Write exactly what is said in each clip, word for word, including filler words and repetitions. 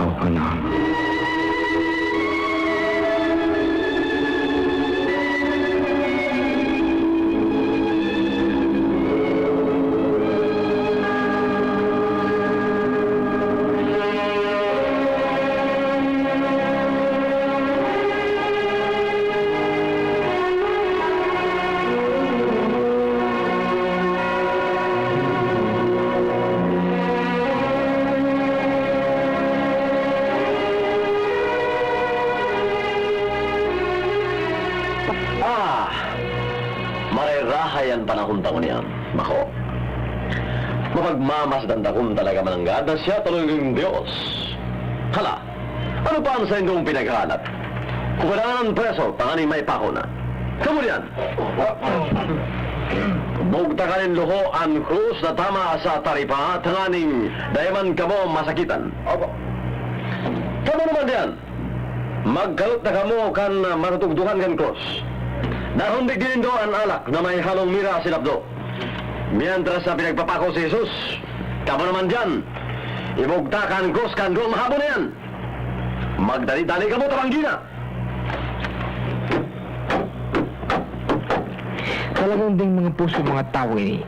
O Anak. Ah! Marerahay an panahon ta ngunyan, mako. Mapagmamasdan ta kun talaga mananggad na siya talagang Dios. Hala, ano pa an saindong pinaghahalat? Kukulangan an preso tanganing maipako na. Kamo diyan! Bugtakan nin luho an krus na tama sa taripa tanganing dai man kamo masakitan. Opo. Kamo naman diyan! Magkalot na kamo kan matutugdokan kan krus. Dahon digdi nindo an alak na may halong mira asin apdo. Mientras na pinagpapako si Jesus, kamo naman diyan, ibugtak an krus kan duwang mahabon na iyan. Magdali-dali kamo ta banggina! Talagang ding mga pusog mga tawo ini.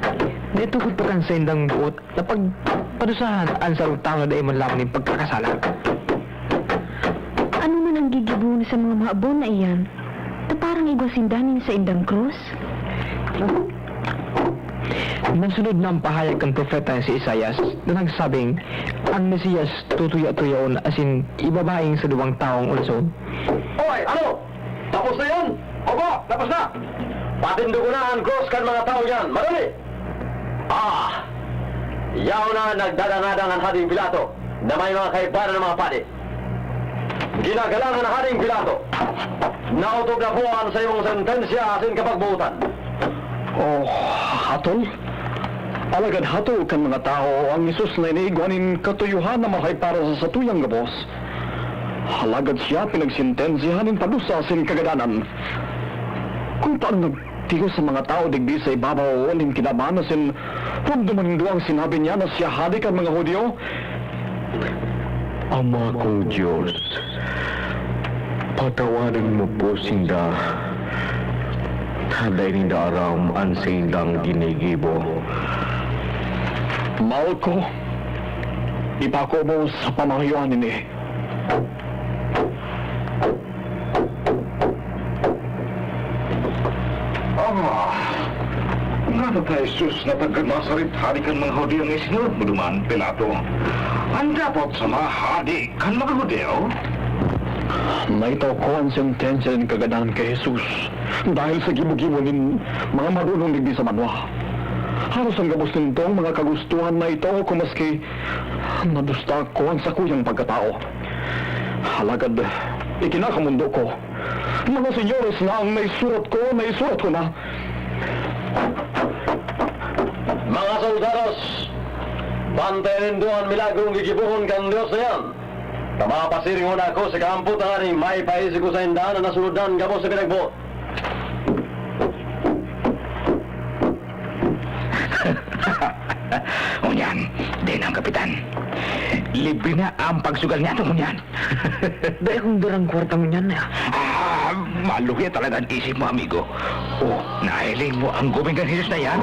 Dai tukod pa kan saindang boot na pagpadusahan an sarong tawo na dai man lamang nin pagkakasala. Ano man an gigibohon sa mga mahabon na iyan, ta parang igwa sinda nin saindang krus? Nasunod na an pahayag kan propeta si Isaias na nagsabing, "An Mesias tutuya-tuyaon asin ibabaing sa duwang tawong ulso." Oy, ano? Tapos na yan? Opo, tapos na! Patindogon na an krus kan mga tawo diyan. Madali! Ah! Yaon na nagdadangadang an Hading Pilato na may mga kaibanan na mga padi. Ginagalang an Hading Pilato. Naotob na po an saimong sentensya asin kapagbotan. Oh, hatol? Alagad hatol kan mga tawo, an Jesus na ini igwa nin katuyohan na marahay para sa satuyang gabos. Alagad siya pinagsentensyahan nin padusa asin kagadanan. Kun ta an nagtios sa mga tawo digdi sa ibabaw nin kinaban asin humduman nindo an sinabi niya na siya hade kan mga Judio, Ama kong Dios, patawadan mo po sinda, ta dai ninda aram an saindang ginigibo. Malco, ipako mo sa pamahayuan ini. Ah, ngano ta Jesus na taga Nazaret, hade kan mga Judio an isinurot mo duman, Pilato? An dapat sa mga hade kan mga Judio? Naitao ko an sentensya nin kagadanan ki Jesus dahel sa gibo-gibo nin mga marunong digdi sa banwa. Haros an gabos nindong mga kagustohan naitao ko, maski nadusta ko an sakuyang pagkatao. Alagad ikinakamondo ko, mga senyores, na an naisurat ko, naisurat ko na. Mga soldados, bantayan nindo an milagrong gigibohon kan Dios na iyan. Ta mapasiring ngona ako sa kampo tanganing maipaisi ko sainda an nasunod na gabos na pinagboot. Ngunyan, dai na an kapitan. Libre na an pagsugal niyato ngunyan. Dai akong darang kwarta ngunyan, ah. Ah, maluya talaga an isip mo, amigo. Oh, nahiling mo an gubing kan Jesus na iyan?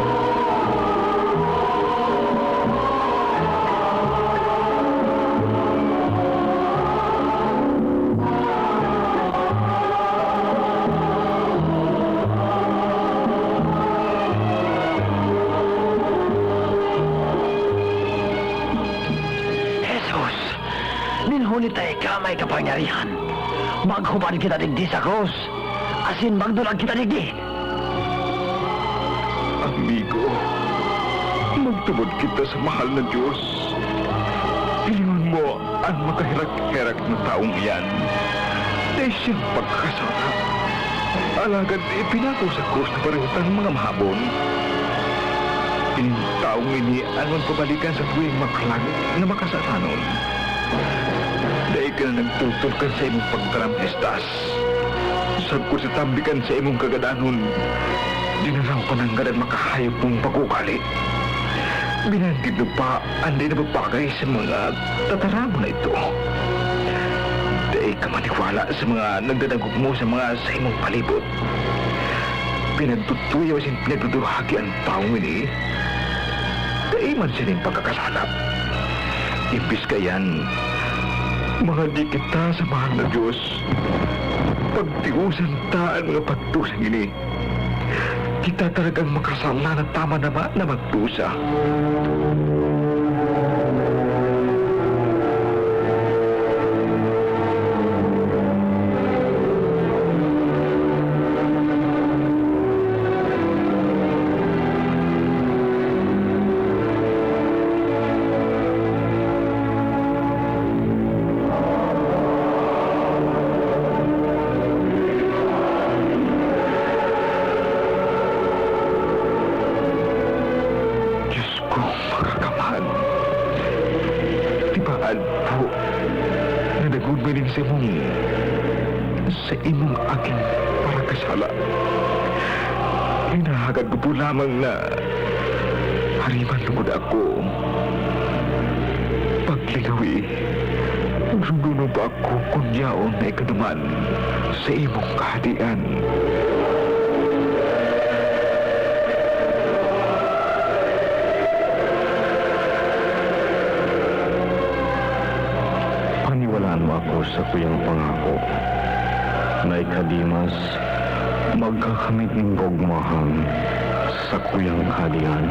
Jesus, nin huli ta ika may kapangyarihan, maghubad kita digdi sa krus, asin magdulag kita digdi. Amigo, magtubod kita sa mahal na Dios. Hilingon mo an makaherak-herak na tawong iyan. Dai siyang pagkakasala. Alagad ipinako sa krus na pareho tang mga mahabon. Ining tawong ini an magpabalikan sa satuyang maklag na makasalanon. Dai ka na nagtutol kan saimong pagtaram, Estas. Sagkod sa tambikan sa imong kagadanon, dinaraw ka nanggad an makahayop mong pag-ugali. Binanggit mo pa an dai nababagay sa mga tataramon na ito. Maniwala sa mga nagdadangog mo sa mga sa imong palibot. Pinagtutuyaw asin pinagdudurhagi an tawong ini. Dai man siya nin pagkakasala. Imbis kaiyan, mahali kita sa mahal na Dios. Pagtiosan ta an mga pagdusa ini. Kita talagang makasala na tama na ba na magdusa? Diyos ko, Makakamhan, di ba adpo na nagugma nin sa imong, sa imong aging parakasala? Hinahagad ko po lamang na ariman lugod ako. Paglingawi, Duduno pa ako kun yaon na ikaduman sa imong kahadian. Paniwalaan mo ako sa kuyang pangako na ika, Dimas, magkakamit nin kaogmahan sa kuyang kahadian.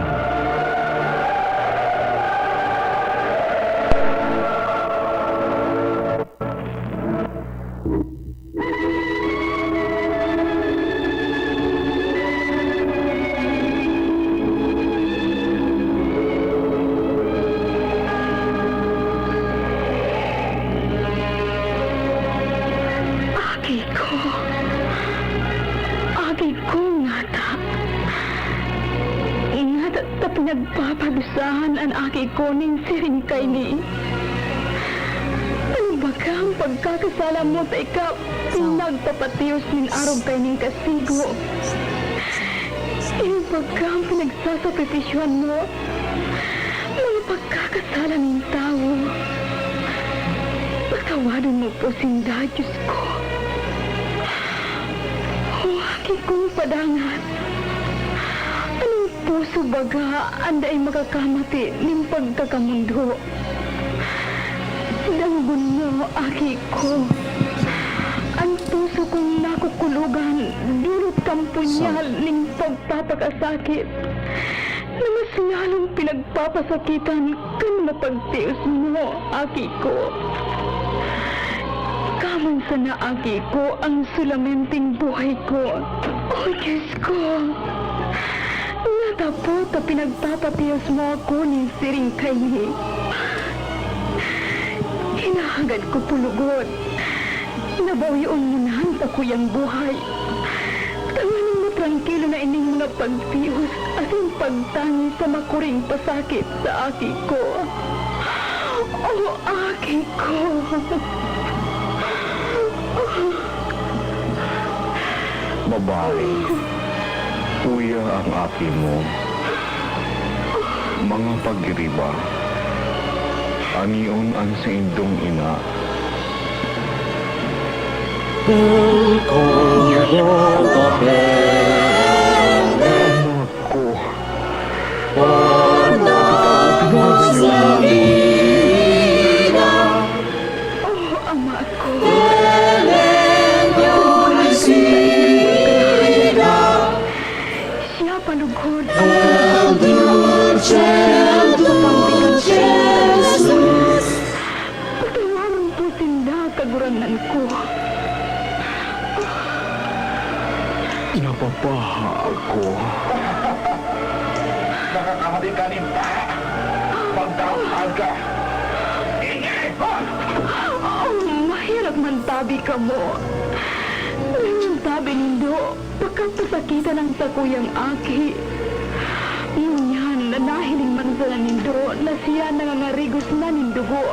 Aki ko, aki ko ngata. Ngata ta pinagpapadusahan an aki ko nin siring kaini. Ano baga an pagkakasala mo ta ika pinagpapatios nin arog kaining kasigo? Ano baga an pinagsasakripisyohan mo? Mga pagkakasala nin tawo. Patawadon mo po sinda, Diyos ko. O aki kong padangat, anong puso baga an dai makakamati nin pagkakamondo? Danggon mo, aki ko, an puso kong nakukulogan, dulot kan punyal nin pagpapakasakit, na mas lalong pinagpapasakitan kan mga pagtios mo, aki ko. Ika man sana, aki ko, an sulamenteng buhay ko. O Diyos ko, ngata po ta pinagpapatios mo ako nin siring kaini. Hinahagad ko po lugod na bawion mo na an sakuyang buhay, tanganing matrangkilo na ining mga pagtios asin pagtangis sa makuring pasakit sa aki ko. O aki ko! Babae, uya an aki mo. Mga pagiriba, anion an saindong ina? Anak ko. O, Ama ko. Siya pa lugod ang patawaran po sinda, Kagurangnan ko. Napapaha ako. Nakakahadi ka nin paha. Pagdaot ka. Ingay! Oh, maherak man tabi kamo. Ngunyan tabi nindo, pagkapasakitan an sakuyang aki. Ngunyan na nahiling man sana nindo na siya nangangarigos na nin dugo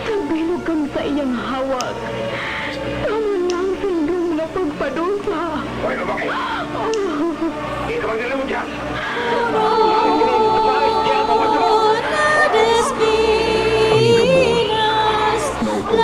sa bilog kan saiyang hawak, tama na an saindong mga pagpadusa. Hoy, lalaki! Ikaw ang nilamon diyan! Ang gabos, naupo.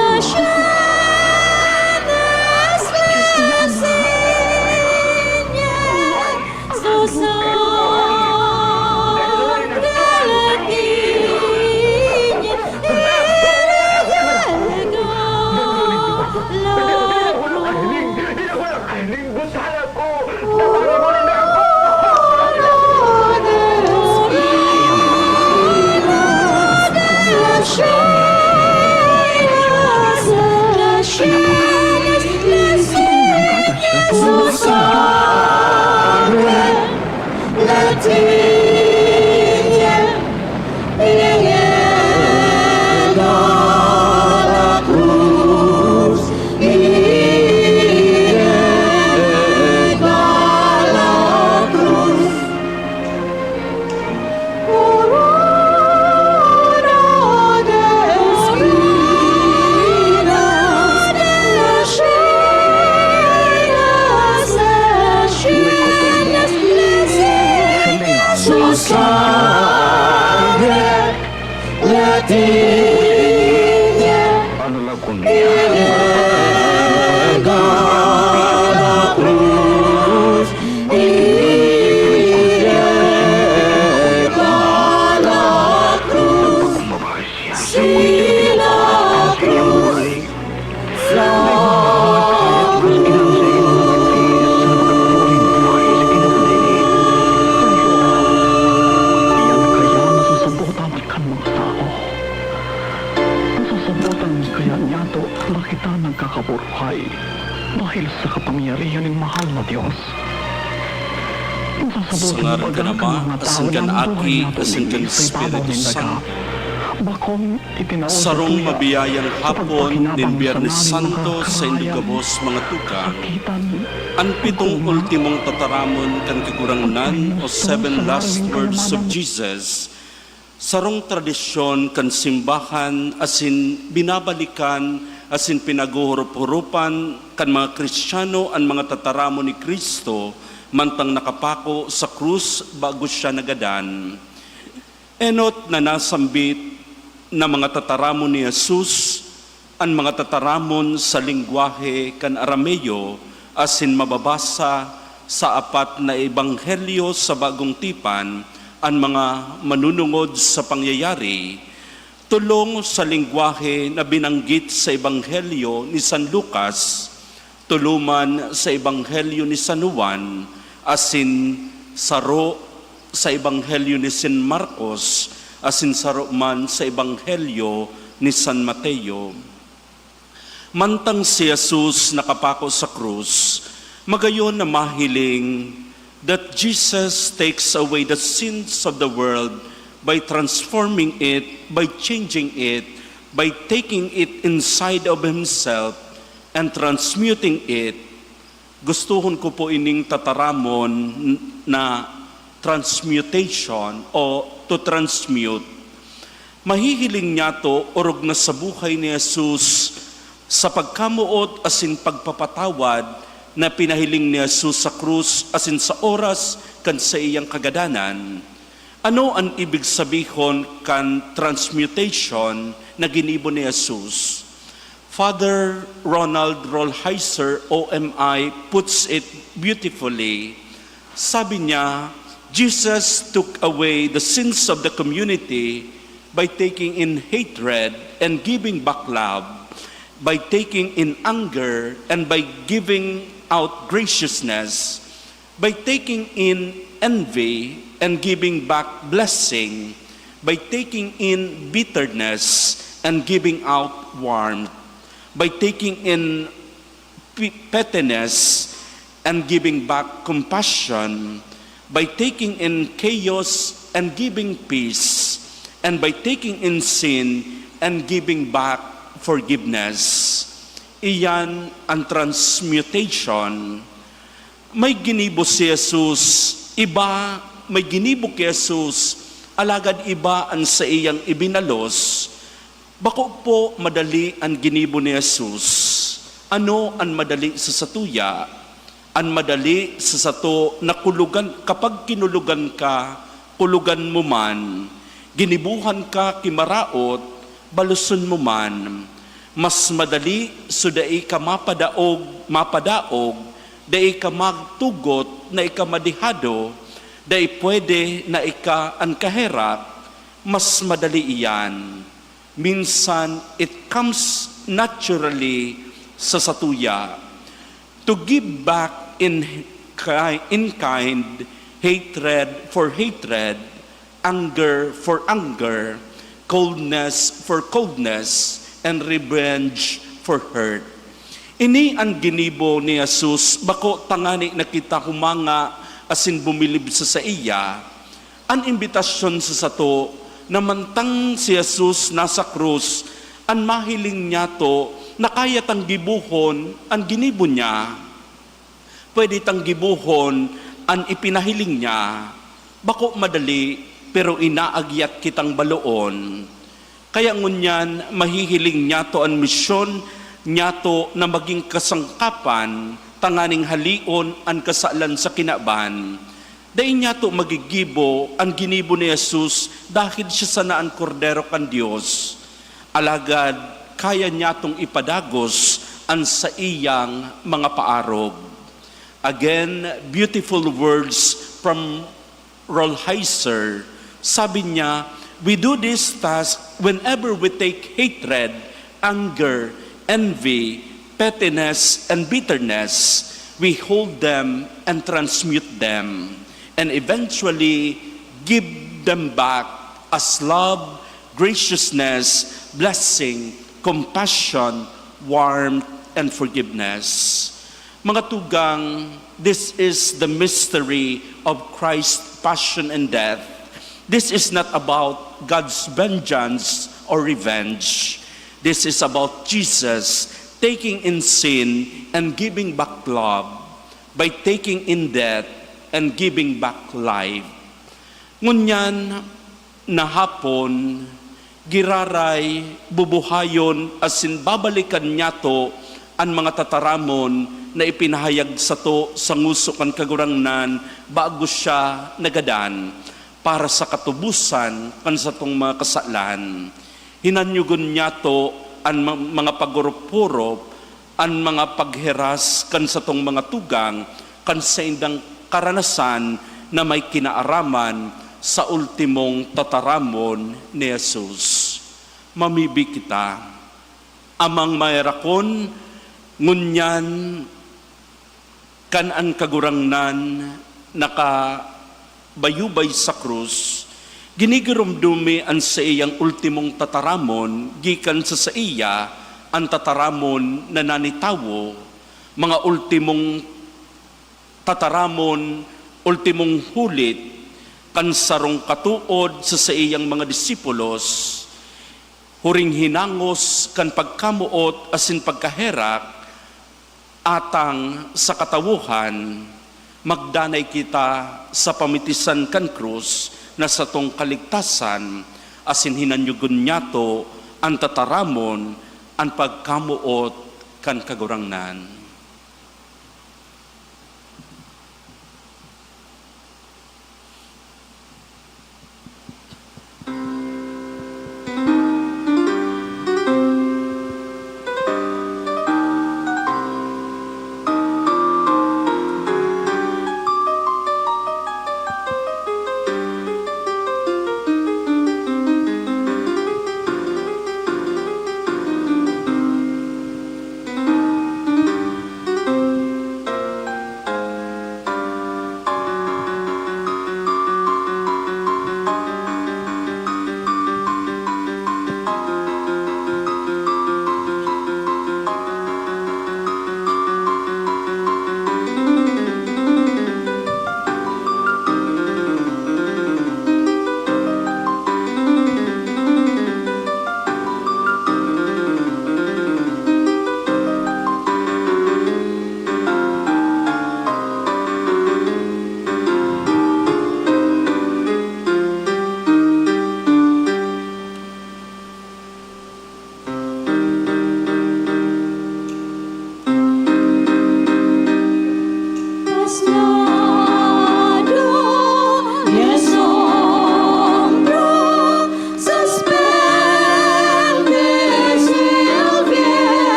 Nasasabotan kaya niyato na kita nagkakaburuhay dahil sa kapangyarihan nin mahal na Dios. Nasasabotan Sa ngaran kan Ama, asin kan Aki, asin kan Espiritu Santo. Sarong mabiyayang hapon nin Biyernes Santo, saindo gabos, mga tugang, an pitong ultimong tataramon kan Kagurangnan o Seven Last Words of Jesus. Sarong tradisyon kan simbahan asin binabalikan asin pinaghuhurup-hurupan kan mga Kristiyano an mga tataramon ni Cristo mantang nakapako sa krus bago siya nagadan. Enot na nasambit na mga tataramon ni Jesus an mga tataramon sa lengwahe kan Arameo asin mababasa sa apat na ebanghelyo sa Bagong Tipan an mga manunungod sa pangyayari, tolong sa lengwahe na binanggit sa Ebanghelyo ni San Lucas, tolo man sa Ebanghelyo ni San Juan, asin saro sa Ebanghelyo ni San Marcos, asin saro man sa Ebanghelyo ni San Mateo. Mantang si Jesus nakapako sa krus, magayon na mahiling that Jesus takes away the sins of the world by transforming it, by changing it, by taking it inside of himself and transmuting it. Gustohon ko po ining tataramon na transmutation o to transmute. Mahihiling niyato orog na sa buhay ni Jesus, sa pagkamoot asin pagpapatawad na pinahiling ni Jesus sa krus asin sa oras kan saiyang kagadanan. Ano an ibig sabihon kan transmutation na ginibo ni Jesus? Father Ronald Rolheiser, O M I, puts it beautifully. Sabi niya, Jesus took away the sins of the community by taking in hatred and giving back love, by taking in anger and by giving out graciousness, by taking in envy and giving back blessing, by taking in bitterness and giving out warmth, by taking in pi-, pettiness and giving back compassion, by taking in chaos and giving peace, and by taking in sin and giving back forgiveness. Iyan an transmutation. May ginibo si Jesus, iba, may ginibo ki Jesus, alagad iba an saiyang ibinalos. Bako po madali an ginibo ni Jesus. Ano an madali sa satuya? An madali sa sato na kulogan, kapag kinulogan ka, kulogan mo man. Ginibuhan ka ki maraot, baloson mo man. Mas madali so dai ka mapadaog, mapadaog, dai ka magtugot na ika madehado, dai pwede na ika an kaherak, mas madali iyan. Minsan, it comes naturally sa satuya. To give back in ki-, in kind, hatred for hatred, anger for anger, coldness for coldness, and revenge for hurt. Ini an ginibo ni Jesus, bako tangani na kita humanga asin bumilib sa saiya. An imbitasyon sa sato na mantang si Jesus nasa krus, an mahiling niyato na kaya tang gibohon an ginibo niya. Pwede tang gibohon an ipinahiling niya. Bako madali, pero inaagyat kitang baloon. Kaya ngunyan, mahihiling niyato an misyon niyato na magin kasangkapan tanganing haleon an kasalan sa kinaban. Dai niyato magigibo an ginibo ni Jesus dahil siya sana an Kordero kan Dios. Alagad kaya niyatong ipadagos an saiyang mga paarog. Again, beautiful words from Rolheiser. Sabi niya, "We do this task whenever we take hatred, anger, envy, pettiness, and bitterness. We hold them and transmute them, and eventually give them back as love, graciousness, blessing, compassion, warmth, and forgiveness." Mga tugang, this is the mystery of Christ's passion and death. This is not about God's vengeance or revenge. This is about Jesus taking in sin and giving back love by taking in death and giving back life. Ngunyan, na hapon, giraray, bubuhayon asin babalikan niyato an mga tataramon na ipinahayag sato sa ngoso kan Kagurangnan bago siya nagadan para sa katubosan kan satong mga kasalan. Hinanyogon niyato an ma-, mga pagurop-hurop, an mga pagheras kan satong mga tugang kan saindang karanasan na may kinaaraman sa ultimong tataramon ni Jesus. Mamibi kita. Amang Maherakon, ngunyan kan an Kagurangnan nakabayubay sa krus, ginigiromdom mi an saiyang ultimong tataramon gikan sa saiya, an tataramon na nanitawo, mga ultimong tataramon, ultimong hulit kan sarong katood sa saiyang mga disipulos, huring hinangos kan pagkamoot asin pagkaherak, atang sa katawohan, magdanay kita sa pamitisan kan krus na satong kaligtasan, asin hinanyogon niyato an tataramon, an pagkamoot kan Kagurangnan.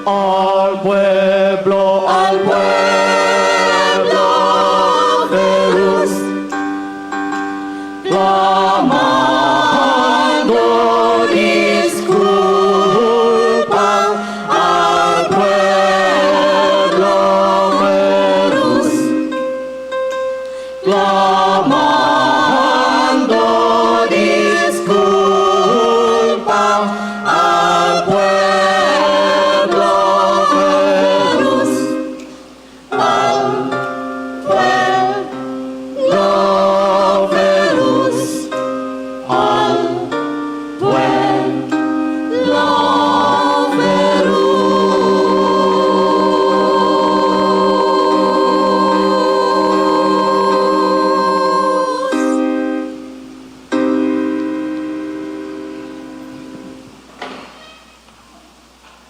Al pueblo, al pueblo feroz, clamando disculpa al pueblo feroz. Clamando disculpa al pueblo feroz, al pueblo feroz, al pueblo feroz.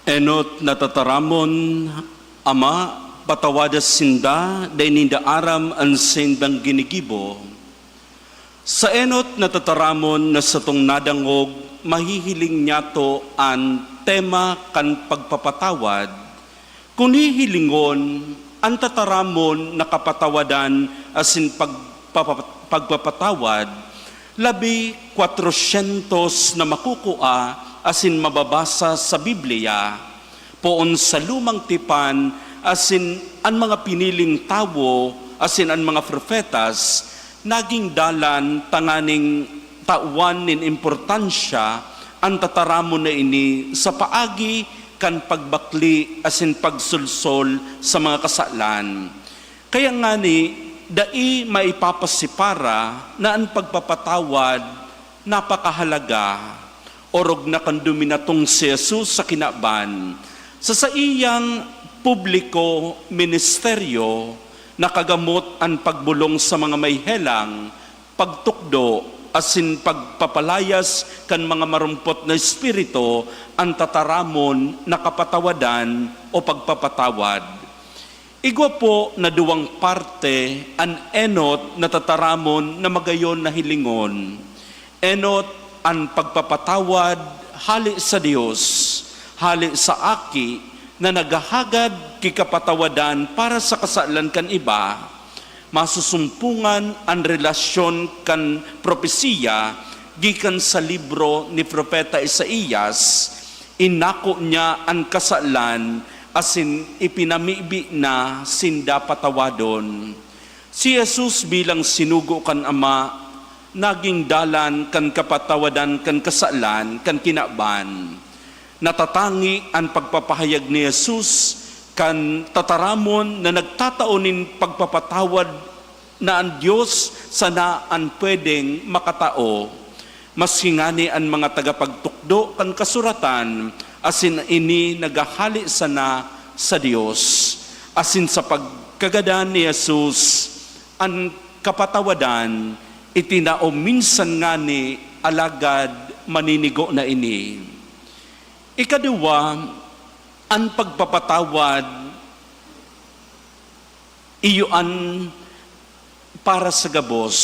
Enot na tataramon, Ama, patawada sinda, dai ninda aram an saindang ginigibo. Sa enot na tataramon na satong nadangog, mahihiling nyato an tema kan pagpapatawad. Kun hihilingon, an tataramon na kapatawadan asin pagpapa-, pagpapatawad, labi kwatrosyentos na makukua asin mababasa sa Biblia. Poon sa Lumang Tipan asin an mga piniling tawo asin an mga propetas nagin dalan tanganing tawan nin importansya an tataramon na ini sa paagi kan pagbakle asin pagsolsol sa mga kasalan. Kaya ngani, dai maipapasipara na an pagpapatawad napakahalaga. Orog na kan duminatong si Jesus sa kinaban, sa saiyang publiko ministeryo, nakagamot an pagbolong sa mga may helang, pagtukdo, asin pagpapalayas kan mga marumpot na espiritu, an tataramon na kapatawadan o pagpapatawad. Igwa po na duwang parte an enot na tataramon na magayon na hilingon. Enot an pagpapatawad hale sa Dios, hale sa Aki na naghahagad ki kapatawadan para sa kasalan kan iba. Masusumpongan an relasyon kan propesiya gikan sa libro ni Propeta Isaias, "Inako niya an kasalan asin ipinamibi na sinda patawadon." Si Jesus bilang sinugo kan Ama, nagin dalan kan kapatawadan kan kasalan kan kinaban. Natatangi an pagpapahayag ni Jesus kan tataramon na nagtatao nin pagpapatawad na an Dios sana an pwedeng makatao. Maski ngani an mga tagapagtukdo kan kasuratan, asin ini naghahale sana sa Dios, asin sa pagkagadan ni Jesus, an kapatawadan itinao minsan ngani, alagad maninigo na ini. Ikaduwa, an pagpapatawad iyo an para sa gabos.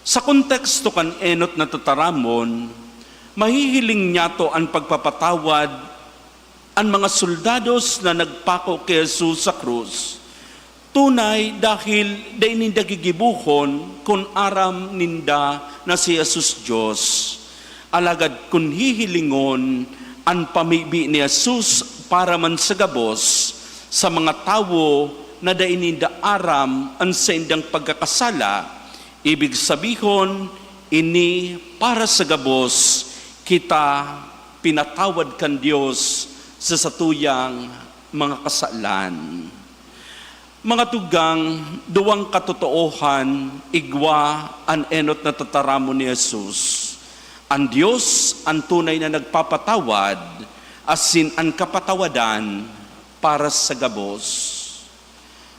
Sa konteksto kan enot na tataramon, mahihiling niyato an pagpapatawad an mga soldados na nagpako ki Jesus sa krus. Tunay, dahil dai ninda gigibohon kun aram ninda na si Jesus Dios. Alagad kun hihilingon, an pamibi ni Jesus para man sa gabos sa mga tawo na dai ninda aram an saindang pagkakasala, ibig sabihon, ini para sa gabos kita pinatawad kan Dios sa satuyang mga kasalan. Mga tugang, duwang katotoohan, igwa an enot na tataramon ni Jesus. An Dios an tunay na nagpapatawad, asin an kapatawadan para sa gabos.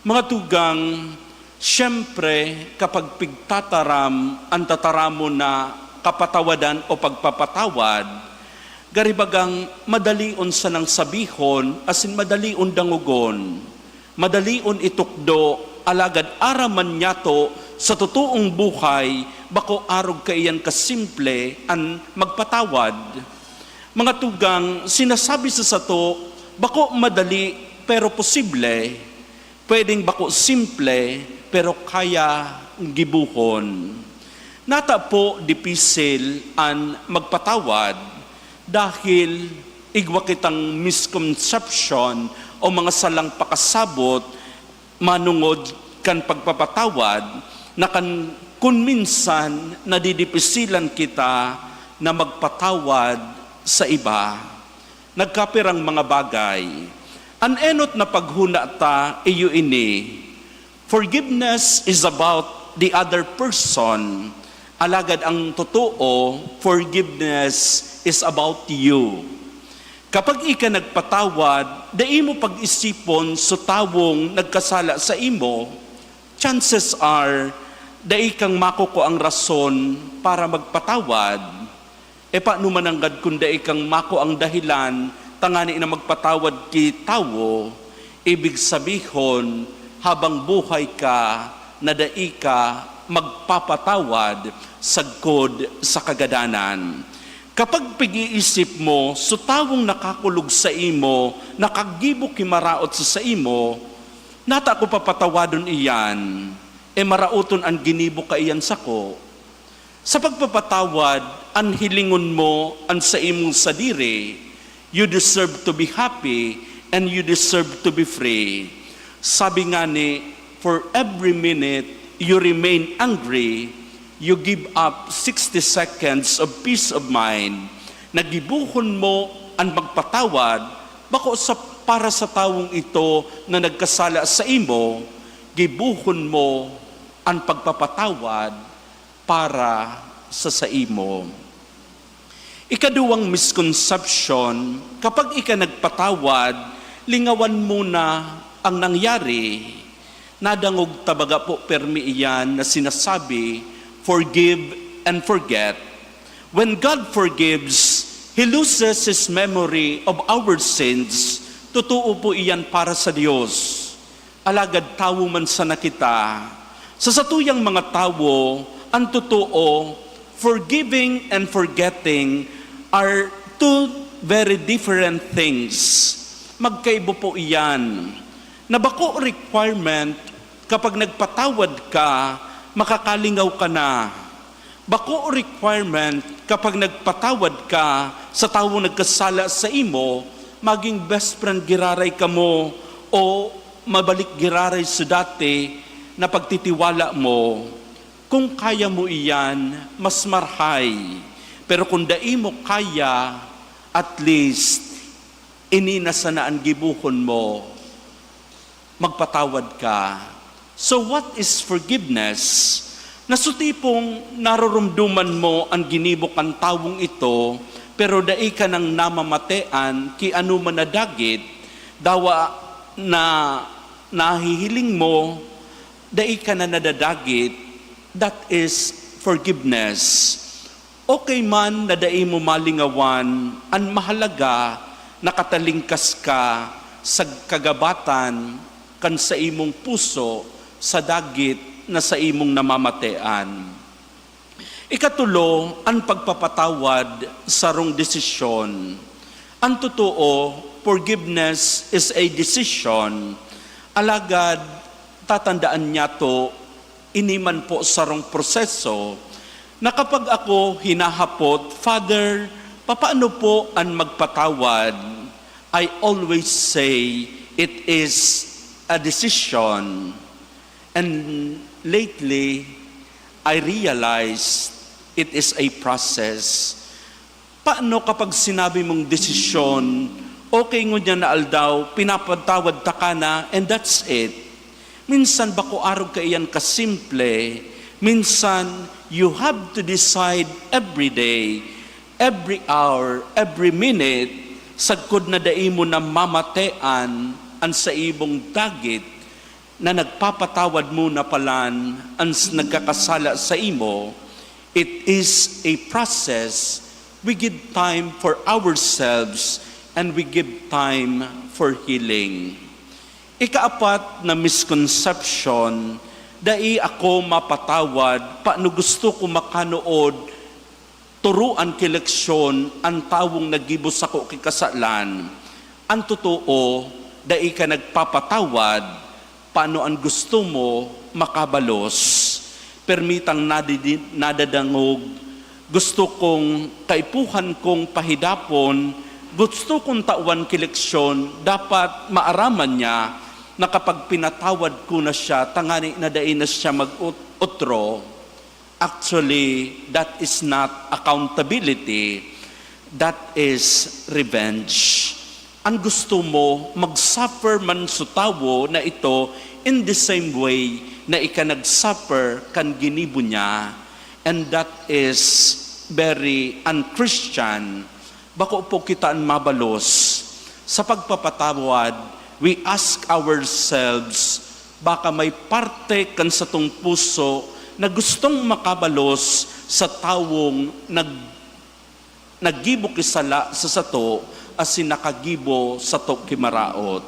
Mga tugang, siyempre, kapag pigtataram an tataramon na kapatawadan o pagpapatawad, gari bagang madalion sanang sabihon asin madalion dangogon. Madalion itukdo, alagad aram man niyato Sa totoong buhay, bako arog kaiyan kasimple an magpatawad. Mga tugang, sinasabi sa sato, bako madali pero posible. Pwedeng bako simple pero kaya gibohon. Nata po dipisil an magpatawad dahil igwa kitang misconception o mga salang pakasabot manongod kan pagpapatawad na kan kun minsan nadidipisilan kita na magpatawad sa iba. Nagkapirang mga bagay. An enot na paghona ta iyo ini. Forgiveness is about the other person. Alagad ang totoo, forgiveness is about you. Kapag ika nagpatawad, dai mo pag-isipon sa tawong nagkasala sa imo, chances are, dai kang makukuang rason para magpatawad. E paano mananggad kun dai kang makuang dahilan tangani na magpatawad ki tawo? Ibig sabihon, habang buhay ka, na dai ka magpapatawad sagkod sa kagadanan. Kapag pag-iisip mo, so tawong nakakulog sa imo, nakagibo ki maraot sa saimo, nata ko papatawadon iyan, e maraoton an ginibo kaiyan sako. Sa pagpapatawad, an hilingon mo an saimong sadiri, you deserve to be happy and you deserve to be free. Sabi ngani, for every minute you remain angry, you give up sixty seconds of peace of mind. Nagibuhon mo an magpatawad, bako sa para sa tawong ito na nagkasala sa imo, gibuhon mo an pagpapatawad para sa saimo. Ikaduwang misconception, kapag ika nagpatawad, lingawan mo na ang nangyari. Nadangog ta baga po permi iyan na sinasabi, "Forgive and forget." When God forgives, He loses His memory of our sins. Totoo po iyan para sa Diyos. Alagad tawo man sana kita. Sa satuyang mga tawo, ang totoo, forgiving and forgetting are two very different things. Magkaiba po iyan. Na bako requirement, kapag nagpatawad ka, makakalingaw ka na. Bako requirement, kapag nagpatawad ka sa tawong nagkasala sa imo, maging best friend giraray kamo o mabalik giraray sa dati na pagtitiwala mo. Kung kaya mo iyan, mas marhay. Pero kung dai mo kaya, at least, ini na sana an gibohon mo. Magpatawad ka. So what is forgiveness? Na sa tipong naroromdoman mo an ginibo kan tawong ito, pero dai ka nang namamatean ki anoman na dagit, dawa na nahihiling mo, dai ka na nadadagit, that is forgiveness. Okay man na dai mo malingawan, an mahalaga, nakatalingkas ka sa kagabatan kan saimong puso sa dagit na saimong namamatean. Ikatulo, an pagpapatawad, sarong desisyon. An totoo, forgiveness is a decision. Alagad, tatandaan niyato, ini man po sarong proseso na kapag ako hinahapot, "Father, papaano po an magpatawad?" I always say, "It is a decision." And lately, I realized it is a process. Paano kapag sinabi mong desisyon, okay ngunyan na aldaw, pinapatawad ta ka na, and that's it? Minsan bako arog kaiyan kasimple. Minsan, you have to decide every day, every hour, every minute, sagkod na dai mo namamatean an saimong dagit na nagpapatawad muna palan an s-, nagkakasala saimo. It is a process. We give time for ourselves and we give time for healing. Ikaapat na misconception, Dai ako mapatawad, pano gusto ko makanood, turuan ki leksyon an tawong naggibo sako ki kasalan. An totoo, dai ka nagpapatawad, pano an gusto mo makabalos. Permitang nadidi-, nadadangog, gusto kong kaipuhan kong pahidapon, gusto kong tawan ki leksyon, dapat maaraman niya na kapag pinatawad ko na siya, tangani na dai na siya mag-otro. Actually, that is not accountability, that is revenge. An gusto mo, mag-suffer man sa tawo na ito in the same way na ika nag-suffer kan ginibo niya. And that is very unchristian. Bako po kita an mabalos. Sa pagpapatawad, we ask ourselves, baka may parte kan satong puso na gustong makabalos sa tawong nag-, naggibo ki sala sa sato asin nakagibo sato ki maraot.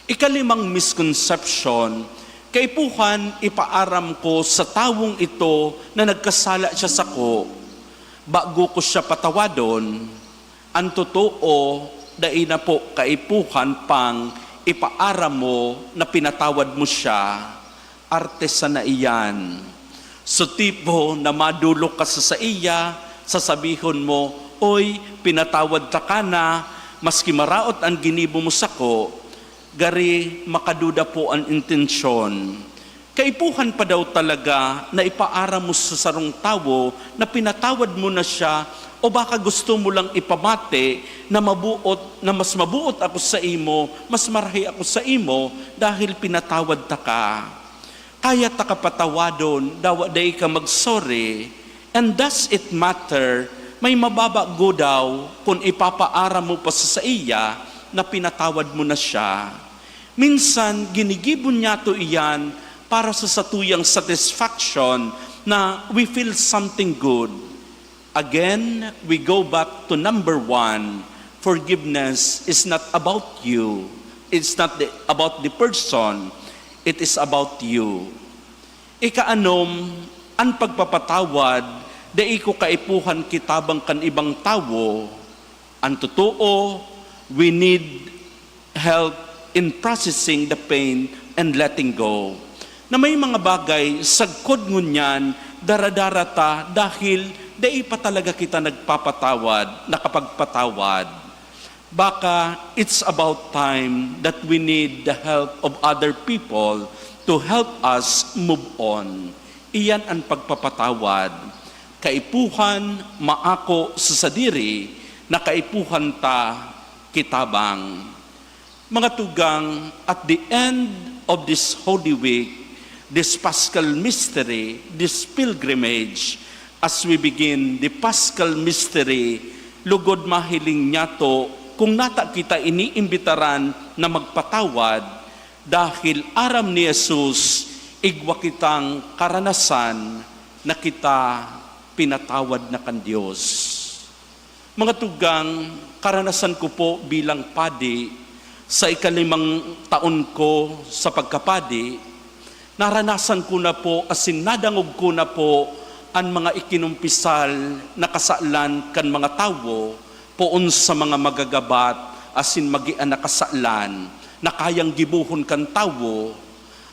Ikalimang misconception, kaipuhan ipaaram ko sa tawong ito na nagkasala siya sako, bago ko siya patawadon. An totoo, dai na po kaipuhan pang ipaaram mo na pinatawad mo siya. Arte sana iyan. Sa tipo na madolok ka sa saiya, sasabihon mo, "Oy, pinatawad ta ka na, maski maraot an ginibo mo sako." Gari makaduda po an intensyon. Kaipuhan pa daw talaga na ipaaram mo sa sarong tawo na pinatawad mo na siya, o baka gusto mo lang ipamati na mabuot, na mas mabuot ako sa imo, mas marahay ako sa imo dahil pinatawad ta ka. Kaya ta ka patawadon, dawa dai ka mag-sorry. And does it matter? May mababago daw kun ipapaaram mo pa sa saiya na pinatawad mo na siya. Minsan, ginigibo niyato iyan para sa satuyang satisfaction na we feel something good. Again, we go back to number one. Forgiveness is not about you. It's not the, about the person. It is about you. Ikaanom, an pagpapatawad, dai ko kaipuhan ki tabang kan ibang tawo. An totoo, we need help in processing the pain and letting go. Na may mga bagay, sagkod ngunyan, dara-dara ta dahil dai pa talaga kita nagpapatawad, nakapagpatawad. Baka it's about time that we need the help of other people to help us move on. Iyan an pagpapatawad. Kaipuhan, maako sa sadiri na kaipuhan ta ki tabang. Mga tugang, at the end of this Holy Week, this Paschal mystery, this pilgrimage, as we begin the Paschal mystery, lugod mahiling niyato kung nata kita iniimbitaran na magpatawad, dahil aram ni Jesus, igwa kitang karanasan na kita pinatawad na kan Dios. Mga tugang, karanasan ko po bilang padi, sa ikalimang taon ko sa pagkapadi, naranasan ko na po asin nadangog ko na po an mga ikinumpisal na kasalan kan mga tawo poon sa mga magagabat asin magian na kasalan na kayang gibohon kan tawo.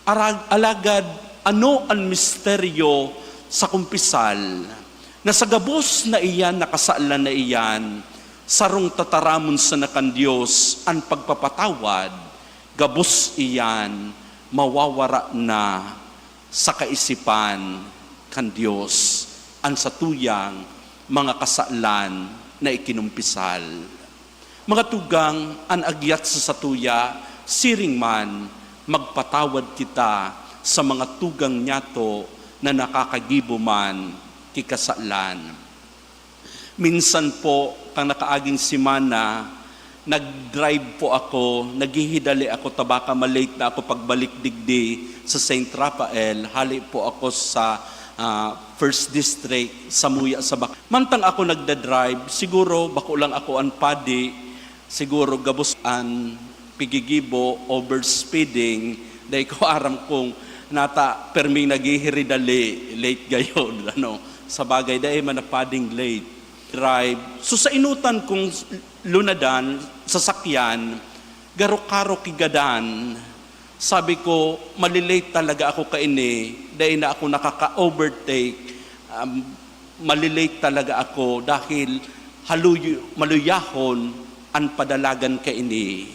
Arag-, alagad ano an misteryo sa kumpisal? Na sa gabos na iyan na kasalan na iyan, sarong tataramon sana kan Dios an pagpapatawad, gabos iyan mawawara na sa kaisipan kan Dios an satuyang mga kasalan na ikinumpisal. Mga tugang, an agyat sa satuya, siring man, magpatawad kita sa mga tugang niyato na nakakagibo man ki kasalan. Minsan po, kan nakaaging semana, nag-drive po ako, naghihidali ako ta baka ma-late na ako pagbalik digdi sa Saint Raphael. Hale po ako sa, ah, First District, samuya sa Bac-, mantang ako nagda-drive, siguro bako lang ako an padi, siguro gabos an pigigibo, overspeeding, dai ko aram kung Nata, perming naghihiridali, late gayod, ano. Sa bagay, dai man na pwedeng late. Drive. So, sa inutan kong lunadan, sasakyan, garo-karo ki gadan. Sabi ko, "Malilate talaga ako kaini. Dai na ako nakaka-overtake. Um, malilate talaga ako dahil haluy-, maluyahon an padalagan kaini."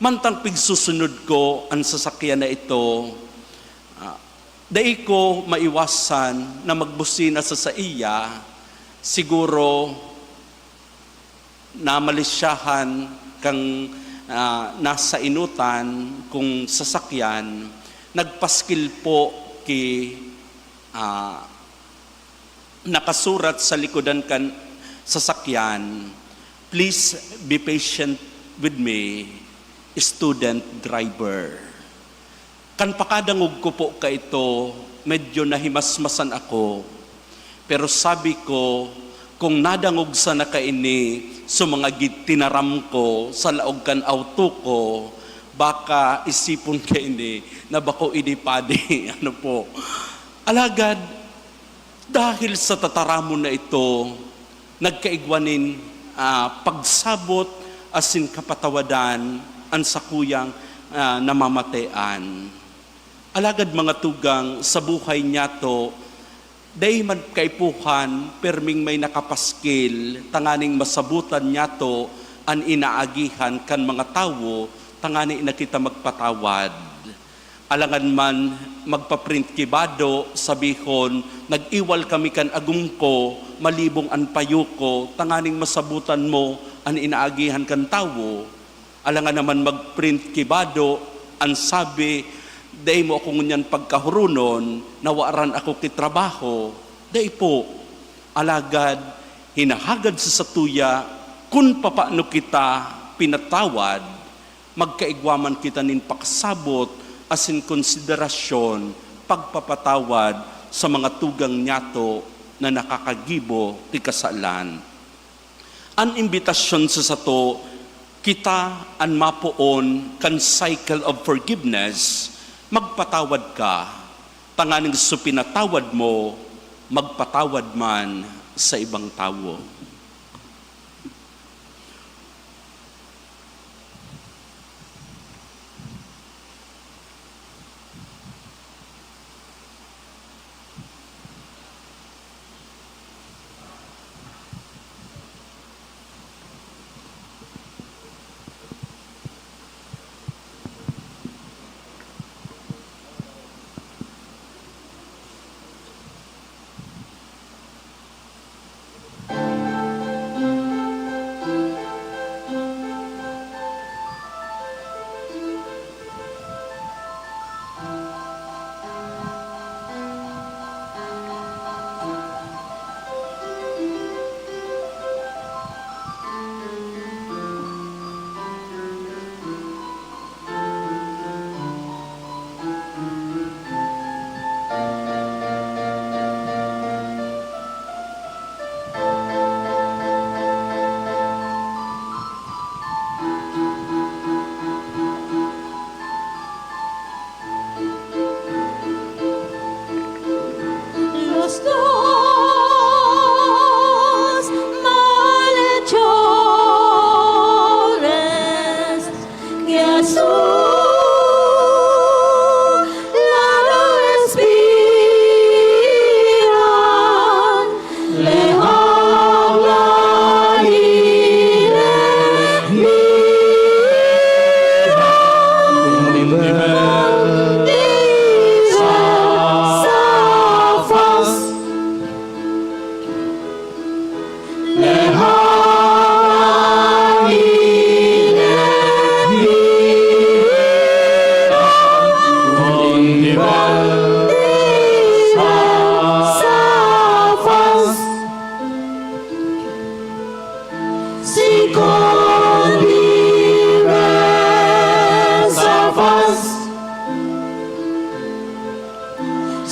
Mantang pigsusunod ko an sasakyan na ito, ah, dai ko maiwasan na magbusina sa saiya. Siguro namalisyahan kang, ah, nasa inutan kong sasakyan, nagpaskil po ki, ah, nakasurat sa likodan kan sasakyan, "Please be patient with me, student driver." Kan pakadangog ko po kaito, medyo nahimasmasan ako. Pero sabi ko, "Kung nadangog sana kaini sa mga gid-, tinaram ko sa laog kan auto ko, baka isipon kaini na bako ini padi." Ano po? Alagad, dahil sa tataramon na ito, nagkaigwa nin, ah, pagsabot asin kapatawadan an sakuyang, ah, namamatean. Alagad, mga tugang, sa buhay niyato, dai man kaipuhan, perming may nakapaskil, tanganing masabotan niyato an inaagihan kan mga tawo, tangani na kita magpatawad. Alangan man magpa-print ki bado, sabihon, "Nag-iwal kami kan agom ko, malibong an payo ko," tanganing masabotan mo an inaagihan kan tawo. Alangan naman mag-print ki bado, an sabi, "Dai mo ako ngunyan pagkahuronon, nawaran ako ki trabaho." Dai po. Alagad, hinahagad sa satuya kun papaano kita pinatawad, magkaigwa man kita nin pakasabot asin konsiderasyon, pagpapatawad sa mga tugang niyato na nakakagibo ki kasalan. An imbitasyon sa sato, kita an mapoon kan cycle of forgiveness, magpatawad ka, tanganing sa pinatawad mo, magpatawad man sa ibang tawo. Los dos malhechores, Jesús la respiran, lehag la ire mira, sa, sa fas.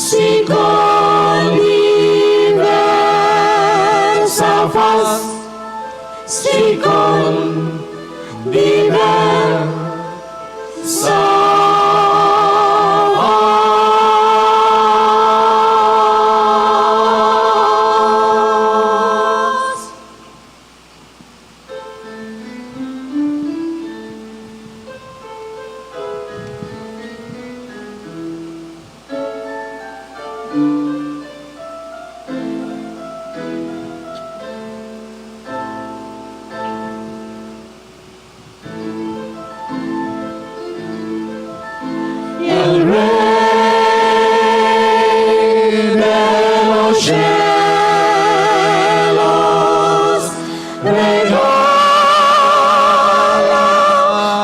Si con diversa faz, si con diversa faz.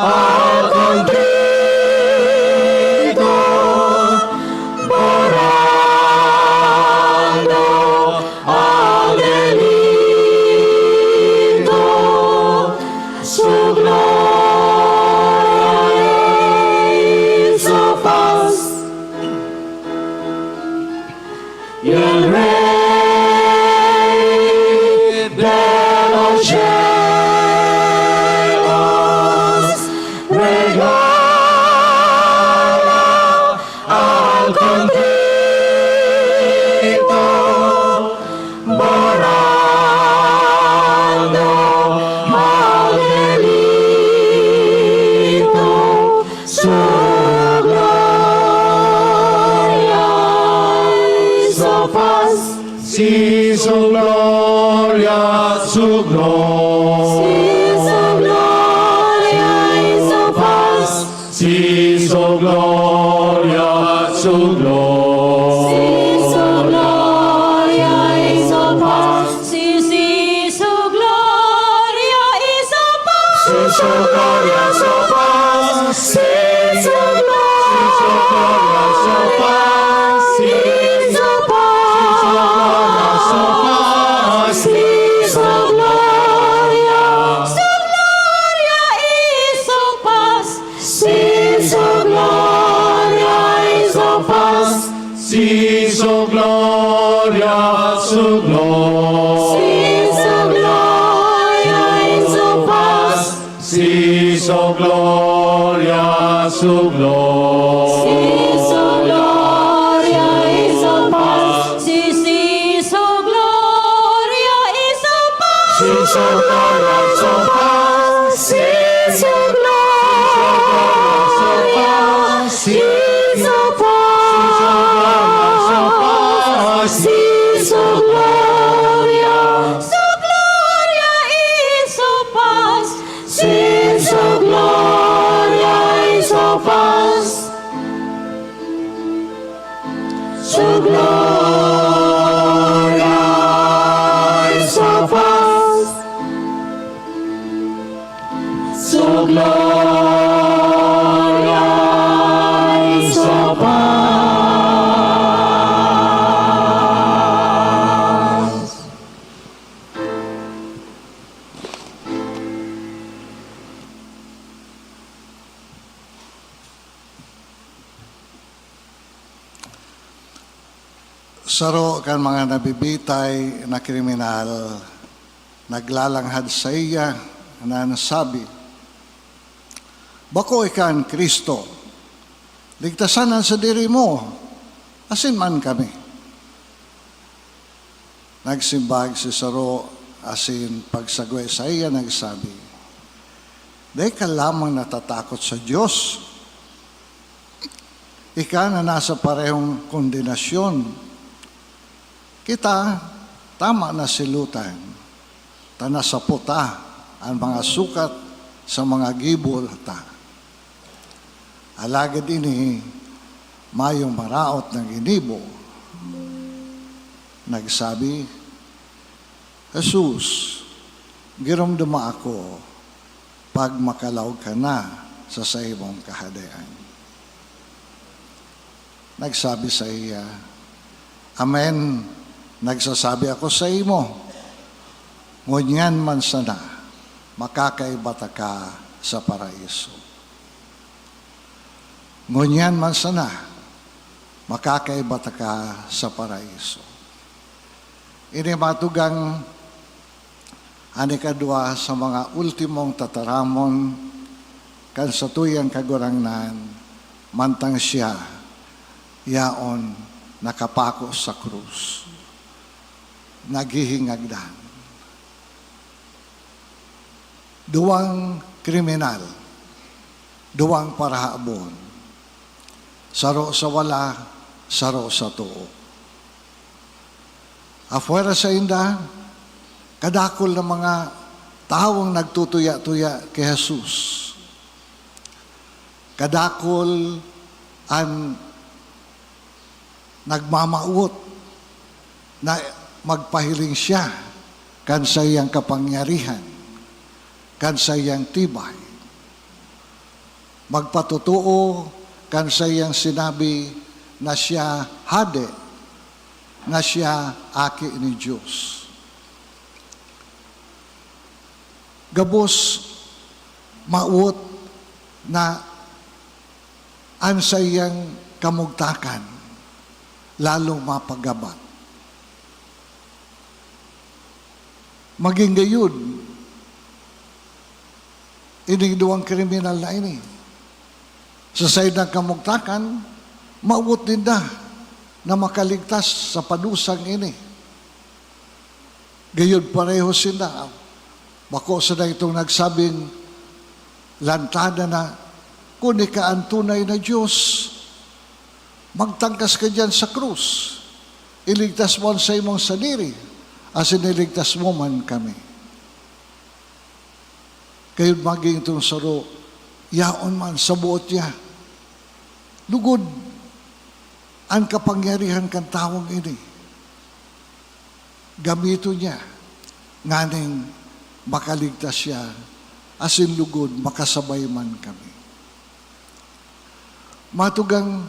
Al contrito, barando al delito, su gloria y su paz. Y el Rey de los cielos regala al contrito, barando al delito, su gloria y su paz. Sí, su gloria, su gloria. Sí, su gloria y su paz. Sí, su gloria, su gloria. Sí, su gloria y su paz. Sí, sí, su gloria y su paz. Sí, su gloria, su paz. Sí, su gloria, su paz. Sí, su paz. Sí, su gloria, su paz. Sí, su gloria, su gloria y su paz. Sí, su gloria y su paz. Sí, su gloria, su gloria. Sí, su gloria y su paz. Sí, su gloria, su gloria. Sí, su gloria y su paz. Sí, sí, su gloria y su paz. Sí, su gloria, su paz. Sí, su gloria, su paz. Sí, su paz. Sí, su gloria, su gloria y su paz. Sí, su gloria y su paz. Su gloria y su paz. Su gloria y su paz. Saro kan mga nabibitay na kriminal naglalanghad saiya na nasabi, "Bako ika an Cristo, ligtasan an sadiri mo asin man kami." Nagsimbag si saro asin pagsagwe saiya nagsabi, "Dai ka lamang natatakot sa Dios? Ika na nasa parehong kondenasyon. Kita, tama na si Lotan, ta nasapo ta an mga sukat sa mga gibo ta. Alagad ini mayong maraot na ginibo." Nagsabi, "Jesus, giromdoma ako pag makalaog ka na sa saimong Kahadean." Nagsabi saiya, "Amen, nagsasabi ako saimo, ngunyan man sana makakaiba taka sa Paraiso." Ngunyan man sana, makakaiba taka sa Paraiso. Ini matugang an ikadwa sa mga ultimong tataramon kan satuyang Kagurangnan, mantang siya yaon nakapako sa krus, naghihingagdan. Duwang kriminal, duwang parahabon, saro sa wala, saro sa too. Apwera sainda, kadakul na mga tawong nagtutuya-tuya ki Jesus. Kadakul an nagmamawot na magpahiling siya kan saiyang kapangyarihan, kan saiyang tibay. Magpatotoo kan saiyang sinabi na siya hade, na siya aki ni Dios. Gabos, mawot na an saiyang kamugtakan lalong mapagabat. Magin gayod, ining duwang kriminal na ini, sa saindang kamugtakan, mawot ninda na makaligtas sa padusang ini. Gayod pareho sinda. Bako sana itong nagsabing lantadan na, "Kun ika an tunay na Dios, magtangkas ka diyan sa krus. Iligtas mo an saimong sadiri, asin iligtas mo man kami." Gayod magin itong saro, yaon man sa boot niya. Lugod an kapangyarihan kan tawong ini. Gamiton niya nganing makaligtas siya, asin lugod makasabay man kami. Matugang,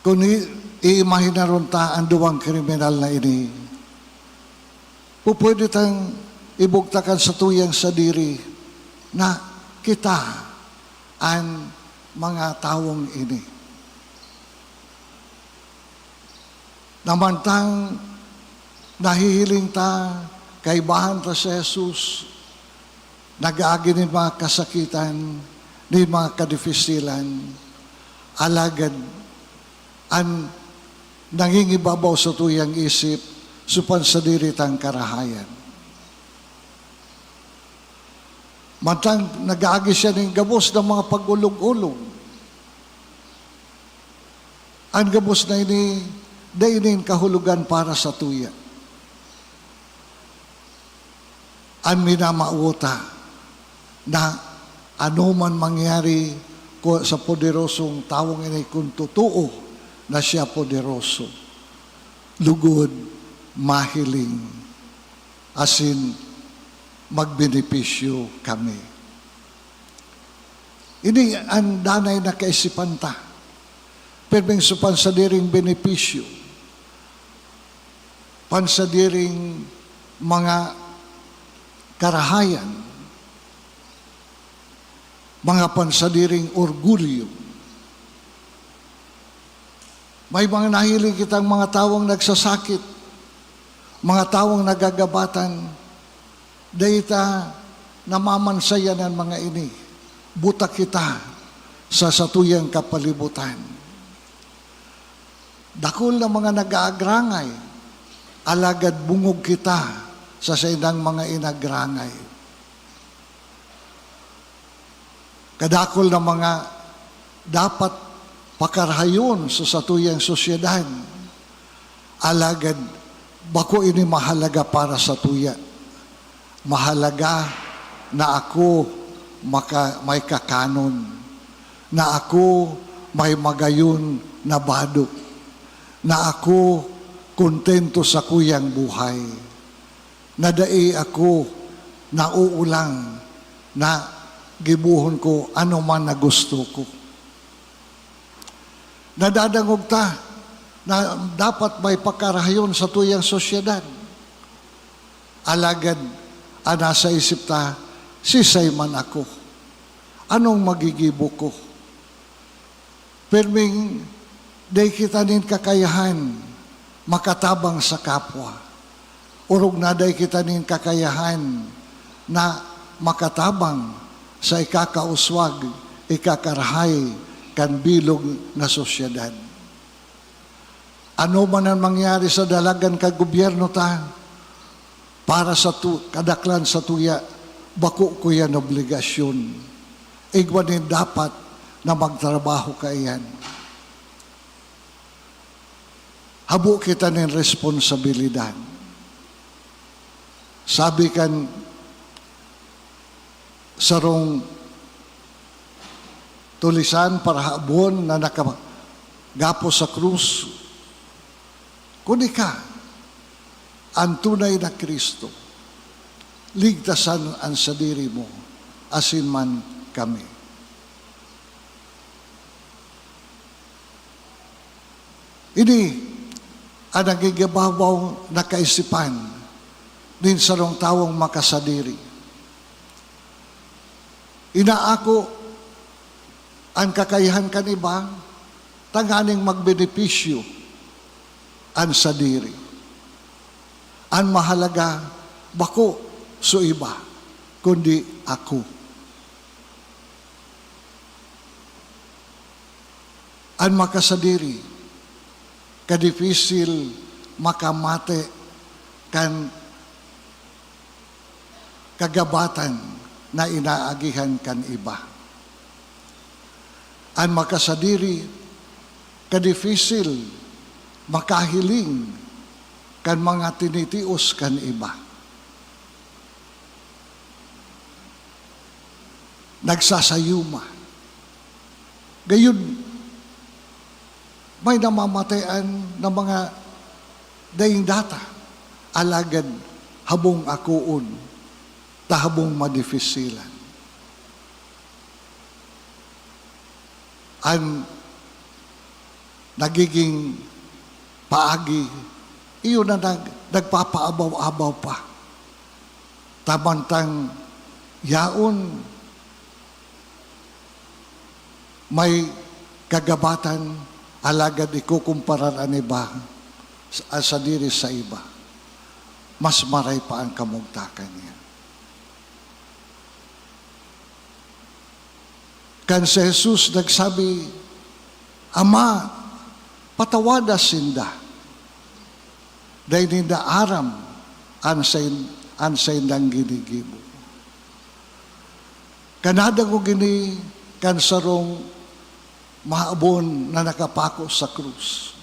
kun i-, iimahinaron ta an duwang kriminal na ini, pupwede tang ibugtak an satuyang sadiri na kita an mga tawong ini. Na mantang nahihiling ta, kaibahan ta si Jesus, nag-aagi nin mga kasakitan, nin mga kadifisilan, alagad an nangingibabaw sa tuyang isip, supan sadiri tang karahayan. Mantang nag-aagi siya nin gabos na mga pag-olog-olog, an gabos na ini, dai nin kahulogan para sa tuya. An minamawot ta na anoman mangyari ko sa poderosong tawong ini, kun totoo na siya poderoso, lugod mahiling asin magbenepisyo kami. Ini an danay na kaisipan ta. Pirming sa pansadiring benepisyo, pansadiring mga karahayan, mga pansadiring orgulyo. May mga nahiling kitang mga tawong nagsasakit, mga tawong nagagabatan, dai ta namamansayan an mga ini. Buta kita sa satuyang kapalibutan. Dakul na mga nag-aagrangay, alagad bungog kita sa saindang mga inagrangay. Kadakul na mga dapat pakarahayon sa satuyang sosyedad, alagad bako ini mahalaga para satuya. Mahalaga na ako maka-, may kakanon, na ako may magayon na bado, na ako kontento sa kuyang buhay, na dai ako nauulang, na gibohon ko anoman na gusto ko. Nadadangog ta na dapat may pakarahayon sa tuyang sosyedad. Alagad, an nasa isip ta, "Sisay man ako? Anong magigibo ko?" Pirming dai kita nin kakayahan makatabang sa kapwa. Orog na dai kita nin kakayahan na makatabang sa ikakauswag, ikakarahay kan bilog na sosyedad. Ano man an mangyari sa dalagan kan gobyerno ta, para sa tu-, kadaklan sa tuya, bako ko yan obligasyon. Igwa nin dapat na magtrabaho kaiyan. Habo kita nin responsabilidad. Sabi kan sarong tulisan, parahabon na nakagapos sa krus, "Kun ika An tunay na Cristo, ligtasan an sadiri mo asin man kami. Ini an nagigibabaw na kaisipan nin sarong tawong makasadiri. Inaako an kakayahan kan iba tanganing magbenepisyo an sadiri. An mahalaga, bako so iba, kundi ako. An makasadiri, kadipisil makamate kan kagabatan na inaagihan kan iba. An makasadiri, kadipisil makahiling kan mga tinitios kan iba. Nagsasayuma. Gayon, may namamatean na mga daing data, alagad habong akoon, ta habong madifisilan. An nagiging paagi, iyo na nag-, nagpapaabaw-abaw pa. Tabantang yaon may kagabatan, alagad ikukumparar an iba sa, sadiri sa iba, mas maray pa an kamugtakan niya. Kan si Jesus nagsabi, "Ama, patawada sinda. Dai ninda aram an sain-, an saindang ginigibo." Kan nadangog ini kan sarong mahabon na nakapako sa krus,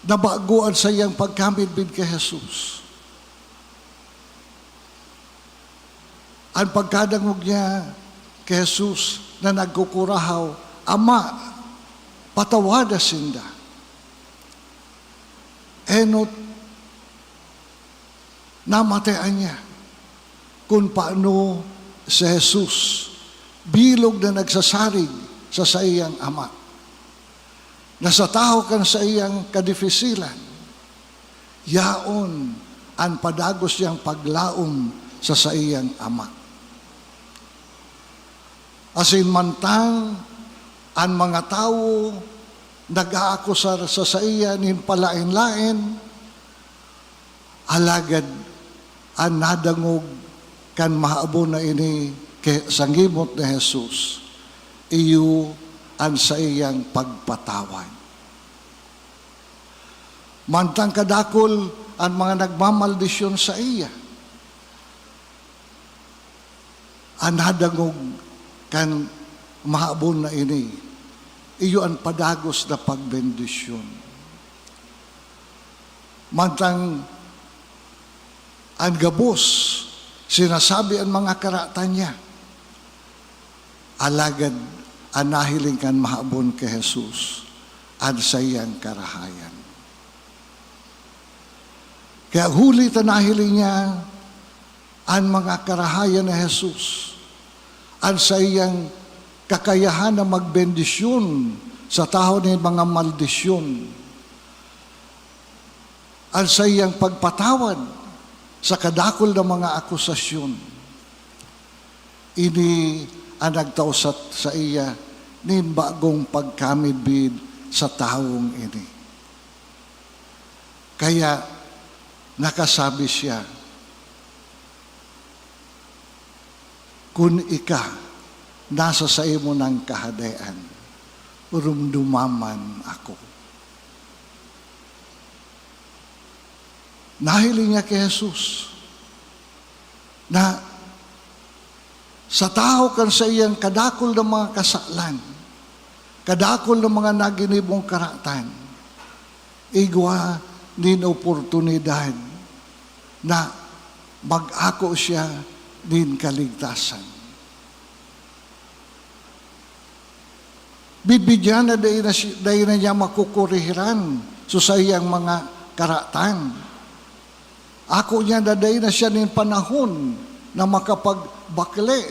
nabago an saiyang pagkamidbid ki Jesus. An pagkadangog niya ki Jesus na nagkukurahaw, "Ama, patawada sinda." Enot, namatean niya kun paano si Jesus bilog na nagsasarig sa saiyang Ama, na sa tahaw kan saiyang kadifisilan, yaon an padagos niyang paglaom sa saiyang Ama. Asin mantang an mga tawo nag-aakusar sa saiya nin palaen-laen, alagad an nadangog kan mahabon na ini ki, sa ngimot ni Jesus, iyo an saiyang pagpatawad. Mantang kadakul an mga nagmamaldisyon saiya, an nadangog kan mahabon na ini, iyo an padagos na pagbendisyon. Mantang an gabos, sinasabi an mga karatan niya, alagad an nahiling kan mahabon ki Jesus, an saiyang karahayan. Kaya huli ta nahiling niya an mga karahayan ni Jesus, an saiyang kakayahan na magbendisyon sa tahaw nin mga maldisyon, an saiyang pagpatawad sa kadakul na mga akusasyon. Ini an nagtao sa, saiya nin bagong pagkamidbid sa tawong ini. Kaya nakasabi siya, "Kun ika nasa saimo nang Kahadean, rumdumaman ako." Nahiling niya ki Jesus na sa tahaw kan saiyang kadakul na mga kasalan, kadakul na mga naginibong karatan, igwa nin oportunidad na mag-ako siya nin kaligtasan. Bidbidyan na dai na si-, dai na niya makukurihiran so saiyang mga karatan. Ako niya na dai na siya nin panahon na makapagbakle,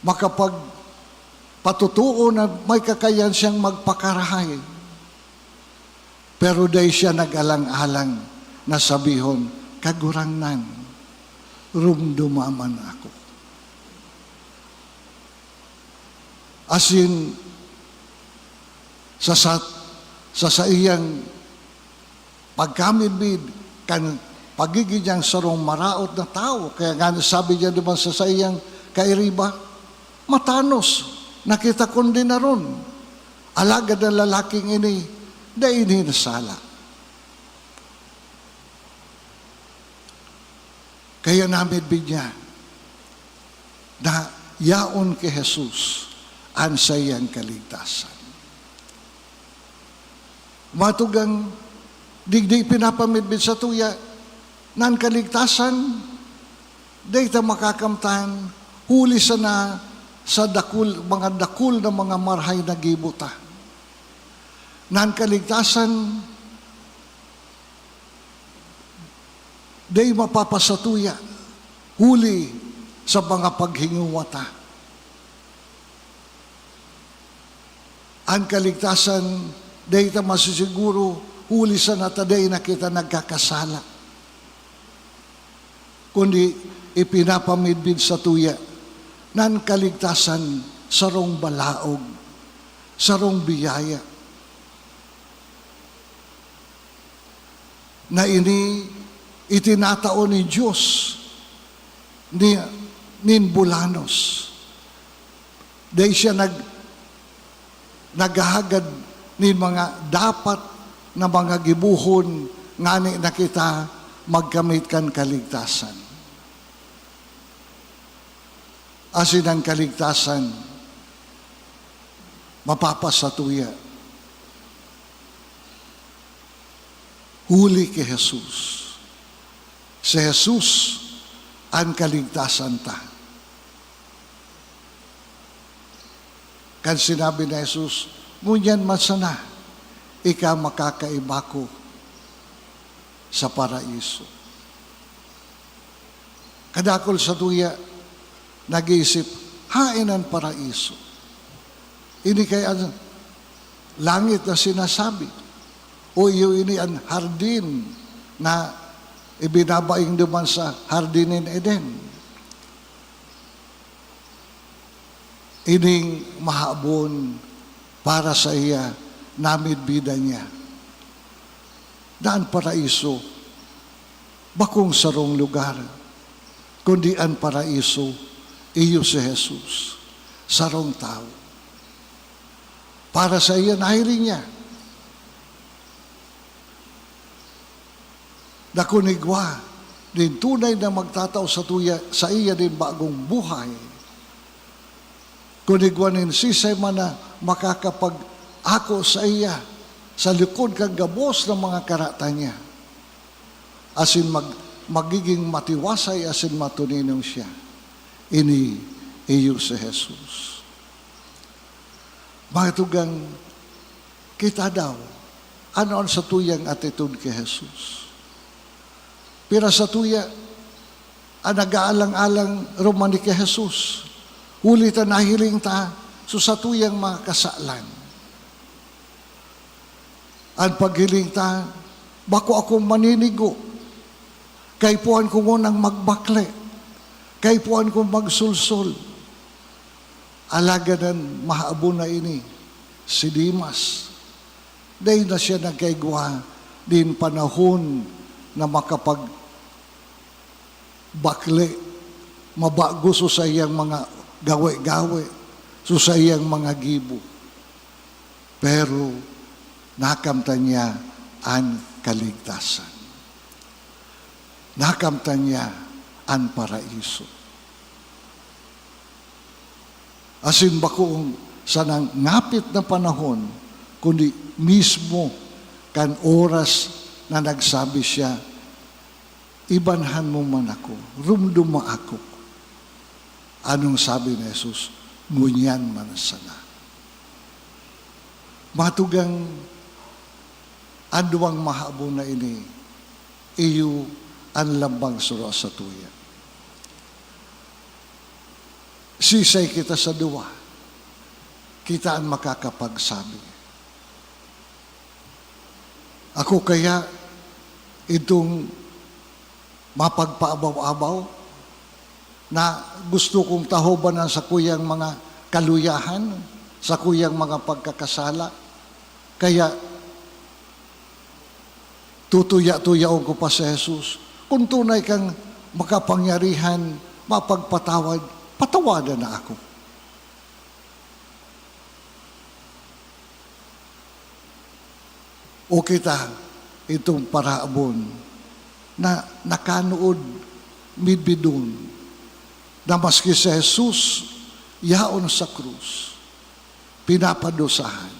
makapagpatotoo na may kakayan siyang magpakarahay. Pero dai siya nag-alang-alang na sabihon, "Kagurangnan, rumduma man ako." Asin, sa, sa, sa saiyang pagkamidbid kan pagigin niyang sarong maraot na tawo, kaya nga sabi niya naman sa saiyang kairiba, "Matanos na kita kundi naron, alagad ang lalaking ini dai ini nasala." Kaya namidbid niya na yaon ki Jesus an saiyang kaligtasan. Matugang digdi pinapamidbid sa tuya na an kaligtasan dai ta makakamtan huli sana sa dakul, mga dakul na mga marahay na gibo ta. Na an kaligtasan dai mapapasatuya huli sa mga paghingowa ta. An kaligtasan dai ta masisiguro huli sana ta dai na kita nagkakasala, kundi ipinapamidbid sa tuya na an kaligtasan sarong balaog, sarong biyaya. Na ini itinatao nin Dios ni, nin bulanos. Dai siya nag-, naghahagad nin mga dapat na mga gibohon ngani na kita magkamit kan kaligtasan. Asin an kaligtasan mapapasatuya huli ki Jesus. Si Jesus an kaligtasan ta. Kan sinabi ni Jesus, "Ngunyan man sana, ika makakaiba ko sa paraiso." Kadakul sa tuya, nag-iisip, "Haen an paraiso?" Ini kaya an langit na sinasabi? O iyo ini an hardin na ibinabaing duman sa Hardin nin Eden? Ining mahabon para saiya, namidbidan niya na an paraiso bakong sarong lugar, kundi an paraiso iyo si Jesus, sarong tawo. Para saiya, nahiling niya na kun igwa nin tunay na magtatao satuya, saiya nin bagong buhay, kun igwa nin siisay man na makakapag-ako saiya sa likod kan gabos na mga karatan niya, asin mag-, magiging matiwasay asin matoninong siya, ini iyo si Jesus. Mga tugang, kita daw, ano an satuyang atitod ki Jesus? Pira satuya an nag-aalang-alang rumani ki Jesus, huli ta nahiling ta sa satuyang mga kasalan. An paghiling ta, "Bako akong maninigo. Kaipuhan ko ngunang magbakle. Kaipuhan kong magsolsol." Alagad an mahabon na ini, si Demas, dai na siya nagkaigwa nin panahon na makapagbakle, mabago sa saiyang mga gawe-gawe, sa saiyang mga gibo. Pero nakamtan niya an kaligtasan. Nakamtan niya an paraiso. Asin bako sanang ngapit na panahon, kundi mismo kan oras na nagsabi siya, "Ibanhan mo man ako, rumduma ako." Anong sabi ni Jesus? "Ngunyan man sana." Matugang An duwang mahabon na ini, iyo an lambang saro sa tuya. Sisay kita sa duwa, kita an makakapagsabi. Ako kaya, itong mapagpaabaw-abaw na gusto kong tahoban ang sakuyang mga kaluyahan, sakuyang mga pagkakasala. Kaya, tutuya-tuyaon ko pa si Jesus. Kung tunay kang makapangyarihan, mapagpatawad, patawadan na ako. O kita, itong parahabon na nakanood, midbidon, na maski si Jesus yaon sa krus, pinapadusahan,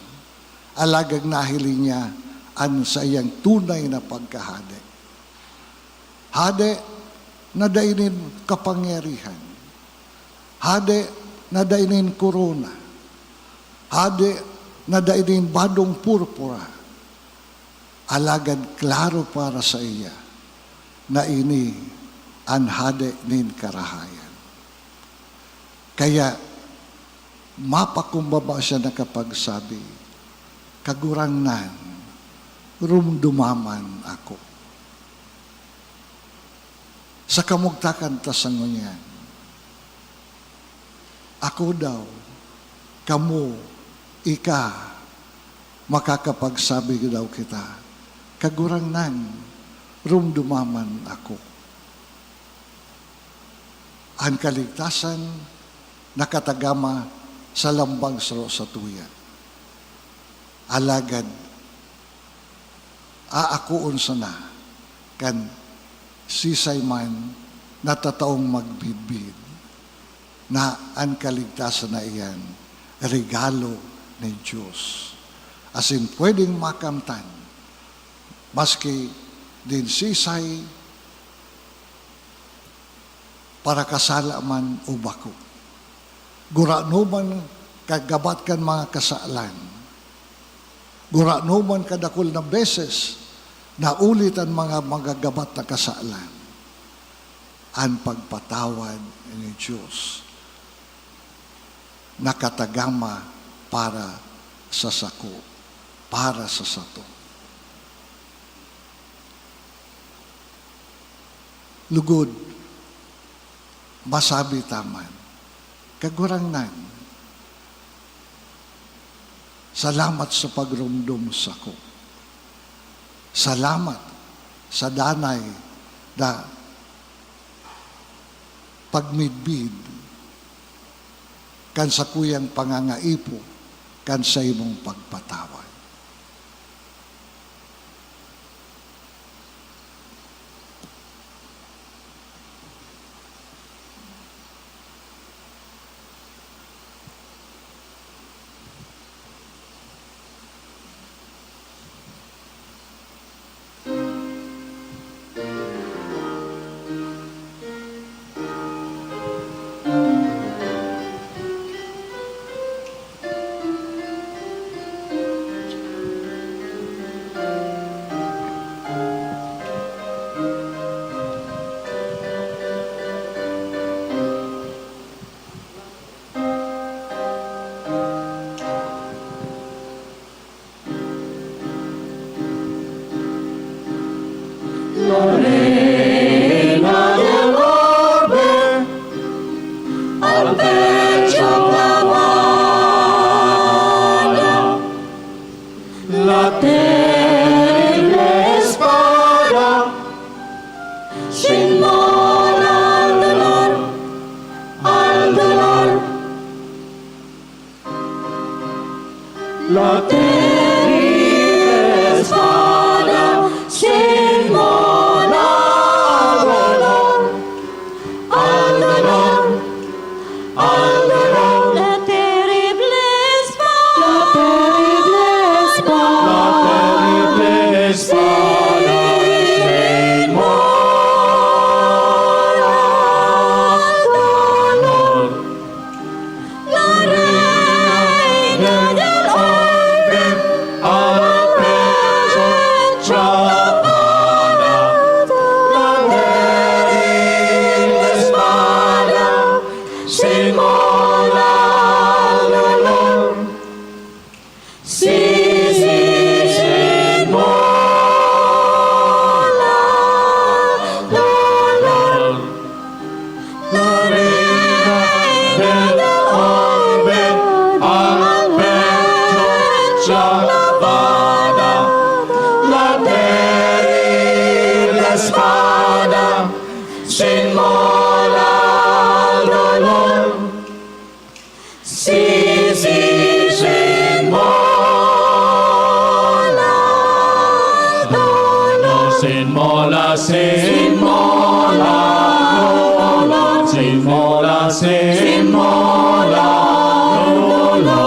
alagad nahiling niya an saiyang tunay na pagkahade. Hade na dai nin kapangyarihan. Hade na dai nin korona. Hade na dai nin badong purpura. Alagad klaro para saiya na ini an hade nin karahayan. Kaya, mapakumbaba siya nakapagsabi, "Kagurangnan, rumduma man ako." Sa kamugtakan ta sa ngunyan, ako daw, kamo, ika, makakapagsabi daw kita, "Kagurangnan, rumduma man ako." An kaligtasan nakatagama sa lambang saro sa tuya. Alagad, aakoon sana kan sisay man na tataong magbidbid na an kaligtasan na iyan regalo nin Dios. Asin pwedeng makamtan maski din sisay parakasala man o bako. Gurano man kagabat kan mga kasalan, gurano man kadakul na beses na ulit an mga magagabat na kasalan, an pagpatawad ni Dios nakatagama para sa sako, para sa sato. Lugod, masabi ta man, "Kagurangnan, salamat sa pagromdom sako. Salamat sa danay na pagmidbid kan sakuyang pangangaipo kan saimong pagpatawad." La reina del orbe, al pecho clavada, la terrible espada, sin modo al dolor, al dolor. La terrible espada sin modo al dolor, al dolor, al dolor. La terrible espada, la terrible espada sin modo al dolor. La reina del orbe, Sin mola dolon, sisi sin mola dolon, sin mola, sin mola dolon, sin mola, sin mola dolon.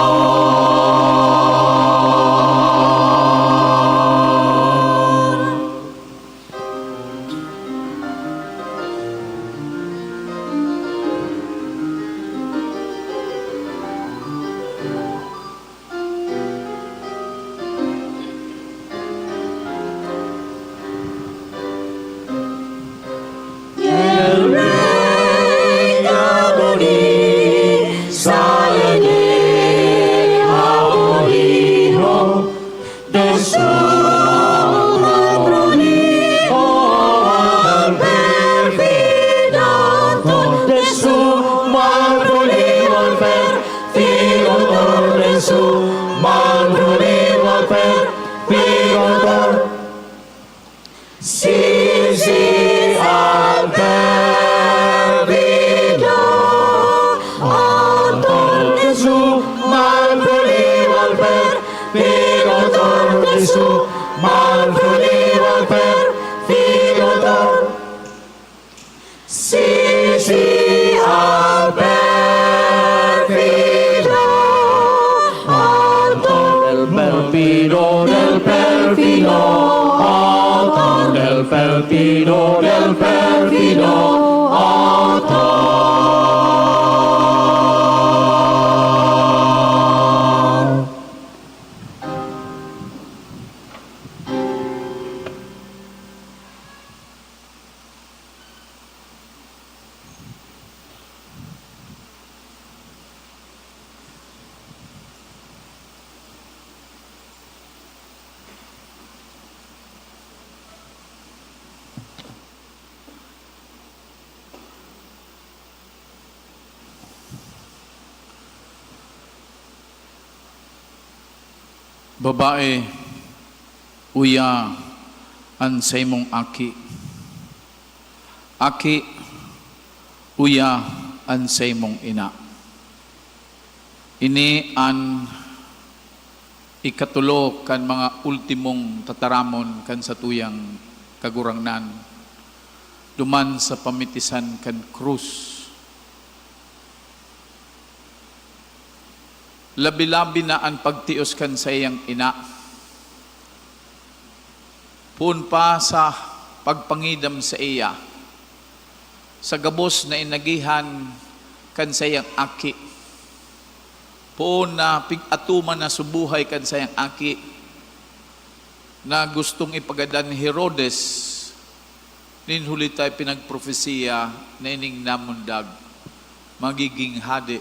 Si, si Albert Vidal, autor de su Malfoliu Albert, Vidal, autor de su Malfoliu Albert, Vidal. Si, si Albert Vidal, autor del perfido, del perfido, autor del perfido, del perfido, autor. Babae, uya an saimong aki. Aki, uya an saimong ina. Ini an ikatulo kan mga ultimong tataramon kan satuyang Kagurangnan, duman sa pamitisan kan krus. Labi-labi na an pagtios kan saiyang ina. Poon pa sa pagpangidam saiya, sa gabos na inagihan kan saiyang aki. Poon na pig-atoman na sa buhay kan saiyang aki na gustong ipagadan ni Herodes, nin huli ta ipinagpropesiya na ining namundag magiging hade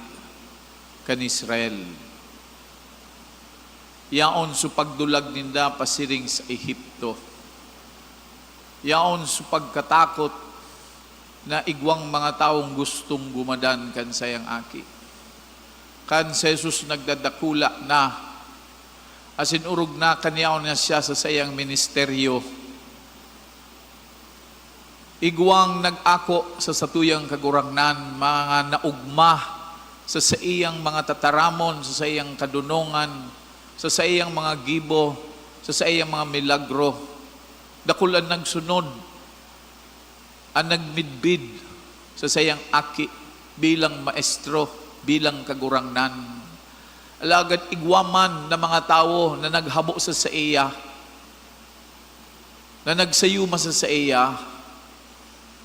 kan Israel. Yaon sa pagdulag ninda pasiring sa Ehipto. Yaon sa pagkatakot na igwang mga tawong gustong gumadan kan saiyang aki. Kan si Jesus nagdadakula na, asin orog na kan yaon na siya sa saiyang ministeryo, igwang nag-ako sa satuyang Kagurangnan, mga naogma sa saiyang mga tataramon, sa saiyang kadonongan, sa saiyang mga gibo, sa saiyang mga milagro. Dakul an nagsunod, an nagmidbid sa saiyang aki bilang maestro, bilang Kagurangnan. Alagad igwa man na mga tawo na naghabo sa saiya, na nagsayuma sa saiya,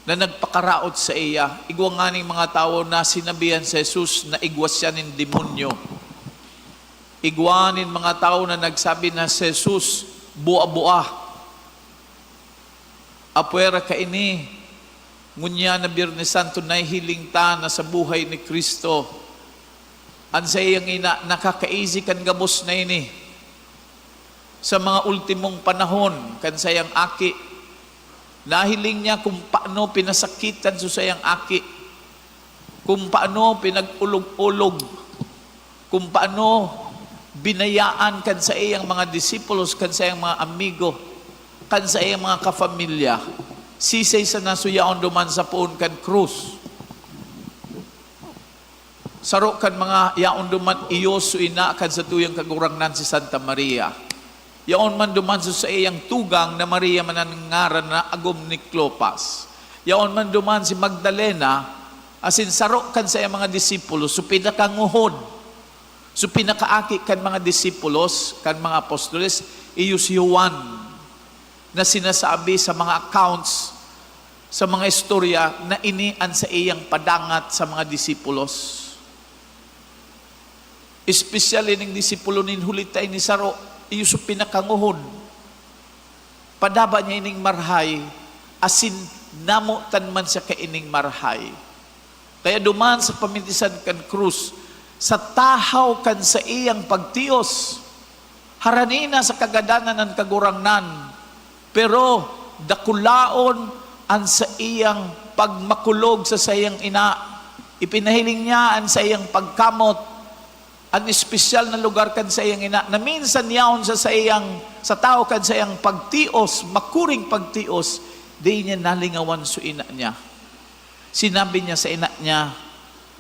na nagpakaraot saiya. Igwa nganing mga tawo na sinabihan si Jesus na igwa siya nin demonyo. Igwa nin mga tawo na nagsabi na si Jesus bua-bua. Apwera kaini, ngunyan na Biyernes Santo, nahihiling ta na sa buhay ni Cristo, an saiyang ina nakakaisi kan gabos na ini. Sa mga ultimong panahon kan saiyang aki, nahiling niya kung paano pinasakitan sa saiyang aki, kung paano pinag-olog-olog, kung paano binayaan kan saiyang mga disipulos, kan saiyang mga amigo, kan saiyang mga kafamilya. Sisay sana so yaon duman sa poon kan krus? Saro kan mga yaon duman iyo so ina kan satuyang Kagurangnan, si Santa Maria. Yaon man duman so saiyang tugang na Maria man an ngaran na agom ni Clopas. Yaon man duman si Magdalena, asin saro kan saiyang mga disipulo, so pinakanguhod, so pinakaaki kan mga disipulos, kan mga apostoles, iyo si Juan, na sinasabi sa mga accounts, sa mga istorya, na ini an saiyang padangat sa mga disipulos. Espesyal ining disipulo nin huli ta ini saro, iyo so pinakanguhod. Padaba niya ining marhay, asin namotan man siya kaining marhay. Kaya duman sa pamintisan kan krus, sa tahaw kan saiyang pagtios, harani na sa kagadanan an Kagurangnan, pero dakulaon an saiyang pagmakulog sa saiyang ina. Ipinahiling niya an saiyang pagkamot, an espesyal na lugar kan saiyang ina, na minsan yaon sa saiyang, sa tahaw kan saiyang pagtios, makuring pagtios, dai niya nalingawan so ina niya. Sinabi niya sa ina niya,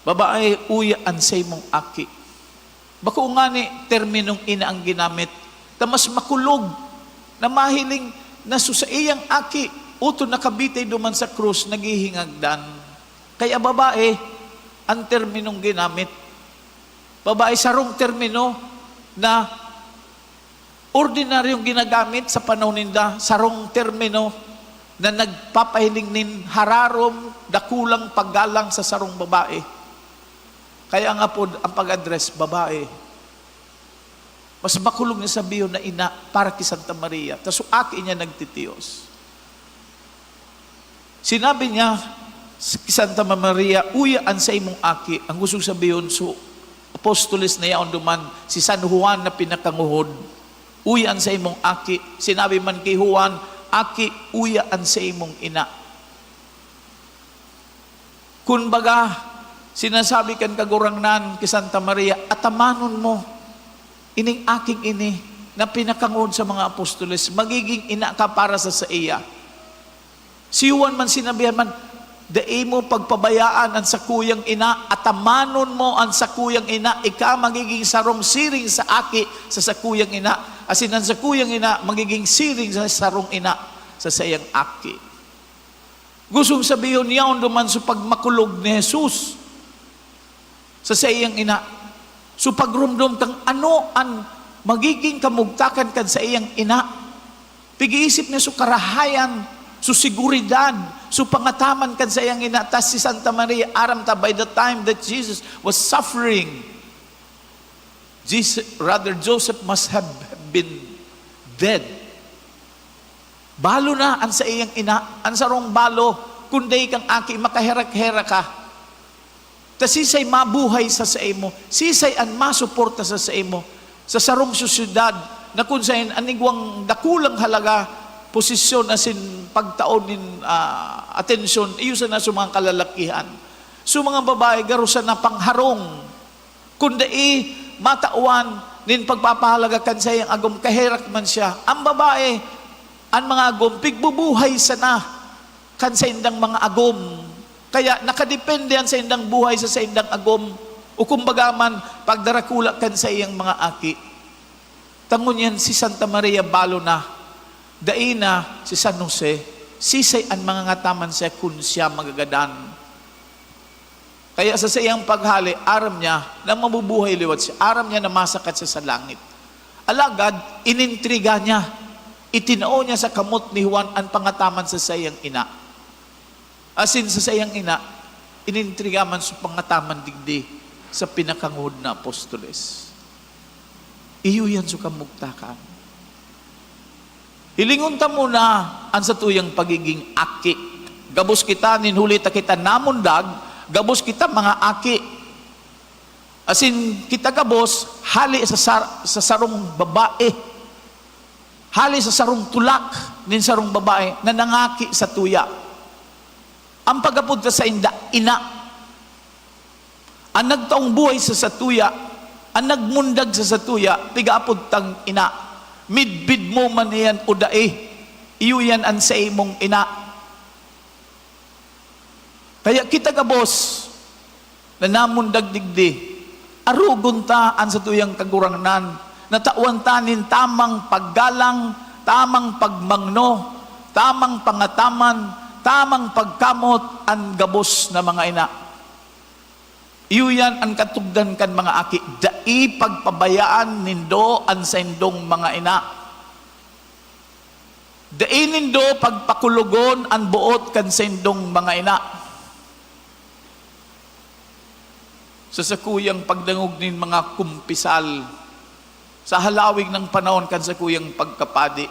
"Babae, uya an saimong aki." Bako ngani terminong ina an ginamit, ta mas makulog na mahiling na so saiyang aki, utod na kabitay duman sa krus, naghihingagdan. Kaya babae an terminong ginamit. Babae, sarong termino na ordinaryong ginagamit sa panahon ninda, sarong termino na nagpapahiling nin hararom, dakulang paggalang sa sarong babae. Kaya nga po, ang pag-address, babae. Mas makulog na sabihon na ina para ki Santa Maria, ta so aki niya nagtitios. Sinabi niya ki Santa Maria, "Uya an saimong aki." Ang gustong sabihon, so apostoles na yaon duman, si San Juan na pinakanguhod, "Uya an saimong aki." Sinabi man ki Juan, "Aki, uya an saimong ina." Kun baga, sinasabi kan Kagurangnan ki Santa Maria, "Atamanon mo ining aking ini na pinakanguhod sa mga apostoles, magiging ina ka para sa saiya." Si Juan man sinabihan man, "Dai mo pagpabayaan an sakuyang ina, atamanon mo an sakuyang ina, ika magiging sarong siring sa aki sa sakuyang ina, asin an sakuyang ina magiging siring sa sarong ina sa saiyang aki." Gustong sabihon, yaon duman so pagmakulog ni Jesus sa saiyang ina. So pagromdom kan ano an magiging kamugtakan kan saiyang ina. Pig-iisip niya so karahayan, so seguridad, so pangataman kan saiyang ina. Tas si Santa Maria, aram ta, by the time that Jesus was suffering, Jesus, rather, Joseph must have been dead. Balo na an saiyang ina, an sarong balo, kun dai kang aki, makaherak-herak ka. Ta sisay mabuhay sa saimo? Sisay an masuporta sa saimo? Sa sarong sosyedad na kun saen an igwang dakulang halaga, posisyon asin pagtao nin, ah, atensyon, iyo sana sa mga kalalakihan. So, mga babae, garo sana pangharong. Kun dai matawan nin pagpapahalaga kan saiyang agom, kaherak man siya. Ang babae, an mga agom, pigbubuhay sana kan saindang mga agom. Kaya nakadepende an saindang buhay sa saindang agom, o kumbaga man, pagdarakula kan saiyang mga aki. Ta ngunyan si Santa Maria balo na, dai na si San Jose, sisay an mangangataman siya kun siya magagadan? Kaya sa saiyang paghale, aram niya na mabubuhay liwat siya. Aram niya na masakat siya sa langit. Alagad, inintriga niya, itinao niya sa kamot ni Juan an pangataman sa saiyang ina. Asin sa saiyang ina, inintriga man so pangataman digdi sa pinakanguhod na apostoles. Iyo yan so kamugtakan. Hilingon ta muna an satuyang pagiging aki. Gabos kita, nin huli ta kita namundag, gabos kita mga aki. Asin kita gabos, hali sa sar-, sa sarong babae. Hali sa sarong tulak nin sarong babae na nangaki satuya. Ang pag-apod ta sainda, ina. An nagtaong buhay sa satuya, an nagmundag sa satuya, pigaapod tang ina. Midbid mo man iyan o dai, iyo yan an saimong ina. Kaya kita gabos na namundag digdi, arogon ta an satuyang Kagurangnan, na tawan ta nin tamang paggalang, tamang pagmangno, tamang pangataman, tamang pagkamot an gabos na mga ina. Iyo yan an katugdan kan mga aki. Dai pagpabayaan nindo an saindong mga ina. Dai nindo pagpakulogon an boot kan saindong mga ina. Sa sakuyang pagdangog nin mga kumpisal, sa halawig na panahon kan sakuyang pagkapadi,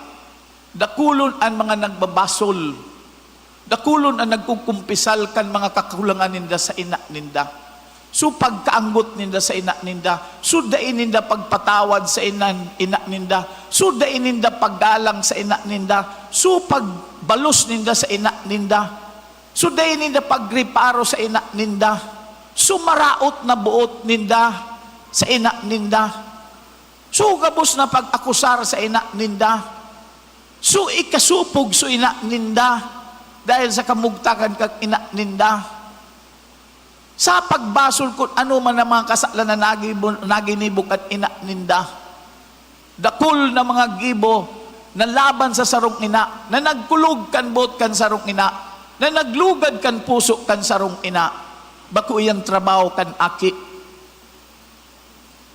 dakulon an mga nagbabasol, dakulon an nagkukumpisal kan mga kakulangan ninda sa ina ninda. So pagkaanggot ninda sa ina ninda, so dai ninda pagpatawad sa ina, ina ninda, so dai ninda paggalang sa ina ninda, so pagbalos ninda sa ina ninda, so dai ninda pagreparo sa ina ninda, so maraot na boot ninda sa ina ninda, so gabos na pag-akusar sa ina ninda, so ikasupog so ina ninda dahil sa kamugtakan kan ina ninda. Sa pagbasol kun ano man ang mga kasalan na nagibo-, naginibo kan ina ninda. Dakul na mga gibo na laban sa sarong ina, na nagkulog kan boot kan sarong ina, na naglugad kan puso kan sarong ina. Bako iyan trabaho kan aki.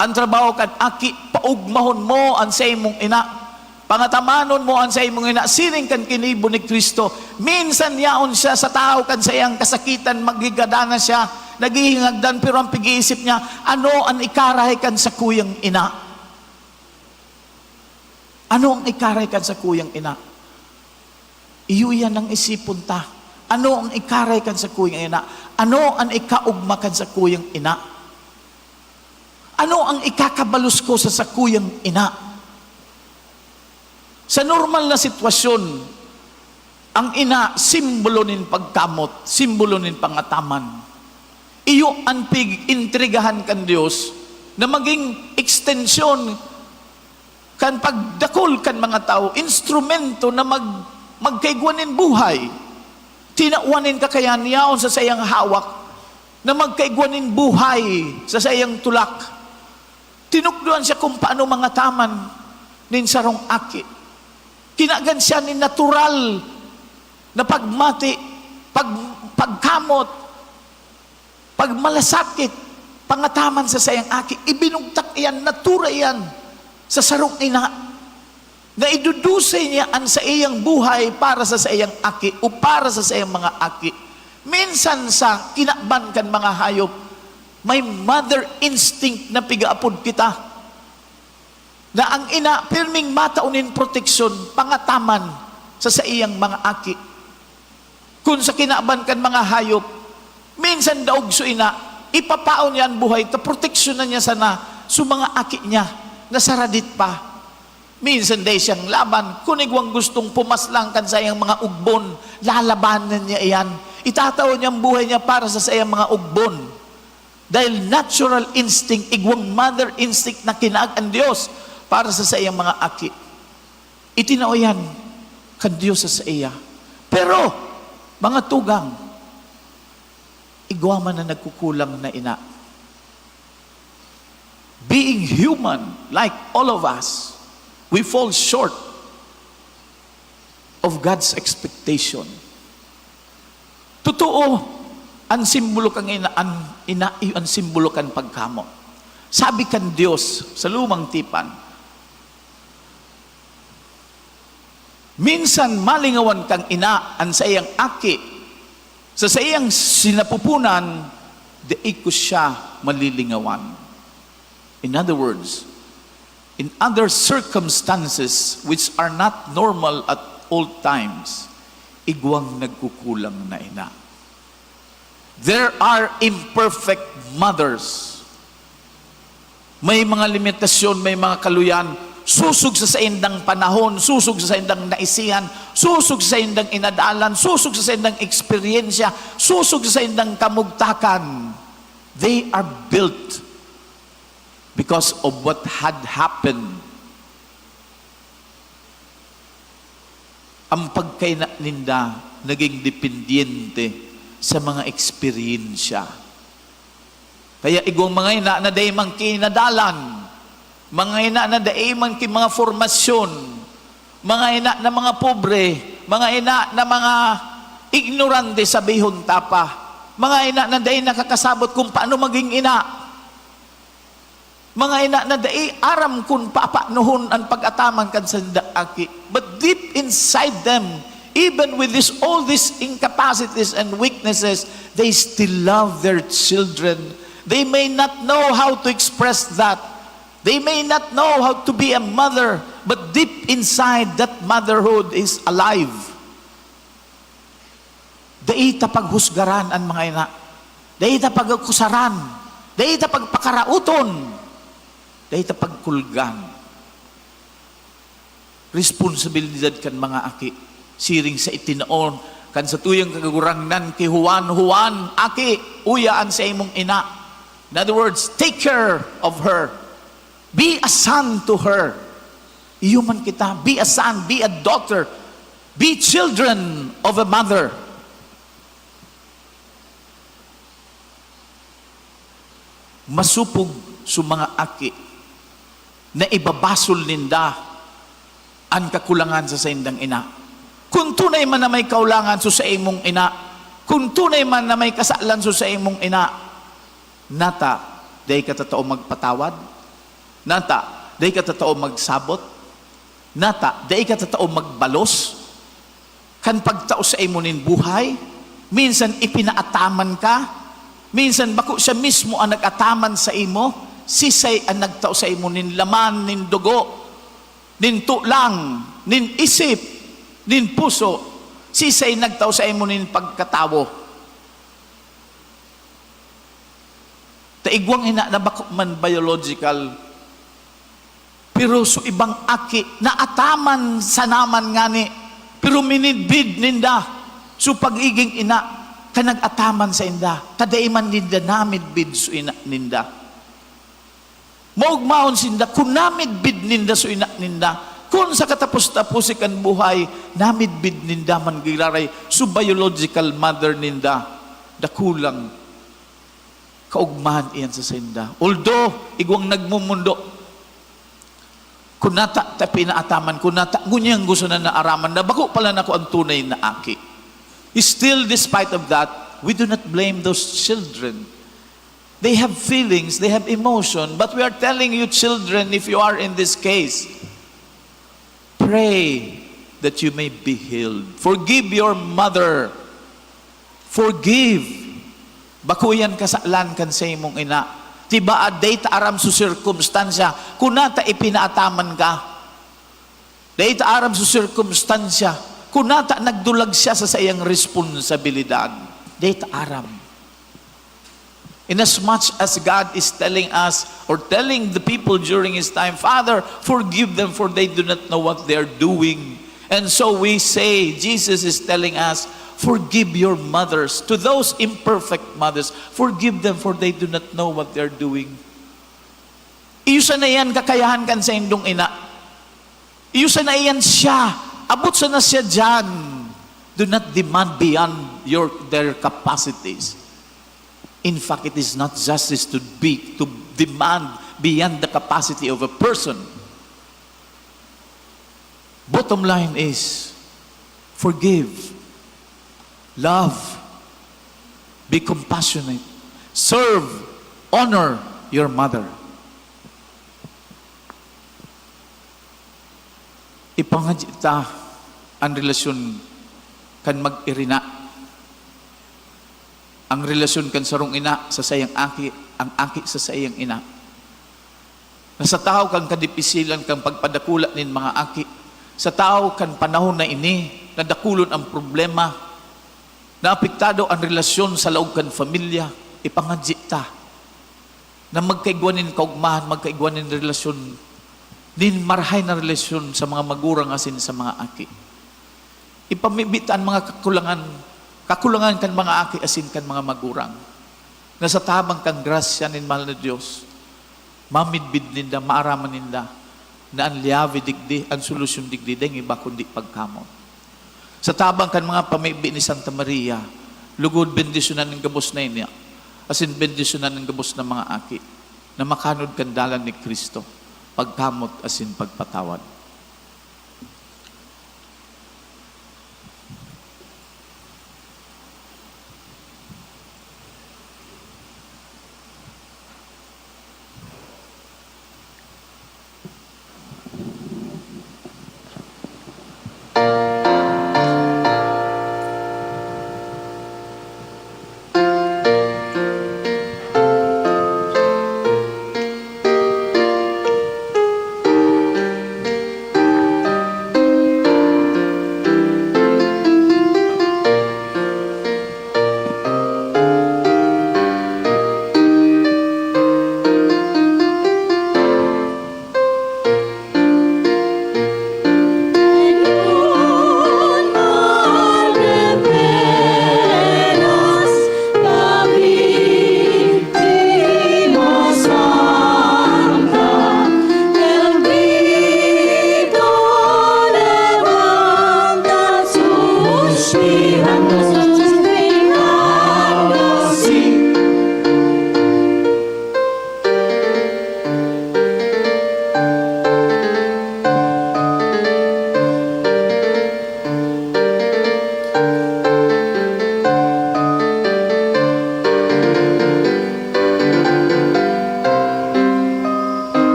An trabaho kan aki, paogmahon mo an saimong ina. Pangatamanon mo an saimong ina siring kan kinibo ni Cristo. Minsan yaon siya sa tahaw kan saiyang kasakitan, maghigadana siya, naghihingagdan, pero ang pag-iisip niya, "Ano an ikarahay kan sakuyang ina? Ano ang ikarahay kan sakuyang ina?" Iyo iyan ang isipon ta. Ano ang ikarahay kan sakuyang ina? Ano an ikaogma kan sakuyang ina? Ano ang ikakabalos ko sa sakuyang ina? Sa normal na sitwasyon, ang ina, simbolo nin pagkamot, simbolo nin pangataman. Iyo an pig-intrigahan kan Dios na maging ekstensyon kan pagdakul kan mga tawo, instrumento na mag-, magkaigwa nin buhay. Tinawan nin kakayahan yaon sa saiyang hawak na magkaigwa nin buhay sa saiyang tulak. Tinukdoan siya kung paano mangataman nin sarong aki. Kinagan siya nin natural na pagmati, pag-, pagkamot, pagmalasakit, pangataman sa saiyang aki. Ibinugtak iyan, natura iyan sa sarong ina, na idudusay niya an saiyang buhay para sa saiyang aki o para sa saiyang mga aki. Minsan sa kinaban kan mga hayop, may mother instinct na pigaapod kita, na ang ina pirming matao nin proteksyon, pangataman sa saiyang mga aki. Kun sa kinaban kan mga hayop, minsan daog so ina, ipapaon niya an buhay ta proteksyonan niya sana so mga aki niya na saradit pa. Minsan dai siyang laban, kun igwang gustong pumaslang kan saiyang mga ugbon, lalabanan niya iyan. Itatao niya an buhay niya para sa saiyang mga ugbon. Dahil natural instinct, igwang mother instinct na kinaag an Dios para sa saiyang mga aki. Itinao iyan kan Dios sa saiya. Pero, mga tugang, igwa man na nagkukulang na ina. Being human, like all of us, we fall short of God's expectation. Totoo, an simbolo kan ina, an ina iyo an simbolo kan pagkamot. Sabi kan Dios sa lumang tipan, "Minsan malingawan kan ina an saiyang aki sa saiyang sinapupunan, dai ko siya malilingawan." In other words, in other circumstances which are not normal at all times, igwang nagkukulang na ina. There are imperfect mothers. May mga limitasyon, may mga kaluyan, sosog sa saindang panahon, sosog sa saindang naisihan, sosog sa saindang inadalan, sosog sa saindang eksperyensya, sosog sa saindang kamugtakan. They are built because of what had happened. Ang pagkaina ninda naging dependyente sa mga eksperyensya. Kaya igwang mga ina na dai man kinadalan, mga ina na dai man ki mga formasyon, mga ina na mga pobre, mga ina na mga ignorante, sabihon ta pa, mga ina na dai nakakasabot kung paano maging ina, mga ina na dai aram kun papaanohon an pag-ataman kan saindang aki. But deep inside them, even with this, all these incapacities and weaknesses, they still love their children. They may not know how to express that. They may not know how to be a mother, but deep inside, that motherhood is alive. Dai ta paghusgaran an mga ina. Dai ta pagakusaran. Dai ta pagpakarauton. Dai ta pagkulgan. Responsabilidad kan mga aki. Siring sa itinaon kan satuyang Kagurangnan ki Juan, "Juan, aki, uya an saimong ina." In other words, take care of her. Be a son to her. Iyo man kita, be a son, be a daughter, be children of a mother. Masupog so mga aki na ibabasol ninda an kakulangan sa saindang ina. Kun tunay man na may kaulangan so saimong ina, kun tunay man na may kasalan so saimong ina, nata, dai ka tatao magpatawad? Nata, dai ka tatao magsabot? Nata, dai ka tatao magbalos? Kan pagtao saimo nin buhay, minsan ipinaataman ka, minsan bako siya mismo an nag-ataman saimo, sisay an nagtao saimo nin laman, nin dugo, nin tulang, nin isip, nin puso, sisay nagtao saimo nin pagkatawo? Ta igwang ina na bako man biological, pero so ibang aki, naataman sana man ngani, pero minidbid ninda so pagiging ina kan nag-ataman sainda, ta dai man ninda namidbid so ina ninda. Maogmaon sinda kun namidbid ninda so ina ninda, kun sa katapos-taposi kan buhay, namidbid ninda man giraray so biological mother ninda. Dakulang kaogmahan iyan sa sainda. Although, igwang nagmumundo, kun nata ta pinaataman, kun nata ngunyan gusto na naaraman na bako pala nako ang tunay na aki. Still, despite of that, we do not blame those children. They have feelings, they have emotion, but we are telling you, children, if you are in this case, pray that you may be healed. Forgive your mother. Forgive. Bako yan kasalan kan saimong ina. Tibaad, dai ta aram so sirkumstansya kun nata ipinaataman ka. Dai ta aram so sirkumstansya kun nata nagdulag siya sa saiyang responsabilidad. Dai ta aram. Inasmuch as God is telling us or telling the people during His time, "Father, forgive them, for they do not know what they are doing." And so we say, Jesus is telling us, "Forgive your mothers." To those imperfect mothers, "Forgive them, for they do not know what they are doing." Iyo sana iyan kakayahan kan saindong ina. Iyo sana iyan siya. Abot sana siya diyan. Do not demand beyond your, their capacities. In fact, it is not justice to be, to demand beyond the capacity of a person. Bottom line is, forgive, love, be compassionate, serve, honor your mother. Ipangadyi ta an relasyon kan mag-irina. Ang relasyon kan sarong ina sa saiyang aki, ang aki sa saiyang ina. Na sa tahaw kan kadipisilan kan pagpadakula nin mga aki, sa tahaw kan panahon na ini, na dakulon ang problema, na apektado an relasyon sa laog kan pamilya, ipangadyi ta na magkaigwa nin kaogmahan, magkaigwa nin relasyon, nin marahay na relasyon sa mga magurang asin sa mga aki. Ipamibi ta an mga kakulangan, kakulangan kan mga aki asin kan mga magurang, na sa tabang kan grasya nin mahal na Dios, mamidbid ninda, maaraman ninda na an liyabe digdi, an solusyon digdi, dai iba kundi pagkamoot. Sa tabang kan mga pamibi ni Santa Maria, Lugod bendisyonan an gabos na ini, asin bendisyonan an gabos na mga aki, na makanod kan dalan ni Cristo, pagkamot asin pagpatawad.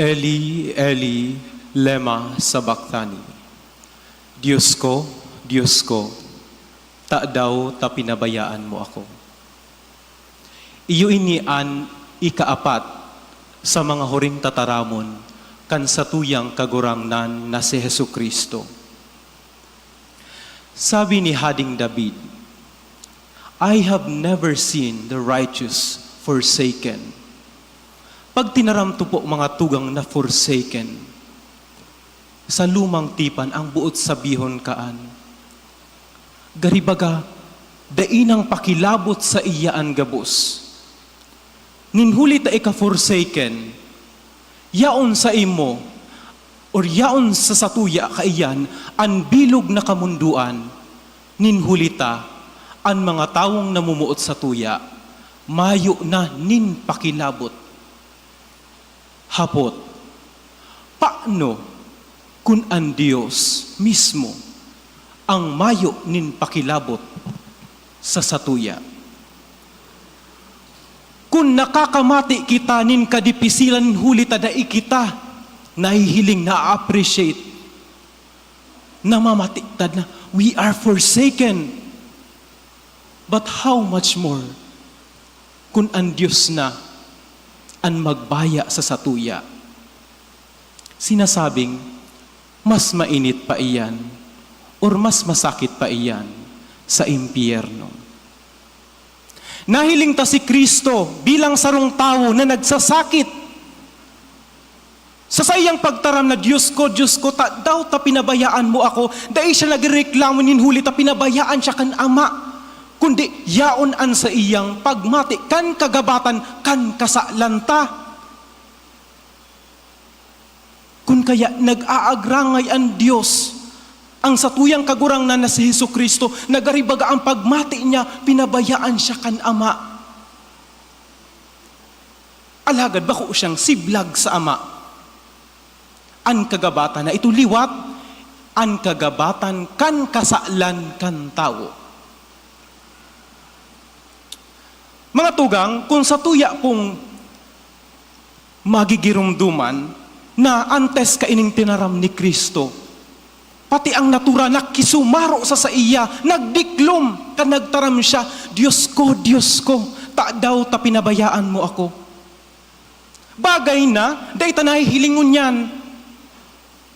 Eli, Eli, lema sabachthani? Dios ko, Dios ko, tadaw ta pinabayaan mo ako? Iyo ini an ikaapat sa mga huring tataramon kan satuyang Kagurangnan na si Jesu-Cristo. Sabi ni Hading David, "I have never seen the righteous forsaken." Pag tinaram to po, mga tugang, na forsaken, sa lumang tipan, ang boot sabihon kaan, gari baga, dai nang pakilabot saiya an gabos. Nin huli ta ika-forsaken, yaon saimo, or yaon sa satuya kaiyan, an bilog na kamondoan, nin huli ta, an mga tawong namumuot satuya, mayo na nin pakilabot. Hapot, paano kun an Dios mismo ang mayo nin pakilabot sa satuya? Kun nakakamati kita nin kadipisilan huli ta dai kita nahihiling, na-appreciate, namamati ta na we are forsaken. But how much more kun an Dios na an magbaya sa satuya? Sinasabing, Mas mainit pa iyan, or mas masakit pa iyan sa impyerno. Nahiling ta si Cristo bilang sarong tawo na nagsasakit. Sa saiyang pagtaram na, "Diyos ko, Diyos ko, tadaw ta pinabayaan mo ako?" Dai siya nagreklamo nin huli ta pinabayaan siya kan Ama, kundi yaon an saiyang pagmati kan kagabatan kan kasalan ta. Kun kaya, nag-aagrangay an Dios, ang satuyang Kagurangnan na si Jesu-Cristo, na gari baga ang pagmati niya, pinabayaan siya kan Ama. Alagad bako siyang siblag sa Ama. An kagabatan na ito liwat, an kagabatan kan kasalan kan tawo. Mga tugang, kung satuya pong magigiromdoman na antes kaining tinaram ni Cristo, pati ang natura nakisumaro sa saiya, nagdiklom kan nagtaram siya, "Diyos ko, Diyos ko, tadaw ta pinabayaan mo ako?" Bagay na, dai ta nahihiling ngunyan.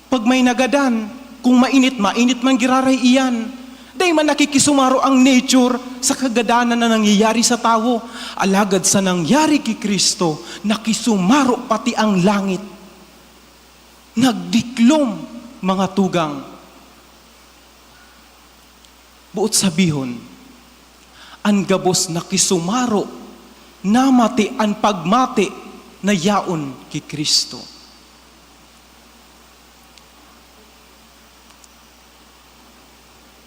Pag may nagadan, kung mainit, mainit man giraray iyan. Dai man nakikisumaro ang nature sa kagadanan na nangyayari sa tawo. Alagad sa nangyari ki Cristo, nakisumaro pati ang langit. Nagdiklom, mga tugang. Buot sabihon, an gabos nakisumaro, namati an pagmati na yaon ki Cristo.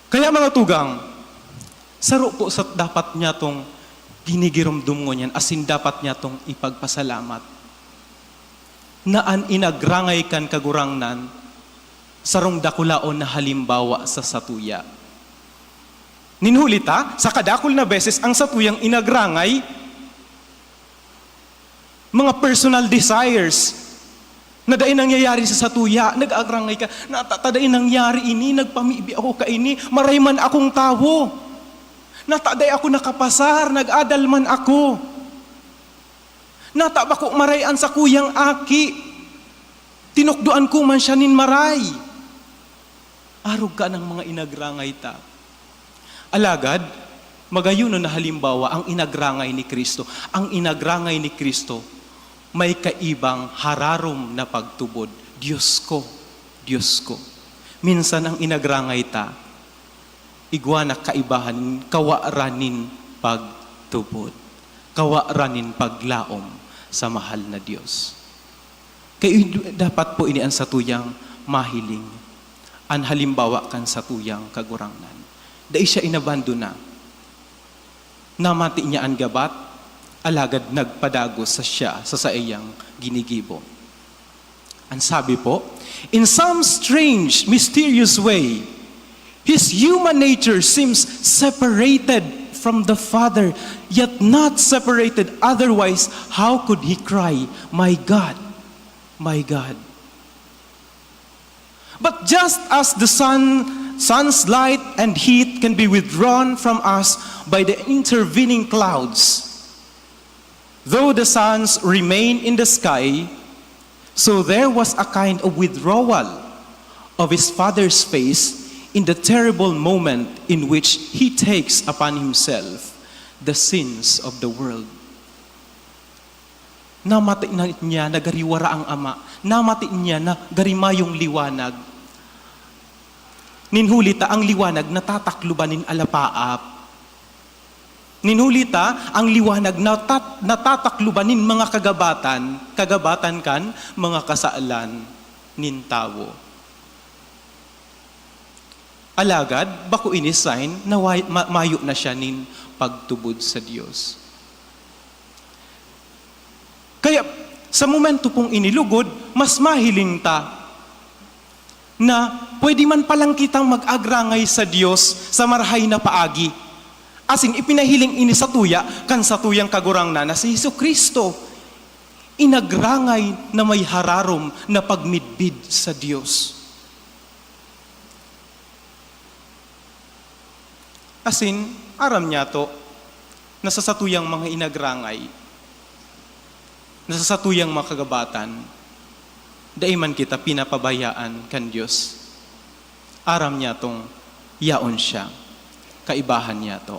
Kaya, mga tugang, saro po sa dapat niyatong ginigiromdom ngunyan, asin dapat niyatong ipagpasalamat, na an inagrangay kan Kagurangnan, sarong dakulaon na halimbawa sa satuya. Nin huli ta, sa kadakul na beses, ang satuyang inagrangay, mga personal desires na dai nangyayari sa satuya. Nag-aagrangay ka, "Nata ta dai nangyari ini, nagpamibi ako kaini, maray man akong tawo. Nata dai ako nakapasar, nag-adal man ako. Nata bako maray an sakuyang aki, tinukdoan ko man siya nin maray." Arog ka ng mga inagrangay ta. Alagad, magayon na halimbawa ang inagrangay ni Cristo. Ang inagrangay ni Cristo, may kaibang hararom na pagtubod, "Diyos ko, Diyos ko." Minsan ang inagrangay ta, igwa na kaibahan, kawa ra nin pagtubod, kawa ra nin paglaom sa mahal na Diyos. Kaya dapat po ini an satuyang mahiling, an halimbawa kan satuyang Kagurangnan. Dai siya inabandona. Namati niya an gabat, alagad nagpadagos sa siya sa saiyang ginigibo. An sabi po, "In some strange, mysterious way, his human nature seems separated from the Father, yet not separated otherwise. How could he cry, 'My God, my God'?" But just as the sun, sun's light and heat can be withdrawn from us by the intervening clouds, though the suns remain in the sky, so there was a kind of withdrawal of his Father's face in the terrible moment in which he takes upon himself the sins of the world. Namati na niya na gari wara ang Ama. Namati niya na gari mayong liwanag. Nin huli ta, ang liwanag natatakloban nin alapaap. Nin huli ta, ang liwanag natat-, natatakloban nin mga kagabatan, kagabatan kan mga kasalan nin tawo. Alagad, bako ini sign na way-, ma-, mayo na siya nin pagtubod sa Dios. Kaya, sa momento pong ini, lugod, mas mahiling ta na pwede man palang kitang mag-agrangay sa Dios sa marahay na paagi. Asin ipinahiling ini satuya kan satuyang Kagurangnan na si Jesu-Cristo. Inagrangay na may hararom na pagmidbid sa Dios. Asin, aram niyato na sa satuyang mga inagrangay, na sa satuyang mga kagabatan, Dai man kita pinapabayaan kan Dios. Aram niya tong yaon siya. Kaibahan niya to.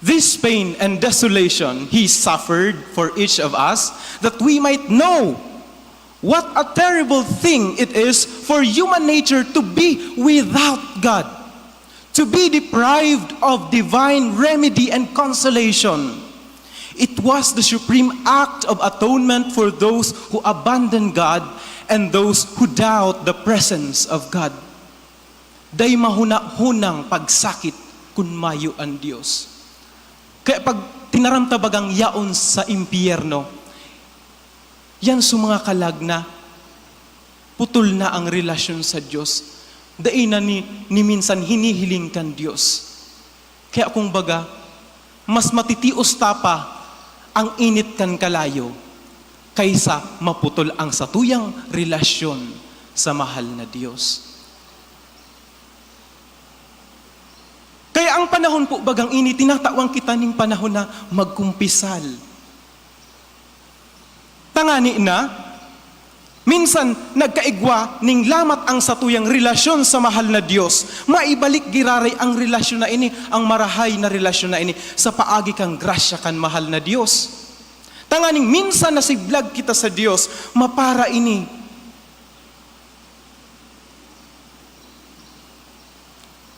This pain and desolation He suffered for each of us, that we might know what a terrible thing it is for human nature to be without God, to be deprived of divine remedy and consolation. It was the supreme act of atonement for those who abandon God and those who doubt the presence of God. Dai mahunahunang pagsakit kun mayo an Dios. Kaya pag tinaram ta bagang yaon sa impyerno, yan sa mga kalag na putol na ang relasyon sa Dios. Dai na ni, ni minsan hinihiling kan Dios. Kaya kung baga, mas matitios ta pa ang init kan kalayo kaysa maputol ang satuyang relasyon sa mahal na Dios. Kaya ang panahon po bagang ini, tinatawan kita ning panahon na magkumpisal. Tangani na, minsan nagkaigwa ning lamat ang satuyang relasyon sa mahal na Dios. Maibalik giraray ang relasyon na ini, ang marahay na relasyon na ini, sa paagi kan grasya kan mahal na Dios. Tanganing minsan nasiblag kita sa Dios, mapara ini.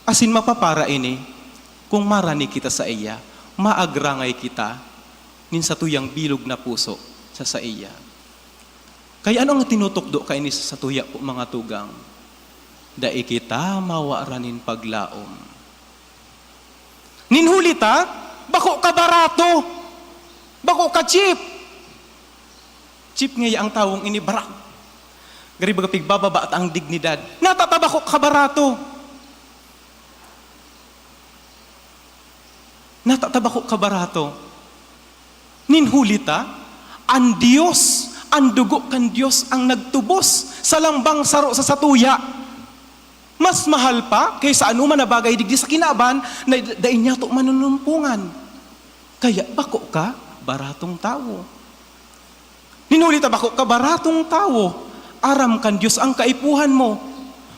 Asin mapapara ini, kung marani kita saiya, maagrangay kita nin satuyang bilog na puso sa saiya. Kaya ano ang tinutukdo kaini sa satuya po, mga tugang? Dai kita mawaran nin paglaom. Nin huli ta, bako ka barato, bako ka cheap. Cheap ngaya ang tawong ini, barak. Gari baga pigbababa ta ang dignidad. Natatabako ka barato. Natatabako ka barato. Nin huli ta, an Dios, an dugo kan Dios ang nagtubos sa lambang saro sa satuya. Mas mahal pa kaysa anoman na bagay digdi sa kinaban na dai niyato manunumpongan. Kaya bako ka baratong tawo. Nin huli ta bako ka baratong tawo, aram kan Dios ang kaipuhan mo.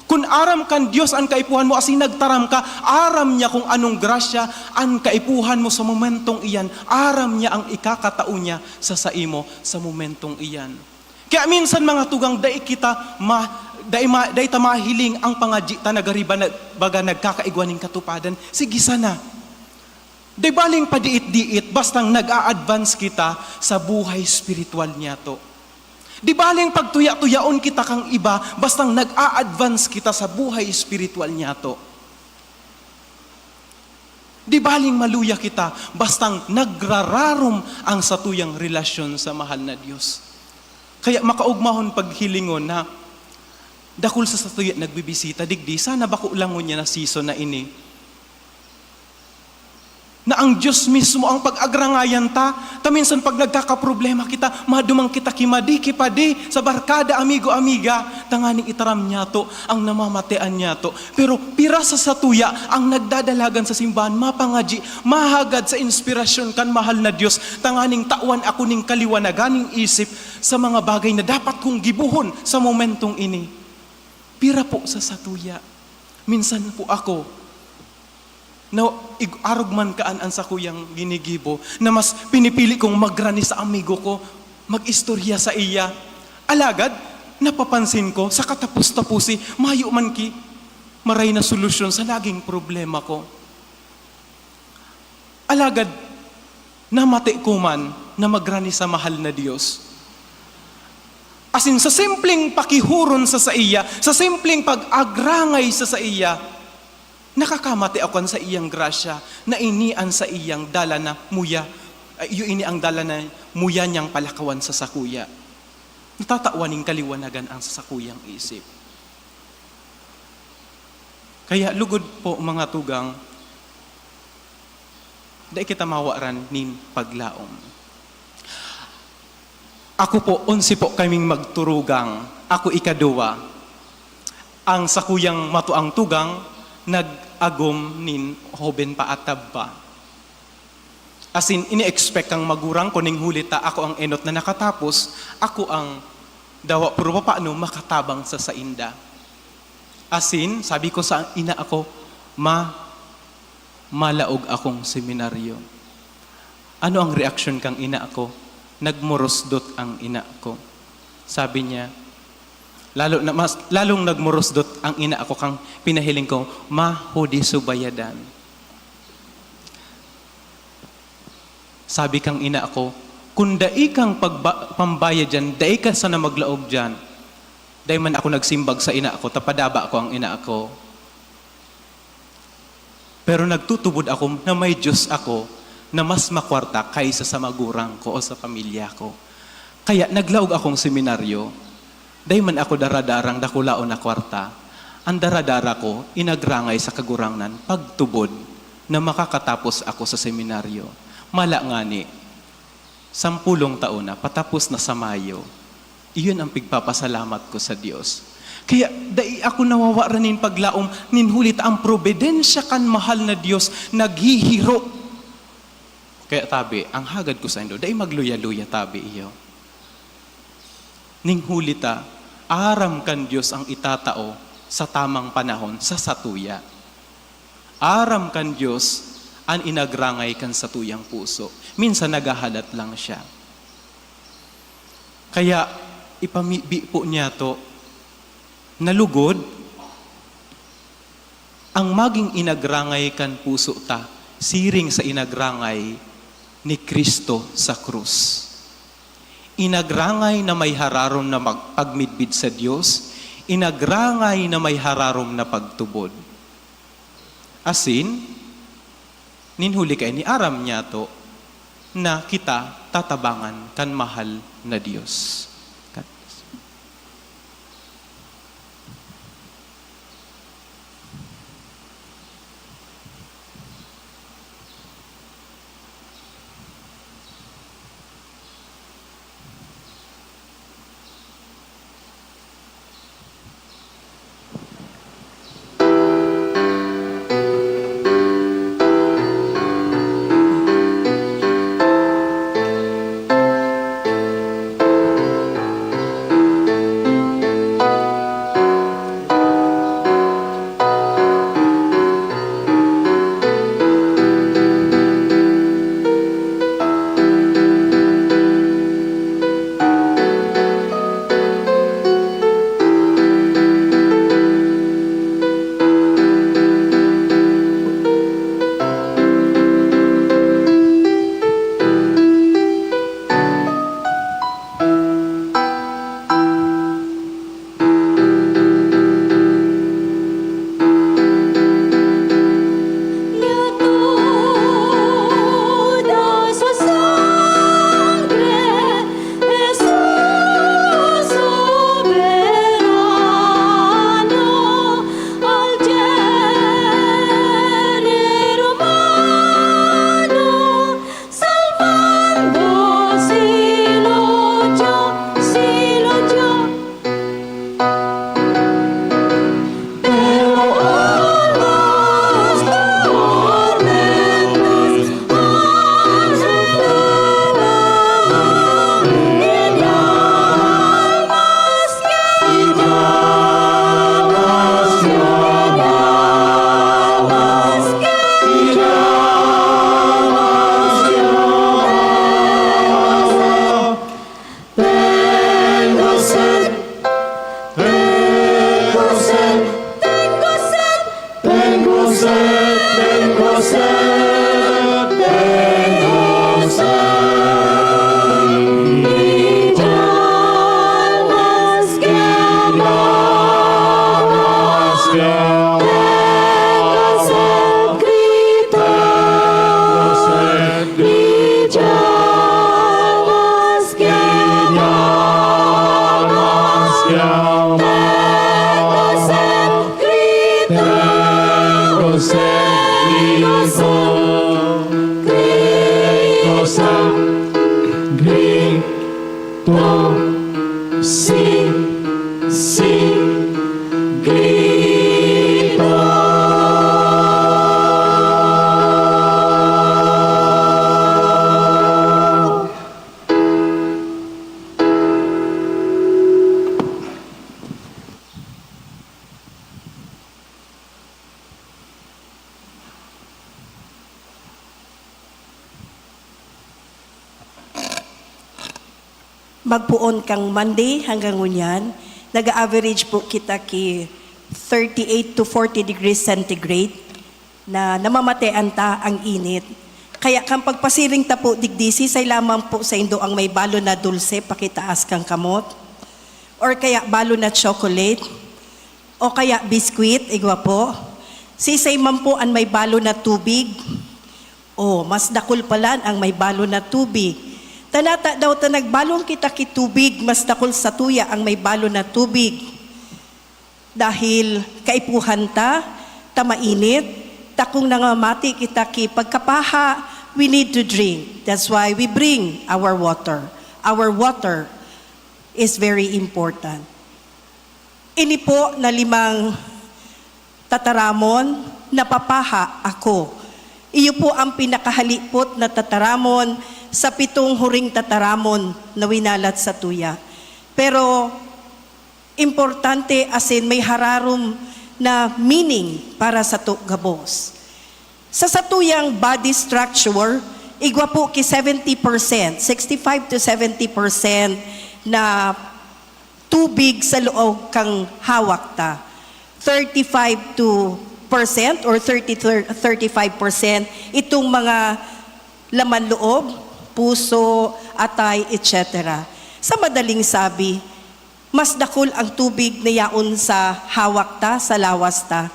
Kun aram kan Dios an kaipuhan mo asin nagtaram ka, aram niya kung anong grasya an kaipuhan mo sa momentong iyan. Aram niya ang ikakatao niya sa saimo sa momentong iyan. Kaya minsan, mga tugang, dai kita ma-, dai ma-, dai ta mahiling ang pangadyi ta na gariba na, baga nagkakaigwa nin katupadan. Sige sana. Di baling padiit-diit, bastang nag-a-advance kita sa buhay spiritual niyato. Di baling pagtuya-tuyaon kita kan iba, bastang nag-a-advance kita sa buhay spiritual niyato. Di baling maluya kita, bastang nagrararom ang satuyang relasyon sa mahal na Dios. Kaya makaogmahon paghilingon na dakul sa satuya nagbibisita digdi, sana bako lang ngunyan na season na ini. Na ang Dios mismo ang pag-agrangayan ta. Ta minsan pag nagkakaproblema kita, maduman kita ki madi, ki padi, sa barkada, amigo, amiga, tanganing itaram niyato ang namamatean niyato. Pero pira sa satuya ang nagdadalagan sa simbahan, mapangadyi, mahagad sa inspirasyon kan mahal na Dios, tanganing tawan ako ning kaliwanagan ning isip sa mga bagay na dapat kong gibohon sa momentong ini. Pira po sa satuya. Minsan po ako, na ig-, arog man kaan an sakuyang ginigibo, na mas pinipili kong magrani sa amigo ko, mag-istorya saiya. Alagad, napapansin ko, sa katapos-taposi, mayo man ki maray na solusyon sa naging problema ko. Alagad, namati ko man na magrani sa mahal na Dios. Asin sa simpleng pakihuron sa saiya, sa simpleng pag-agrangay sa saiya, nakakamati ako kan saiyang grasya na ini an saiyang dalan na muya, ay, iyo ini ang dalan na muya niyang palakawan sa sakuya. Natatawan ning kaliwanagan ang sakuyang isip. Kaya lugod po, mga tugang, dai kita mawaran nin paglaom. Ako po, onse po kaming magturugang. Ako ikaduwa. Ang sakuyang matuang tugang, nag-agom nin hoben pa, atab pa. As in, ini-expect kang magurang ko ning huli ta ako ang enot na nakatapos, ako ang Dawa puro papaano makatabang sa sainda. Asin, sabi ko sa ina ko, "Ma, malaog akong seminaryo." Ano ang reaksyon kang ina ko? Nagmurusdot ang ina ko. Sabi niya, lalo na, mas, lalong nagmurusdot ang ina ko kang pinahiling ko, "Ma, hudi subayadan." Sabi kang ina ko, "Kun dai kang pagba-, pambayad diyan, dai ka sana maglaog diyan." Dai man ako nagsimbag sa ina ko, ta padaba ko ang ina ko. Pero nagtutubod ako na may Diyos ako na mas makwarta kaysa sa magurang ko o sa pamilya ko. Kaya naglaog akong seminaryo. Dai man ako daradarang dakulaon na kwarta. Ang daradara ko, inagrangay sa Kagurangnan, pagtubod na makakatapos ako sa seminaryo. Mala ngani, sampulong taon na, patapos na sa Mayo. Iyon ang pigpapasalamat ko sa Dios. Kaya dai ako nawawara nin paglaom, nin huli ta ang probidensya kan mahal na Dios naghihiro. Kaya tabi, ang hagad ko saindo, dai magluya-luya tabi iyo. Ning huli ta, aram kan Dios ang itatao sa tamang panahon sa satuya. Aram kan Dios an inagrangay kan satuyang puso. Minsan naghahalat lang siya. Kaya ipamibi po niya to, na lugod ang maging inagrangay kan puso ta, siring sa inagrangay ni Cristo sa krus. Inagrangay na may hararom na mag-, pagmidbid sa Dios, inagrangay na may hararom na pagtubod. Asin, nin huli kaini aram niya to na kita tatabangan kan mahal na Dios. Salvando si Lucio, si Lucio. Pero almas tormentos, almas tormentos, Tengo sed, tengo sed, tengo sed, tengo sed. Mi alma clama, clama, tengo sed, grito, tengo sed, grito. Mi alma clama, clama, tengo sed, grito, tengo sed, grito, grito sed, grito, sin, sin, grito. Magpoon kang Monday hanggang ngunyan, nag-a-average po kita ki thirty-eight to forty degrees centigrade na namamatean ta ang init. Kaya kan pagpasiring ta po digdi, sisay lamang po saindo ang may balon na dulce, pakitaas kan kamot, or kaya balon na chocolate, o kaya biskwit, igwa po. Sisay man po an may balon na tubig? O, mas dakul palan ang may balon na tubig. Ta nata daw ta nagbalon kita ki tubig, mas dakul satuya ang may balon na tubig. Dahil kaipuhan ta, ta mainit, ta kung nangamati kita ki pagkapaha, we need to drink. That's why we bring our water. Our water is very important. Ini po na limang tataramon, napapaha ako. Iyo po ang pinakahalipot na tataramon sa pitong huring tataramon na winalat satuya. Pero importante asin may hararom na meaning para sato gabos. Sa satuyang body structure, igwa po ki seventy percent, sixty-five to seventy percent na tubig sa loob kan hawak ta. Thirty-five to percent or thirty, thirty-five percent itong mga laman loob, puso, atay, et cetera. Sa madaling sabi, mas dakul ang tubig na yaon sa hawak ta, sa lawas ta.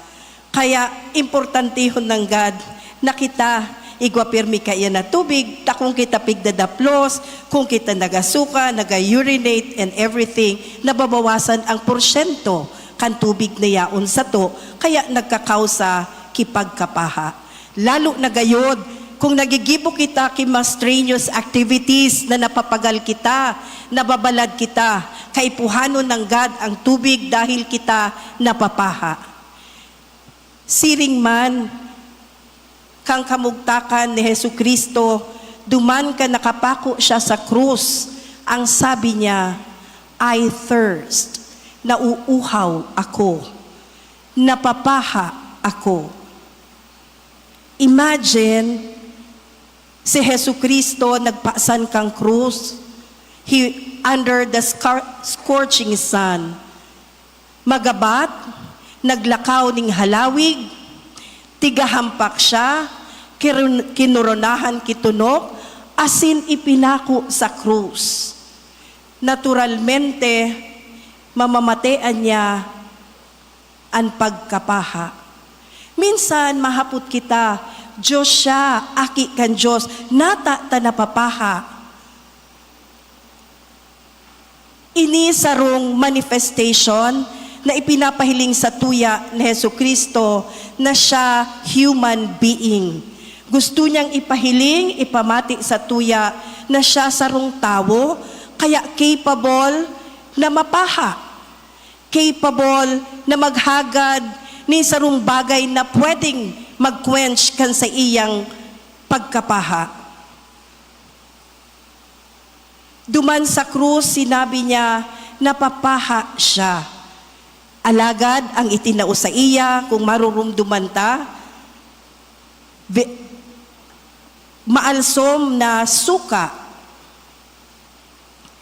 Kaya, importantehon nanggad na kita igwa pirmi kaiyan na tubig, ta kung kita pigdadaplos, kung kita nagasuka, naga-urinate, and everything, nababawasan ang porsyento kan tubig na yaon sato, kaya nagkakausa ki pagkapaha. Lalo na gayod kung nagigibo kita ki mga strenuous activities na napapagal kita, nababalad kita, kaipuhanon nanggad ang tubig dahil kita napapaha. Siring man kan kamugtakan ni Jesu-Cristo, duman kan nakapako siya sa krus, ang sabi niya, "I thirst, nauuhaw ako, napapaha ako." Imagine, si Jesu-Cristo nagpasan kan krus, he, under the scar-, scorching sun. Magabat, naglakaw ning halawig, tigahampak siya, kirun-, kinoronahan ki tunok, asin ipinako sa krus. Naturalmente, mamamatean niya an pagkapaha. Minsan, mahapot kita, "Dios siya, Aki kan Dios, nata ta napapaha?" Ini sarong manifestation na ipinapahiling satuya ni Jesu-Cristo na siya human being. Gusto niyang ipahiling, ipamati satuya na siya sarong tawo, kaya capable na mapaha, capable na maghagad nin sarong bagay na pwedeng mag-quench kan saiyang pagkapaha. Duman sa krus, sinabi niya, "Napapaha siya." Alagad ang itinao saiya, kung marurumduman ta, ve-, maalsom na suka.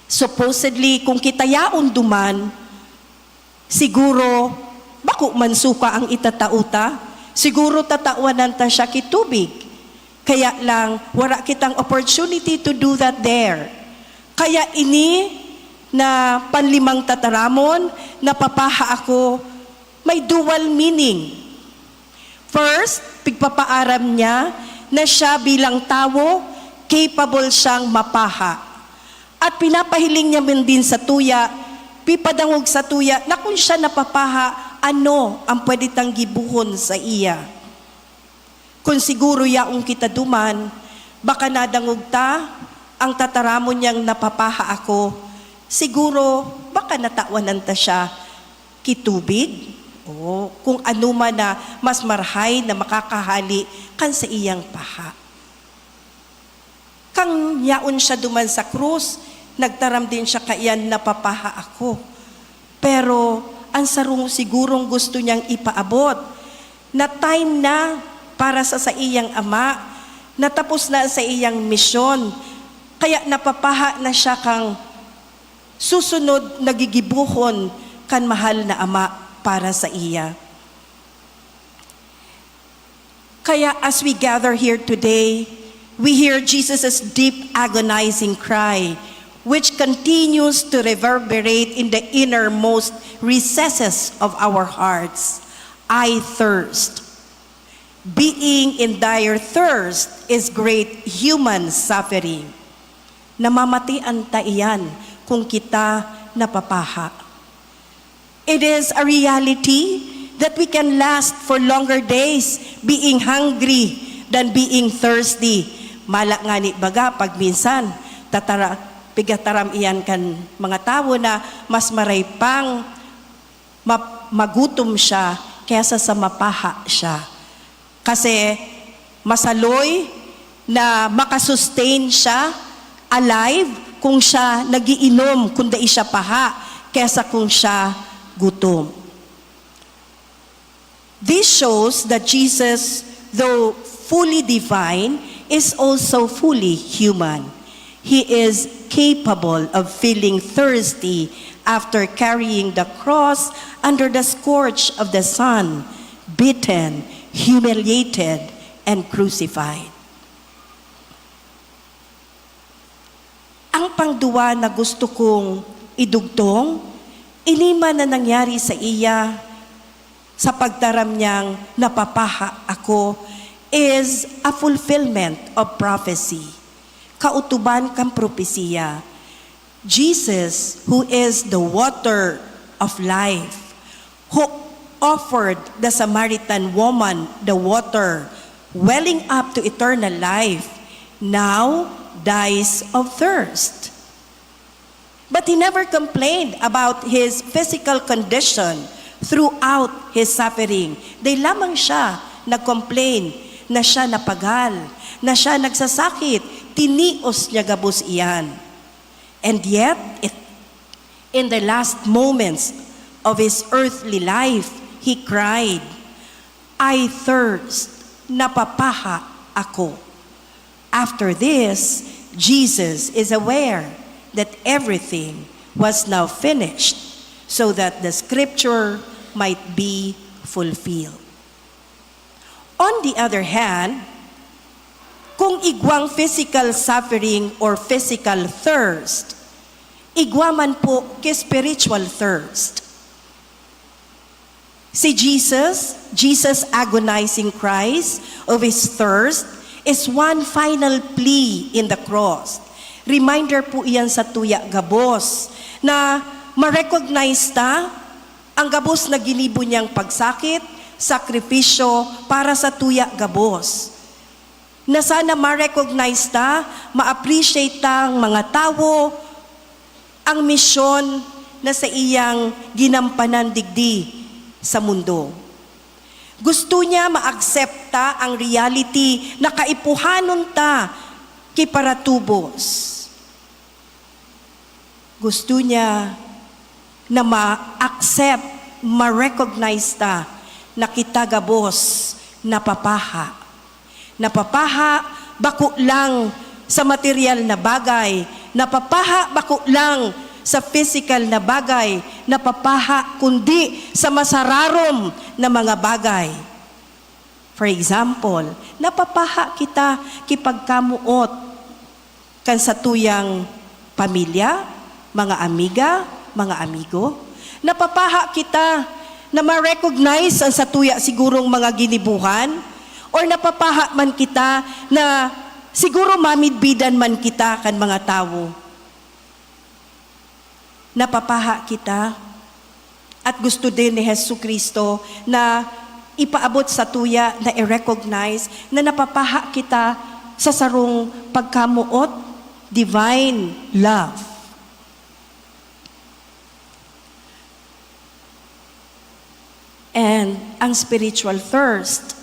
Supposedly, kung kita yaon duman, siguro, bako man suka ang itatao ta. Siguro tatawan ta siya ki tubig. Kaya lang, wara kitang opportunity to do that there. Kaya ini na panlimang tataramon, napapaha ako, may dual meaning. First, pigpapaaram niya na siya bilang tawo, capable siyang mapaha. At pinapahiling niya man din satuya, pipadangog satuya na kung siya napapaha, ano ang pwede tang gibohon saiya? Kun siguro yaon kita duman, baka nadangog ta ang tataramon niyang, "Napapaha ako." Siguro, baka natawan ta siya ki tubig, o kung ano man na mas marahay na makakahali kan saiyang paha. Kan yaon siya duman sa krus, nagtaram din siya kaiyan, "Napapaha ako." Pero an sarong sigurong gusto niyang ipaabot, na time na para sa saiyang ama, natapos na an saiyang misyon, kaya napapaha na siya kan Susunod na gigibohon kan mahal na Ama para saiya. Kaya as we gather here today, we hear Jesus' deep agonizing cry, which continues to reverberate in the innermost recesses of our hearts. "I thirst." Being in dire thirst is great human suffering. Namamatian ta iyan kung kita napapaha. It is a reality that we can last for longer days being hungry than being thirsty. Mala ngani baga pag minsan, tatara-, pigataram iyan kan mga tawo na mas maray pang ma-, magutom siya kesa sa mapaha siya. Kasi masaloy na makasustain siya alive kung siya nagiinom, kung dai siya paha, kesa kung siya gutom. This shows that Jesus, though fully divine, is also fully human. He is capable of feeling thirsty after carrying the cross under the scourge of the sun, beaten, humiliated, and crucified. Ang pangduwa na gusto kong idugtong, ini man na nangyari sa iya sa pagtaram niyang napapaha ako is a fulfillment of prophecy. Kautuban kan propesiya. Jesus, who is the water of life, who offered the Samaritan woman the water welling up to eternal life, now dies of thirst. But he never complained about his physical condition throughout his suffering. Dai lamang siya nag-complain na siya napagal, na siya nagsasakit, tinios niya gabos iyan. And yet, it, in the last moments of his earthly life, he cried, "I thirst, napapaha ako." After this, Jesus is aware that everything was now finished so that the scripture might be fulfilled. On the other hand, kung igwang physical suffering or physical thirst, igwa man po ki spiritual thirst. Si Jesus, Jesus' agonizing cries of his thirst is one final plea in the cross. Reminder po iyan sa tuya gabos na ma-recognize ta ang gabos na ginibo niyang pagsakit, sakripisyo para sa tuya gabos. Na sana ma-recognize ta, ma-appreciate ta ang mga tawo, ang misyon na saiyang ginampanan digdi sa mundo. Gusto niya ma-accept ta ang reality na kaipuhanon ta ki paratubos. Gusto niya na ma-accept, ma-recognize ta na kita gabos napapaha. Napapaha bako lang sa material na bagay, napapaha bako lang sa physical na bagay, napapaha kundi sa masararom na mga bagay. For example, napapaha kita ki pagkamoot kan satuyang pamilya, mga amiga, mga amigo? Napapaha kita na ma-recognize an satuya sigurong mga ginibohan? Or napapaha man kita na siguro mamidbidan man kita kan mga tawo? Napapaha kita? At gusto din ni Jesu-Cristo na ipaabot satuya na i-recognize na napapaha kita sa sarong pagkamoot, divine love. And ang spiritual thirst,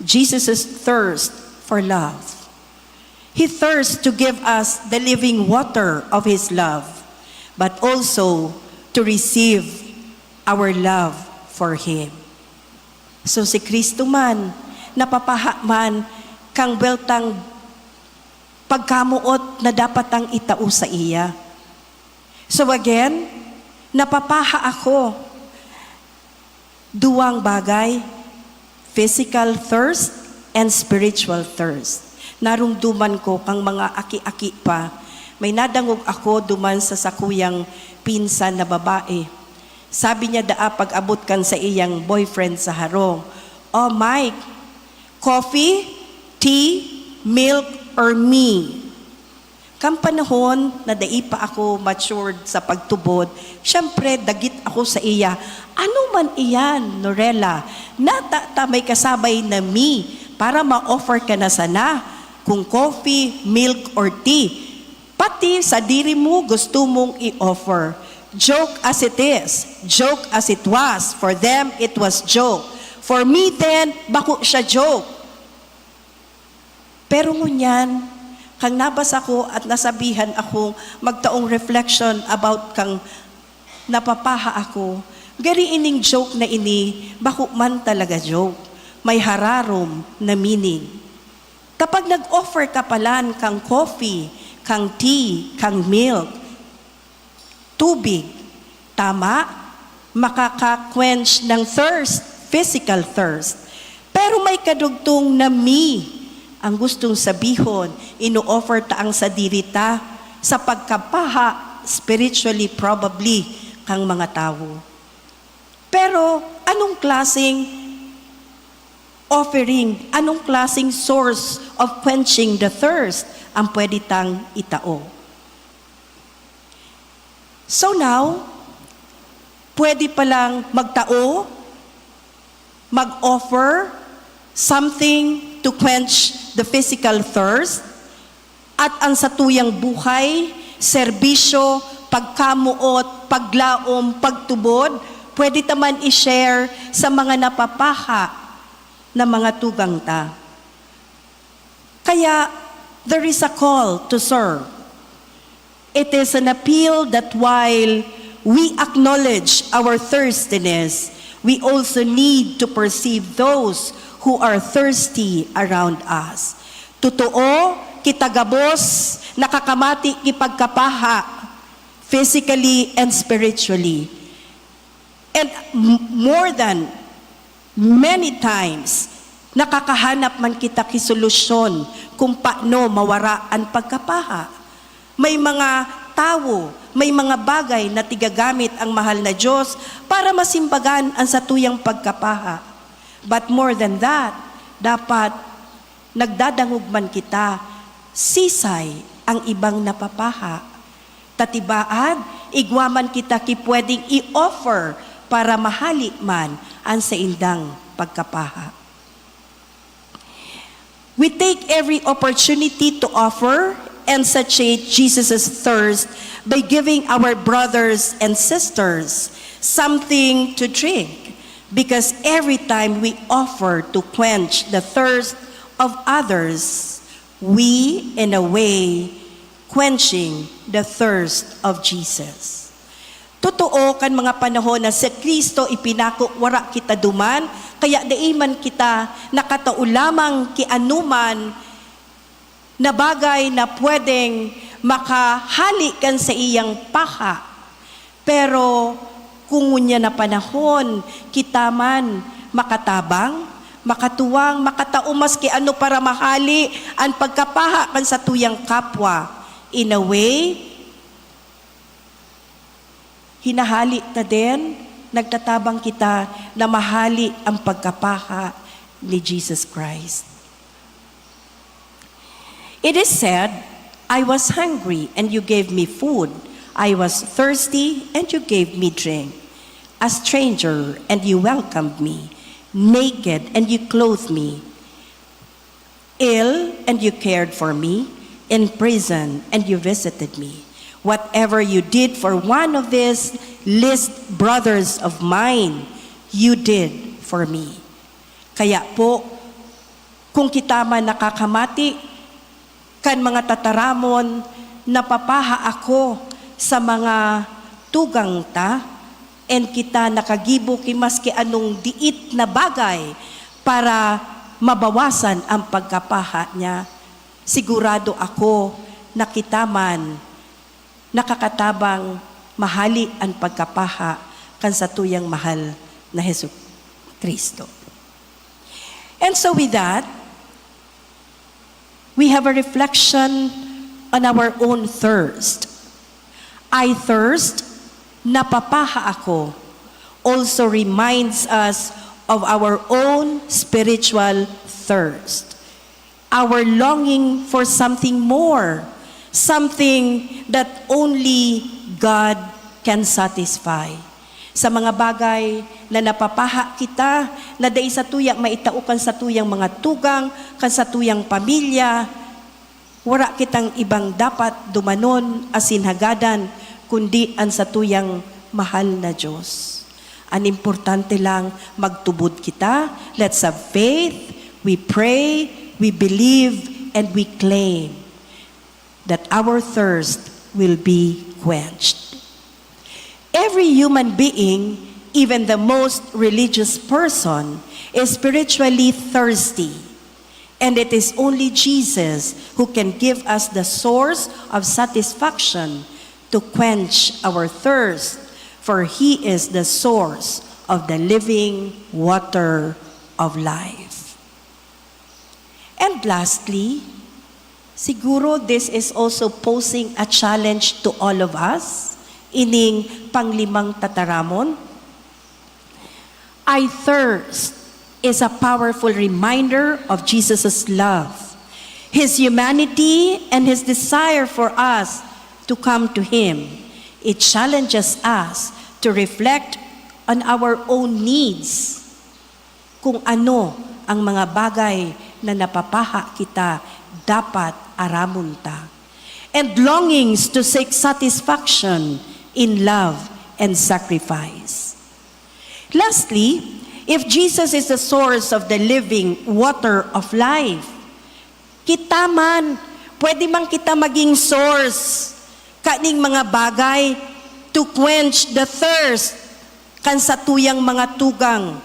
Jesus' thirst for love. He thirsts to give us the living water of His love, but also to receive our love for Him. So si Cristo man, napapaha man kan buweltang pagkamoot na dapat tang itao saiya. So again, napapaha ako. Duwang bagay, physical thirst and spiritual thirst. Narumduman ko kang mga aki-aki pa, may nadangog ako duman sa sakuyang pinsan na babae. Sabi niya daa pag-abot kan saiyang boyfriend sa harong, "Oh, Mike, coffee, tea, milk, or me?" Kan panahon na dai pa ako matured sa pagtubod, siyempre, dagit ako sa iya. "Ano man iyan, Norella? Nata ta may kasabay na me para ma-offer ka na sana, kung coffee, milk, or tea. Pati sadiri mo gusto mong i-offer." Joke as it is, joke as it was, for them it was joke. For me then, bako siya joke. Pero ngunyan, kan nabasa ko at nasabihan akong magtaong reflection about kang napapaha ako, gari ining joke na ini, bako man talaga joke. May hararom na meaning. Ta pag nag-offer ka palan kang coffee, kang tea, kang milk, tubig, tama, makaka-quench ng thirst, physical thirst. Pero may kadugtong na me ang gustong sabihon, ino-offer ta ang sadiri ta sa pagkapaha, spiritually, probably, kang mga tawo. Pero anong klaseng offering, anong klaseng source of quenching the thirst ang pwede tang itao? So now, pwede palang magtao, mag-offer something to quench the physical thirst, at ang satuyang buhay, serbisyo, pagkamoot, paglaom, pagtubod, pwede ta man i-share sa mga napapaha na mga tugang ta. Kaya, there is a call to serve. It is an appeal that while we acknowledge our thirstiness, we also need to perceive those who are thirsty around us. Totoo, kita gabos nakakamati ki pagkapaha, physically and spiritually. And m-, more than many times, nakakahanap man kita ki solusyon kung paano mawara an pagkapaha. May mga tawo, may mga bagay na tigagamit ang mahal na Diyos para masimbagan ang satuyang pagkapaha. But more than that, dapat nagdadangog man kita, sisay ang ibang napapaha. Ta tibaad, igwa man kita ki pwedeng i-offer para mahali man an saindang pagkapaha. We take every opportunity to offer and satiate Jesus' thirst by giving our brothers and sisters something to drink, because every time we offer to quench the thirst of others, we, in a way, quenching the thirst of Jesus. Totoo, kan mga panahon na si Cristo ipinako, wara kita duman, kaya dai man kita nakatao lamang ki anoman na bagay na pwedeng makahali kan saiyang paha. Pero kung ngunyan na panahon, kita man makatabang, makatuwang, makatao maski ano para mahali an pagkapaha kan satuyang kapwa. In a way, hinahali ta din, nagtatabang kita na mahali ang pagkapaha ni Jesus Christ. It is said, "I was hungry and you gave me food. I was thirsty and you gave me drink. A stranger and you welcomed me. Naked and you clothed me. Ill and you cared for me. In prison and you visited me." Whatever you did for one of these least brothers of mine, you did for me. Kaya po, kung kita man nakakamati kan mga tataramon, napapaha ako sa mga tugang ta, and kita nakagibo ki maski anong diit na bagay para mabawasan ang pagkapaha niya, sigurado ako na kita man nakakatabang Mahali an pagkapaha kan satuyang mahal na Jesu-Cristo. And so with that, we have a reflection on our own thirst. "I thirst, napapaha ako," also reminds us of our own spiritual thirst. Our longing for something more, something that only God can satisfy. Sa mga bagay na napapaha kita, na dai satuya maitao kan satuyang mga tugang, kan satuyang pamilya, wara kitang ibang dapat dumanon asin hagadan, kundi an satuyang mahal na Dios. An importante lang, magtubod kita. Let's have faith. We pray, we believe, and we claim that our thirst will be quenched. Every human being, even the most religious person, is spiritually thirsty. And it is only Jesus who can give us the source of satisfaction to quench our thirst, for He is the source of the living water of life. And lastly, siguro this is also posing a challenge to all of us, ining panglimang tataramon. "I thirst" is a powerful reminder of Jesus' love, His humanity, and His desire for us to come to Him. It challenges us to reflect on our own needs, kung ano ang mga bagay na napapaha kita dapat aramon ta, and longings to seek satisfaction in love and sacrifice. Lastly, if Jesus is the source of the living water of life, kita man, pwede man kita maging source kaning mga bagay to quench the thirst kan satuyang mga tugang.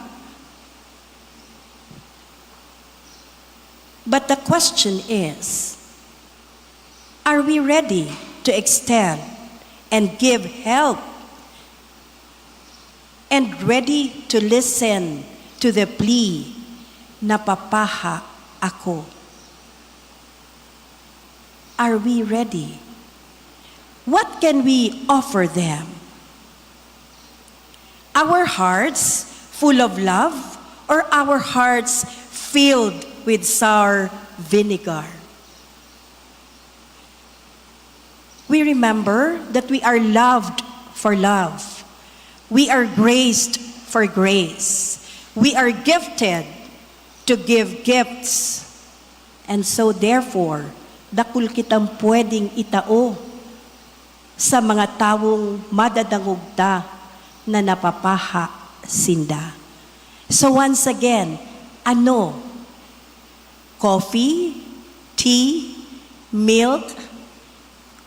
But the question is, are we ready to extend and give help and ready to listen to the plea, "Napapaha ako"? Are we ready? What can we offer them? Our hearts full of love, or our hearts filled with sour vinegar? We remember that we are loved for love. We are graced for grace. We are gifted to give gifts. And so therefore, dakul kitang pwedeng itao sa mga tawong madadangog ta na napapaha sinda. So once again, ano? Coffee, tea, milk,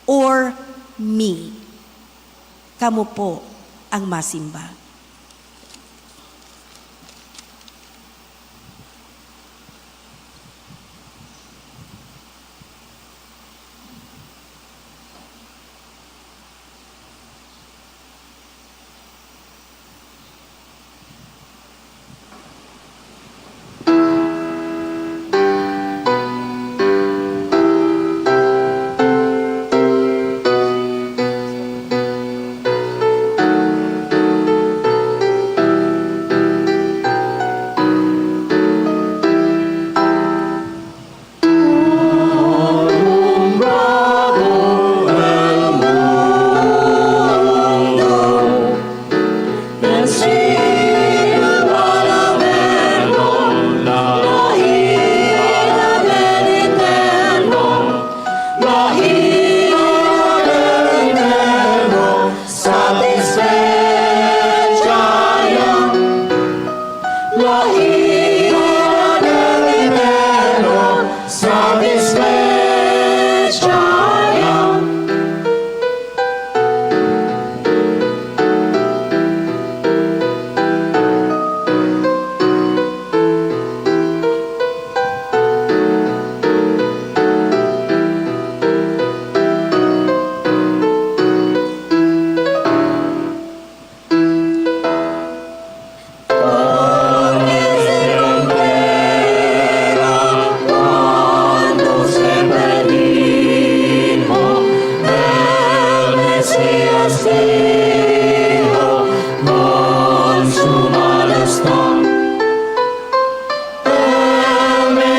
or me? Kamo po ang masimbag.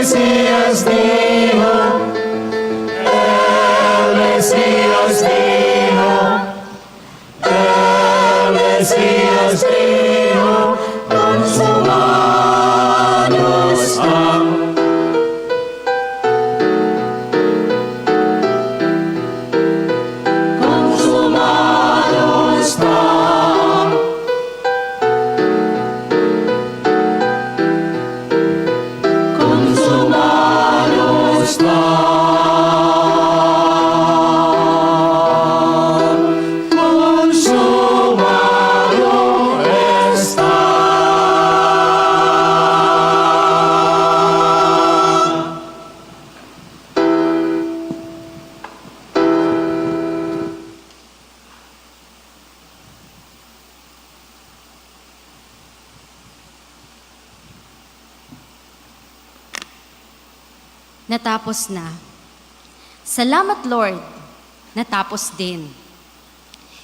Mesías dijo, el Mesías dijo, el Mesías dijo, consumado está. Consumado está. Consumado está. Consumado está. Natapos na. Salamat, Lord. Natapos din.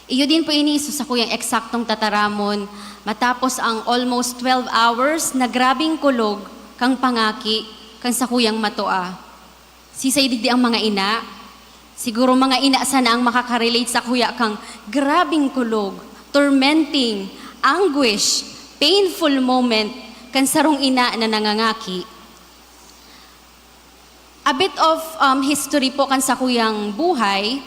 Iyo din po ini sa sakuyang eksaktong tataramon, matapos ang almost twelve hours na grabing kulog kan pangaki kan sakuyang matua. Sisay digdi ang mga ina? Siguro mga ina sana ang makaka-relate sakuya kang grabing kulog, tormenting, anguish, painful moment kan sarong ina na nangangaki. A bit of, um, history po kan sakuyang buhay.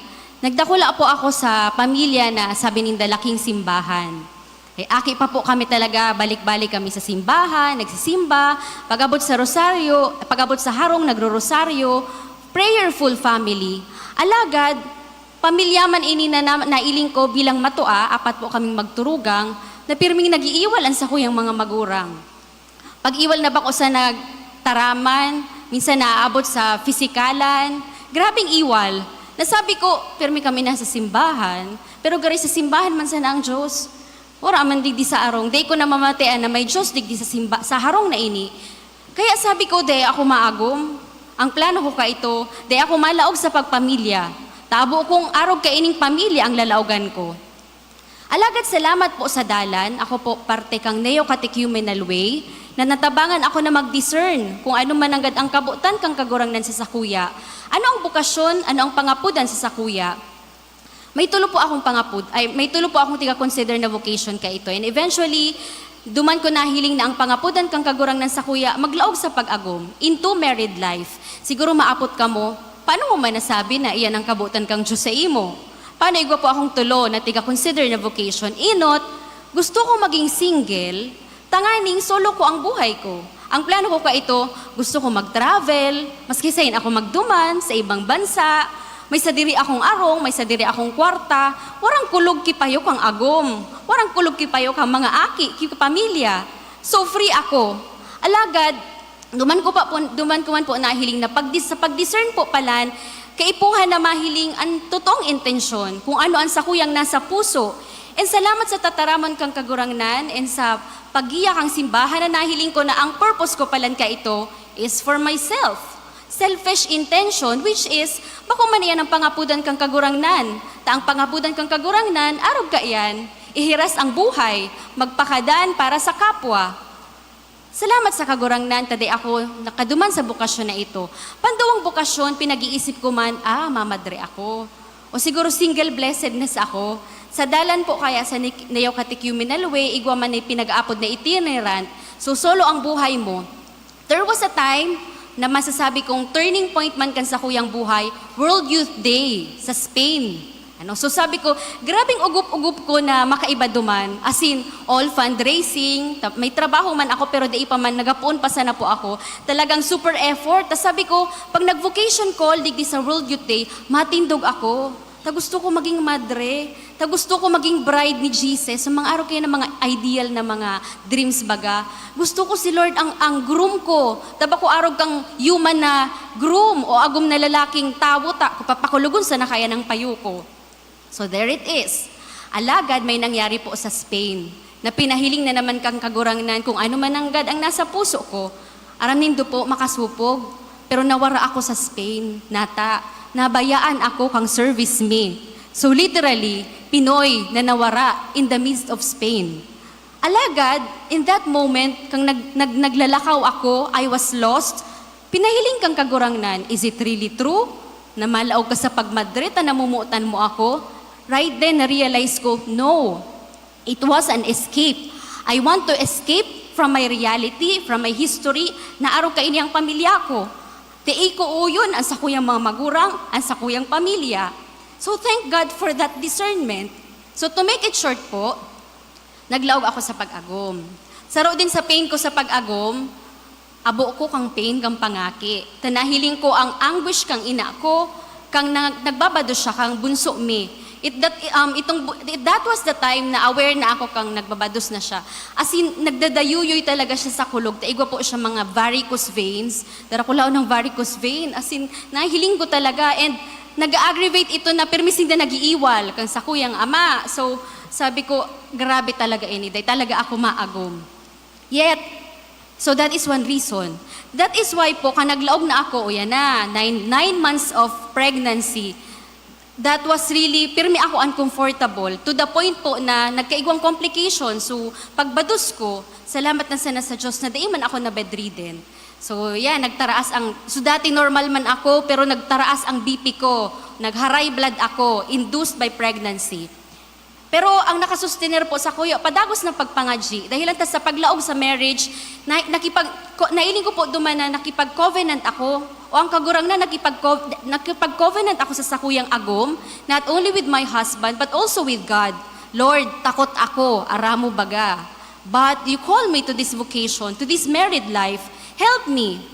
Nagdakula po ako sa pamilya na sabi ninda laking simbahan. Eh, aki pa po kami talaga, balik-balik kami sa simbahan, nagsisimba, pag-abot sa rosaryo, pag-abot sa harong, nagro-rosaryo, prayerful family. Alagad, pamilya man ini na, na nailing ko bilang matua, apat po kaming magturugang, na pirming nag-iiwal an sakuyang mga magurang. Pag-iwal na bako sa nagtaraman, minsan naaabot sa pisikalan. Grabeng iwal. Nasabi ko, pirmi kami na sa simbahan, pero gari sa simbahan man sana ang Diyos. Wara man digdi sa arong. Dai ko namamatean na may Diyos digdi sa simba, sa harong na ini. Kaya sabi ko, "Dai ako maagom. Ang plano ko kaito, dai ako malaog sa pagpamilya. Tabo kong arog kaining pamilya ang lalaogan ko." Alagad salamat po sa dalan, ako po parte kang neo-catechumenal way, na natabangan ako na mag-discern kung ano man nanggad ang kabotan kang Kagurangnan sa sakuya. Ano ang bokasyon? Ano ang pangapodan sa sakuya? May tulo po akong pangapod, ay, may tulo po akong tiga-consider na vocation kaito. And eventually, duman ko nahiling na ang pangapodan kang Kagurangnan sakuya maglaog sa pag-agom, into married life. Siguro maapot kamo, "Paano mo man nasabi na iyan ang kabotan kang Diyos saimo?" Paano igwa po akong tulo na tiga-consider na vocation? Enot, gusto ko maging single, tanganing solo ko ang buhay ko. Ang plano ko kaito, gusto ko mag-travel, maski sain ako magduman, sa ibang bansa, may sadiri akong arong, may sadiri akong kwarta, warang kulog ki payo kang agom, warang kulog ki payo kang mga aki, ki pamilya. So, free ako. Alagad, duman ko pa po, duman ko man po nahiling na pagdis-, sa pag-discern po palan, kaipuhan na mahiling an totoong intensyon, kung ano an sakuyang nasa puso. And salamat sa tataramon kang Kagurangnan, and sa paggiya kang simbahan na nahiling ko na ang purpose ko palan kaito is for myself. Selfish intention, which is, bako man iyan ang pangapodan kang Kagurangnan. Ta ang pangapodan kang Kagurangnan, arog kaiyan, ihiras ang buhay, magpakadan para sa kapwa. Salamat sa Kagurangnan ta dai ako nakaduman sa bokasyon na ito. Panduwang bokasyon, pinag-iisip ko man, "Ah, mamadre ako." O siguro single blessedness ako. Sa dalan po kaya sa ni-, neo-catechumenal way, igwa man ni pinag-aapod na itinerant. So, solo ang buhay mo. There was a time na masasabi kong turning point man kan sakuyang buhay, World Youth Day sa Spain. Ano? So sabi ko, grabeng ugop-ugop ko na makaiba duman. As in, all fundraising, ta-, may trabaho man ako pero dai pa man, nagapoon pa sana po ako. Talagang super effort. Tas sabi ko, pag nag-vocation call digdi sa World Youth Day, matindog ako. Ta gusto ko maging madre. Ta gusto ko maging bride ni Jesus. Sa mga arog kayo na mga ideal na mga dreams baga. Gusto ko si Lord ang, ang groom ko. Ta bako arog kang human na groom o agom na lalaking tawo ta, papakulogon sana kaya ng payo ko. So there it is. Alagad may nangyari po sa Spain na pinahiling na naman kang Kagurangnan kung ano man nanggad ang nasa puso ko. Aram nindo po, makasupog. Pero nawara ako sa Spain. Nata, nabayaan ako kang service me. So literally, Pinoy na nawara in the midst of Spain. Alagad, in that moment, kang nag-, nag-, naglalakaw ako, I was lost. Pinahiling kang Kagurangnan, "Is it really true na malaog ka sa pagmadre ta namomotan mo ako?" Right then, na-realize ko, no. It was an escape. I want to escape from my reality, from my history, na arog kaini ang pamilya ko. Dai ko uyon ang sakuyang mga magurang, ang sakuyang pamilya. So thank God for that discernment. So to make it short po, naglaog ako sa pag-agom. Saro din sa pain ko sa pag-agom, abo ko kang pain kang pangaki. Ta nahiling ko ang anguish kang ina ko, kang nag-, nagbabados siya kang bunso mi. It, that, um, itong bu-, it, that was the time na aware na ako kang nagbabados na siya. As in, nagdadayuyoy talaga siya sa kulog. Ta igwa po siya mga varicose veins. Darakulaw ng varicose vein. As in, nahiling ko talaga. And nag-aggravate ito na pirmi sinda nag-iiwal kang sakuyang ama. So, sabi ko, "Grabe talaga ini. Dai talaga ako maagom." Yet, so that is one reason. That is why po, ka naglaog na ako, o yan na, nine, nine months of pregnancy, that was really, pirmi ako uncomfortable. To the point po na nagkaigwang complication. So, pagbados ko, salamat na sana sa Diyos na dai man ako na bedridden. So, yan, nagtaraas ang, so dati normal man ako, pero nagtaraas ang B P ko. Nag-high blood ako, induced by pregnancy. Pero ang nakasustener po sa kuya, padagos na pagpangadyi. Dahilan ta sa paglaog sa marriage, na, nakipag, ko, nailing ko po duman na nakipag-covenant ako. O ang kagurang na nakipag, nakipag-covenant ako sa sakuyang agom, not only with my husband, but also with God. "Lord, takot ako, aramo baga. But you call me to this vocation, to this married life. Help me."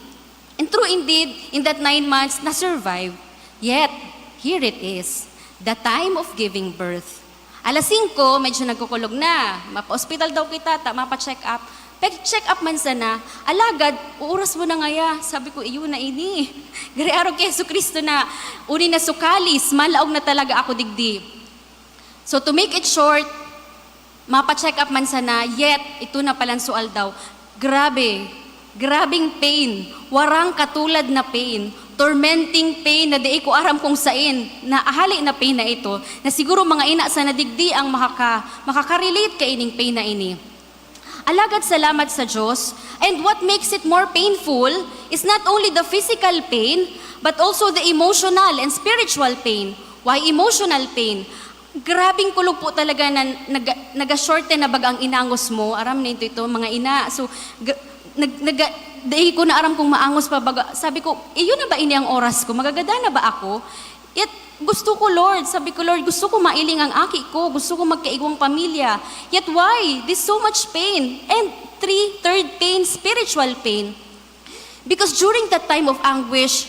And true indeed, in that nine months, na-survive. Yet, here it is, the time of giving birth. Alas singko, medyo nagkukulog na. Mapa-ospital daw kita, ta, mapa-check up. Pag-check up man sana, "Alagad, uuras mo na ngaya." Sabi ko, "Iyo na ini." Gari arog ki Jesu-Cristo na, uni na sukalis, malaog na talaga ako digdi. So, to make it short, mapa-check up man sana, yet, ito na palan so aldaw. Grabe, grabing pain, warang katulad na pain, tormenting pain na dai ko aram kung sain na ahali na pain na ito, na siguro mga ina sana digdi ang makaka-, makaka-relate kaining pain na ini. Alagad salamat sa Diyos, and what makes it more painful is not only the physical pain, but also the emotional and spiritual pain. Why emotional pain? Grabing kulog po talaga na nag-, nag-shorten na baga ang inangos mo. Aram na ito, ito, mga ina. So, g-, nag-, nag-, dai ko na aram kung maangos pa baga. Sabi ko, "Iyo na ba ini ang oras ko? Magagada na ba ako?" Yet, gusto ko, Lord. Sabi ko, "Lord, gusto ko mailing ang aki ko. Gusto ko magkaigwang pamilya. Yet why? This so much pain." And three, third pain, spiritual pain. Because during that time of anguish,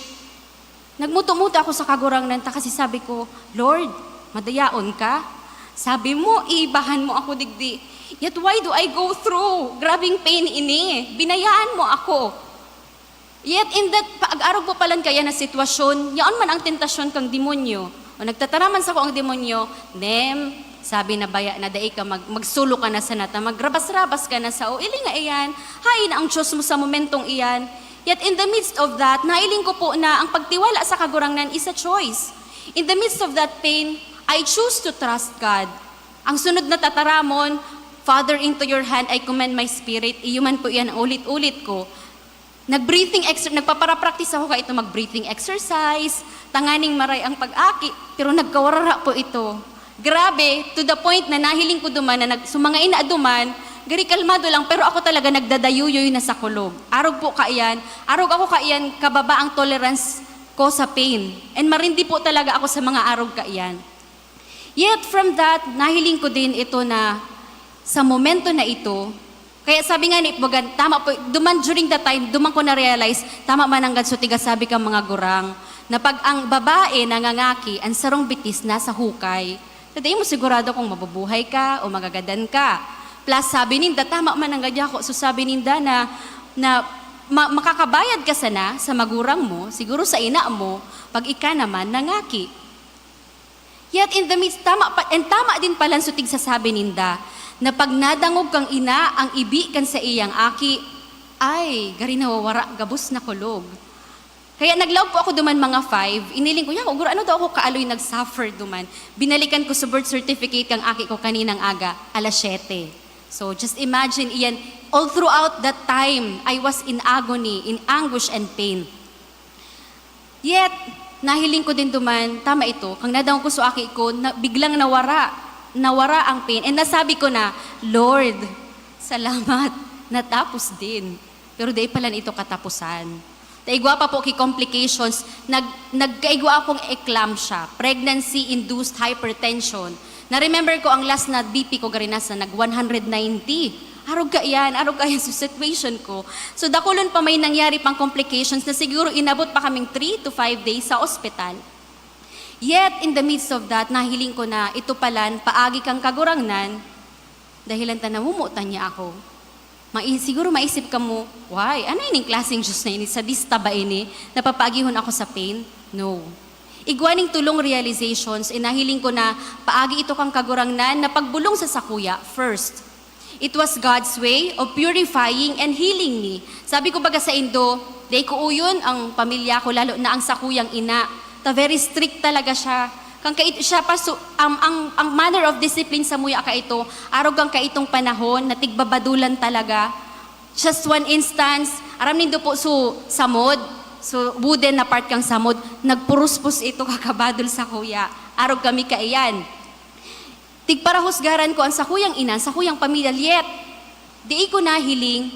nagmuto-muto ako sa Kagurangnan ta kasi sabi ko, "Lord, madayaon ka? Sabi mo, iibahan mo ako digdi. Yet why do I go through? Grabing pain ini. Binayaan mo ako." Yet in that, pag-arog po palan kaya na sitwasyon, yaon man ang tentasyon kang demonyo. O nagtataraman sa ko ang demonyo, "Nem, sabi na baya na dai ka mag-, magsulo ka na sa nata, magrabas-rabas ka na sa, o ili nga iyan, hain ang Diyos mo sa momentong iyan." Yet in the midst of that, nailing ko po na ang pagtiwala sa Kagurangnan is a choice. In the midst of that pain, I choose to trust God. Ang sunod na tataramon, "Father, into your hand I commend my spirit." Iyo man po iyan ang ulit-ulit ko. Nag-breathing exer-, nagpapara-practice ako kaito mag-breathing exercise, tanganing maray ang pag-aki, pero nagkawarara po ito. Grabe, to the point na nahiling ko duman na nag-, so mga ina duman, gari kalmado lang, pero ako talaga nagdadayuyoy na sa kulog. Arog po kaiyan, arog ako kaiyan, kababa ang tolerance ko sa pain. And marindi po talaga ako sa mga arog kaiyan. Yet from that, nahiling ko din ito na sa momento na ito, kaya sabi nga ni, baga, tama po, duman during that time, duman ko na-realize, tama man nanggad so tiga sabi kang mga gurang, na pag ang babae nangangaki, ang sarong bitis nasa hukay. So, dai mo sigurado kung mabubuhay ka o magagadan ka. Plus, sabi ninda, tama man nanggad ako, so sabi ninda na, na ma-, makakabayad ka sana sa magurang mo, siguro sa ina mo, pag ika naman nangaki. Yet in the midst, tama pa, and tama din palan so tigsasabi ninda, na pag nadangog kang ina ang ibi kan saiyang aki, ay, gari nawawara gabos na kulog. Kaya naglaog po ako duman mga five, iniling ko, "Yako, guro, ano daw ako kaaloy nag-suffer duman?" Binalikan ko sa birth certificate kang aki ko kaninang aga, alas siyete. So, just imagine, iyan, all throughout that time, I was in agony, in anguish and pain. Yet, nahiling ko din duman, tama ito, kang nadangog ko sa aki ko, na, biglang nawara, nawara ang pain. And nasabi ko na, "Lord, salamat, natapos din." Pero dai pala ito katapusan. Ta igwa pa po ki complications, nag-, nagkaigwa akong eclampsia, pregnancy-induced hypertension. Na-remember ko ang last na B P ko gari nasa nag one hundred ninety. Arog kaiyan, arog kaiyan sa situation ko. So, dakulon pa may nangyari pang complications na siguro inabot pa kaming three to five days sa ospital. Yet, in the midst of that, nahiling ko na ito palan paagi kan Kagurangnan, dahilan ta namumutan niya ako. Mai-, siguro maisip kamo, "Why? Ano ining klaseng Diyos na ini? Sadista ba ini? Napapaagihon ako sa pain?" No. Igwa ning tulong realizations, eh, nahiling ko na paagi ito kan Kagurangnan na pagbolong sa sakuya, first. It was God's way of purifying and healing me. Sabi ko baga saindo, dai ko uyon ang pamilya ko, lalo na ang sakuyang ina. Ta very strict talaga siya. Kan kait-, siya pa su-, ang, ang, ang manner of discipline samuya kaito, arog kan kaitong panahon na tigbabadulan talaga. Just one instance, aram nindo po, so, samod, so, wooden na part kan samod, nagpuruspos ito, kakabadol sakuya. Arog kami kaiyan. Tigparahusgaran ko an sakuyang ina, an sakuyang pamilya, yet dai ko nahiling,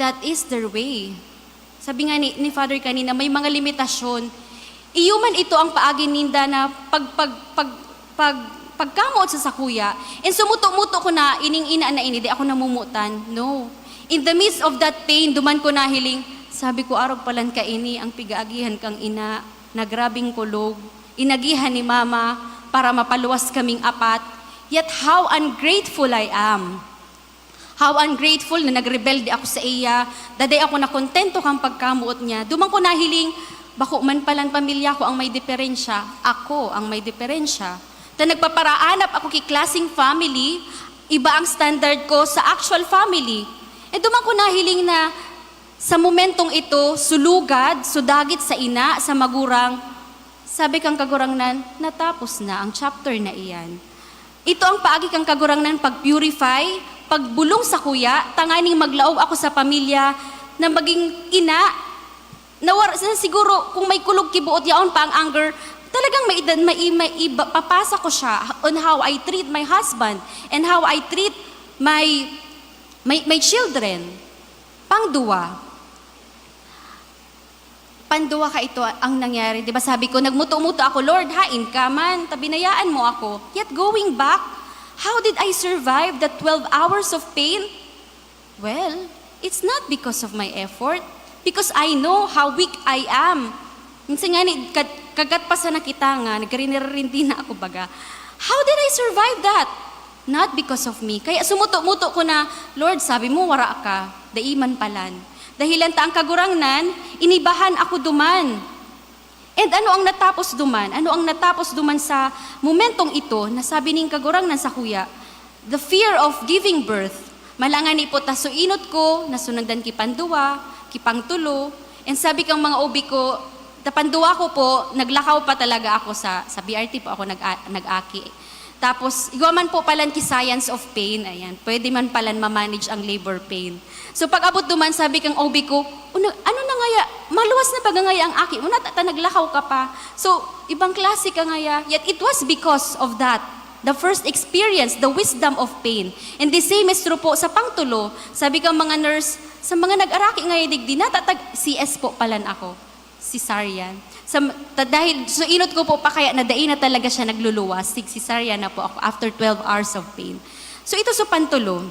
that is their way. Sabi nga ni, ni Father kanina, may mga limitasyon. Iyo man ito ang paagi ninda na pag, pag, pag, pag, pagkamoot sa sakuya. And sumuto-muto ko na, "Ining ina na ini, di ako namumutan." No. In the midst of that pain, duman ko nahiling, sabi ko, "Arog palan kaini ang pigaagihan kang ina na grabing kulog. Inagihan ni mama para mapaluwas kaming apat. Yet how ungrateful I am." How ungrateful na nagrebelde ako sa iya, daday ako nakontento kan pagkamoot niya. Duman ko nahiling, bako man palan pamilya ko ang may diferensya, ako ang may diferensya. Ta nagpaparaanap ako ki klaseng family, iba ang standard ko sa actual family. E duman ko nahiling na sa momentong ito, sulugad, sudagit sa ina, sa magurang, sabi kan Kagurangnan, "Natapos na ang chapter na iyan." Ito ang paagi kan Kagurangnan pag-purify, pagbolong sakuya, tanganing maglaog ako sa pamilya na maging ina, na war-, na siguro kung may kulog ki boot yaon pa ang anger, talagang may, may, may iba, papasa ko siya on how I treat my husband and how I treat my, my, my children. Pangduwa, Panduwa ka ito ang nangyari. Di ba sabi ko, nagmuto-muto ako, "Lord, hain ka man, ta binayaan mo ako." Yet going back, how did I survive the twelve hours of pain? Well, it's not because of my effort, because I know how weak I am. Minsan nga ni, kat-, kagat pa sana kita nga, nagkarinirindi na ako baga. How did I survive that? Not because of me. Kaya sumuto-muto ko na, "Lord, sabi mo, wara ka. Dai man palan." Dahilan ta ang Kagurangnan, inibahan ako duman. And ano ang natapos duman? Ano ang natapos duman sa momentong ito na sabi ning Kagurangnan sakuya, the fear of giving birth. Malangani po ta, so inot ko, nasundan ki panduwa, ki pangtulo, and sabi kang mga ubi ko, ta panduwa ko po, naglakaw pa talaga ako sa, sa B R T po ako nag-, nag-aki. Tapos, igwa man po palan ki science of pain, ayan, pwede man palan ma-manage ang labor pain. So, pag-abot duman, sabi kang O B ko, "Ano, ano na ngaya? Maluwas na ba ngaya ang aki mo? Nata-, ta naglakaw ka pa." So, ibang klase ka ngaya. Yet, it was because of that, the first experience, the wisdom of pain. And the same is true po sa pangtulo. Sabi kang mga nurse, sa mga nag-araki ngaya digdi, natatag C S po palan ako. Cesarean. Sa, ta-, dahil, so inot ko po pa kaya na dai na talaga siya nagluluwas, sig-cesarean na po ako after twelve hours of pain. So ito sa pantulo.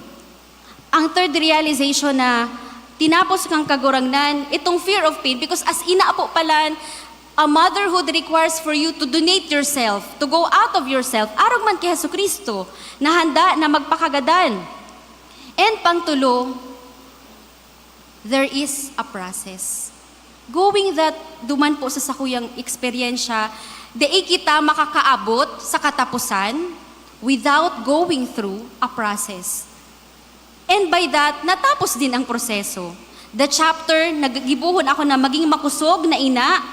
Ang third realization na tinapos kang Kagurangnan, itong fear of pain, because as ina po palan, a motherhood requires for you to donate yourself, to go out of yourself, arog man kay Jesu-Cristo, na handa na magpakagadan. And pangtulo, there is a process. Going that, duman po sa sakuyang eksperyensya, dai kita makakaabot sa katapusan without going through a process. And by that, natapos din ang proseso. The chapter, naggibohon ako na maging makosog na ina,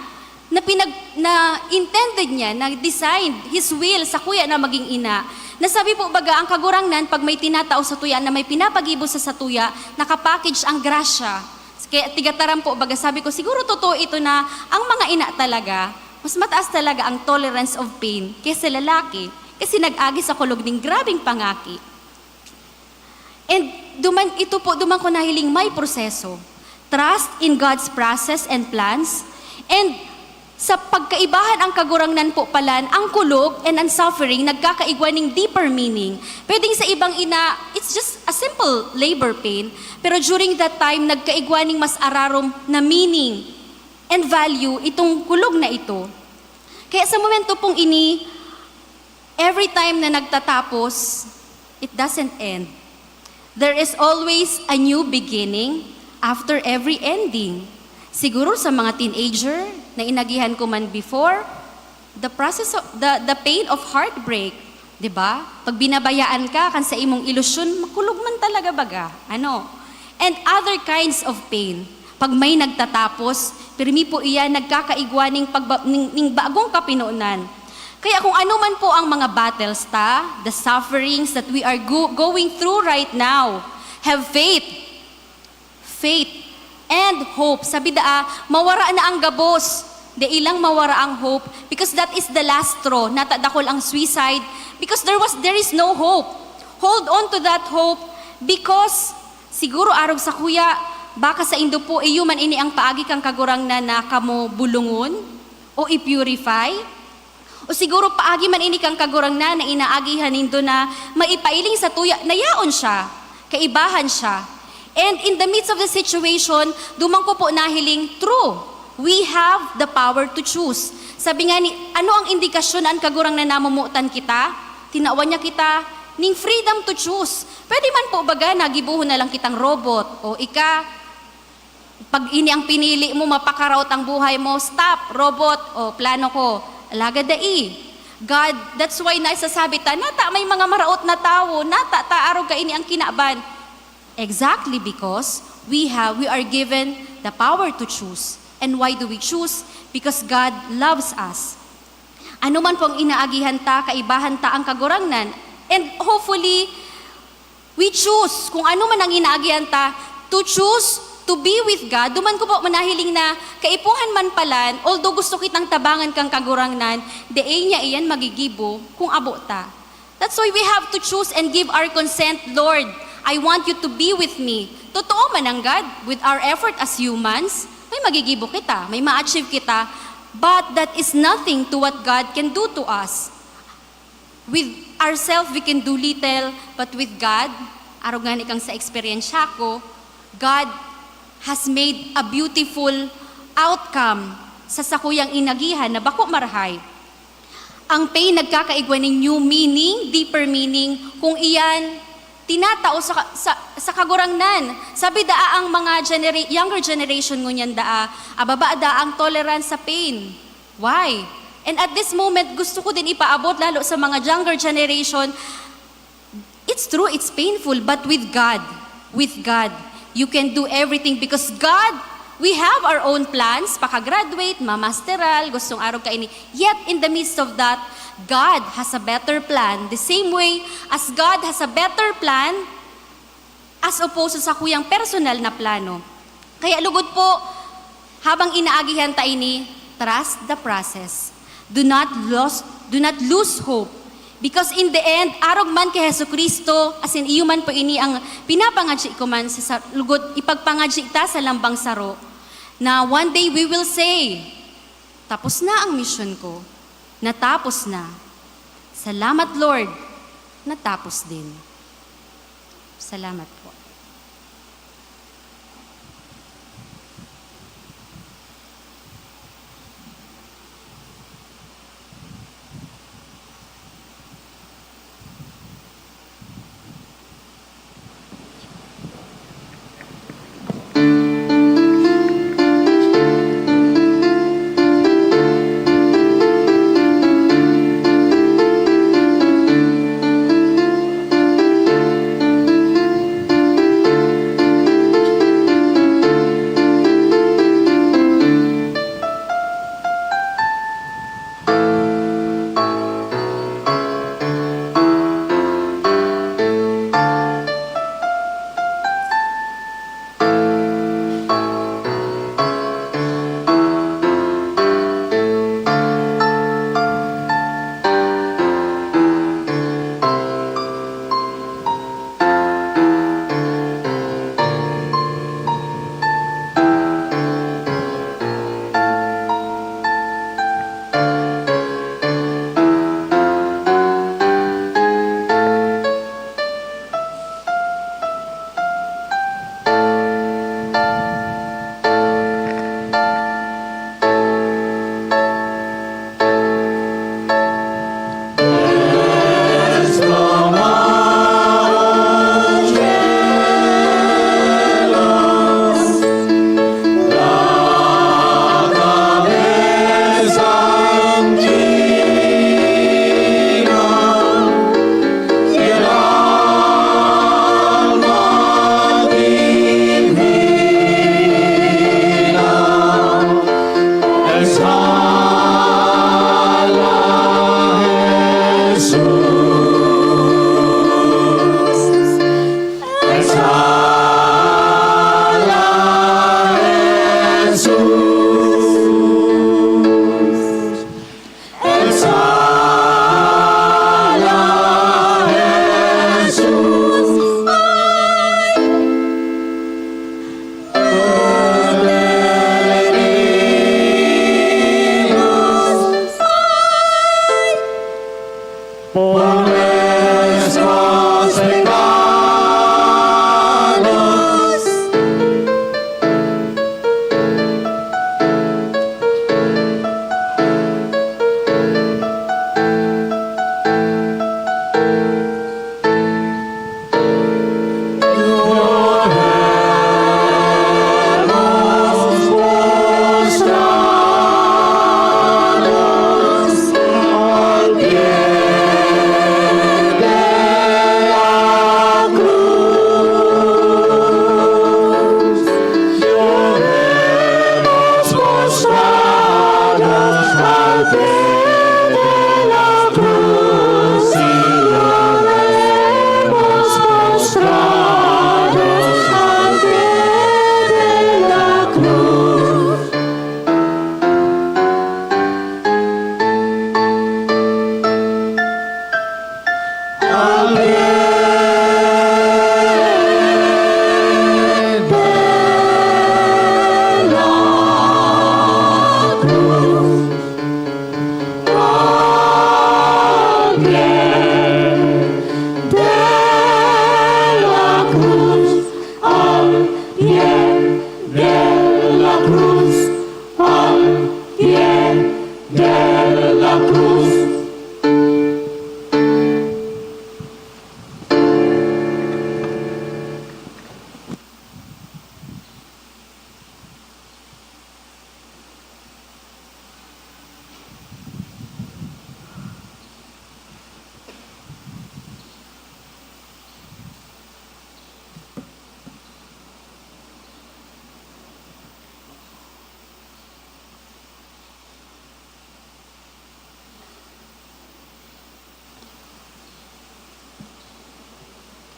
na pinag-, na intended niya, na designed, his will, sakuya na maging ina. Na sabi po baga, ang Kagurangnan, pag may tinatao satuya na may pinapagibo sa satuya, nakapackage ang grasya. Kaya tigataram po, baga sabi ko, "Siguro totoo ito na ang mga ina talaga, mas mataas talaga ang tolerance of pain kaysa lalaki kasi nag-agi sa kulog ning grabeng pangaki." And duman, ito po, duman ko nahiling may proseso. Trust in God's process and plans. And sa pagkaibahan ang Kagurangnan po palan, ang kulog and ang suffering nagkakaigwa ning deeper meaning. Pwedeng sa ibang ina, it's just a simple labor pain. Pero during that time, nagkaigwa ning mas ararom na meaning and value itong kulog na ito. Kaya sa momento pong ini, every time na nagtatapos, it doesn't end. There is always a new beginning after every ending. Siguro sa mga teenager na inagihan ko man before, the process of, the, the pain of heartbreak, di ba? Pag binabayaan ka kan sa imong ilusyon, makulog man talaga baga. Ano? And other kinds of pain. Pag may nagtatapos, pirmi po iyan nagkakaigwa ning, pagba- ning, ning bagong kapinonan. Kaya kung ano man po ang mga battles ta, the sufferings that we are go- going through right now, have faith. Faith and hope. Sabi daa, mawara na ang gabos. Dai lang mawara ang hope because that is the last straw. Nata dakol ang suicide because there was there is no hope. Hold on to that hope because siguro arog sa kuya, baka sa indo po, iyo man ini ang paagi kang Kagurangnan na kamo bulungon o i-purify. O siguro paagi man ini kang Kagurangnan na inaagihan nindo na maipailing sa tuya na yaon siya, kaibahan siya. And in the midst of the situation, duman ko po nahiling, true, we have the power to choose. Sabi nga ni, ano ang indikasyon na an Kagurangnan namomotan kita? Tinawan niya kita ning freedom to choose. Pwede man po baga na gibohon na lang kitang robot o ika, pag ini ang pinili mo, mapakaraot ang buhay mo, stop, robot, o plano ko. Alagad dai. God, that's why nasasabi ta, nata may mga maraot na tawo, nata ta arog kaini ang kinaban. Exactly because we have, we are given the power to choose. And why do we choose? Because God loves us. Ano man pong inaagihan ta, kaibahan ta ang Kagurangnan. And hopefully, we choose kung ano man ang inaagihan ta, to choose to be with God. Duman ko po manahiling na kaipuhan man palan, although gusto kitang tabangan kang Kagurangnan, dai niya iyan magigibo kung abo ta. That's why we have to choose and give our consent, "Lord, I want you to be with me." Totoo man ang God, with our effort as humans, may magigibo kita, may ma-achieve kita, but that is nothing to what God can do to us. With ourselves, we can do little, but with God, arog ngani kang sa eksperyensya ko, God has made a beautiful outcome sa sakuyang inagihan na bako marahay. Ang pain nagkakaigwa nin new meaning, deeper meaning, kung iyan tinatao sa, sa, sa Kagurangnan. Sabi daa ang mga genera-, younger generation ngunyan daa, ababa daa ang tolerance sa pain. Why? And at this moment, gusto ko din ipaabot lalo sa mga younger generation, it's true, it's painful, but with God, with God, you can do everything because God, we have our own plans, paka-graduate, mamasteral, gustong arog kaini. Yet, in the midst of that, God has a better plan. The same way as God has a better plan, as opposed sa kuyang personal na plano. Kaya lugod po, habang inaagihan ta ini, trust the process. Do not lose, do not lose hope. Because in the end, arog man ki Jesu-Cristo, asin iyo man po ini ang pinapangadyi ko man sa, sa lugod, ipagpangadyi ta sa lambang saro, na one day we will say, "Tapos na ang misyon ko. Natapos na. Salamat, Lord. Natapos din." Salamat po.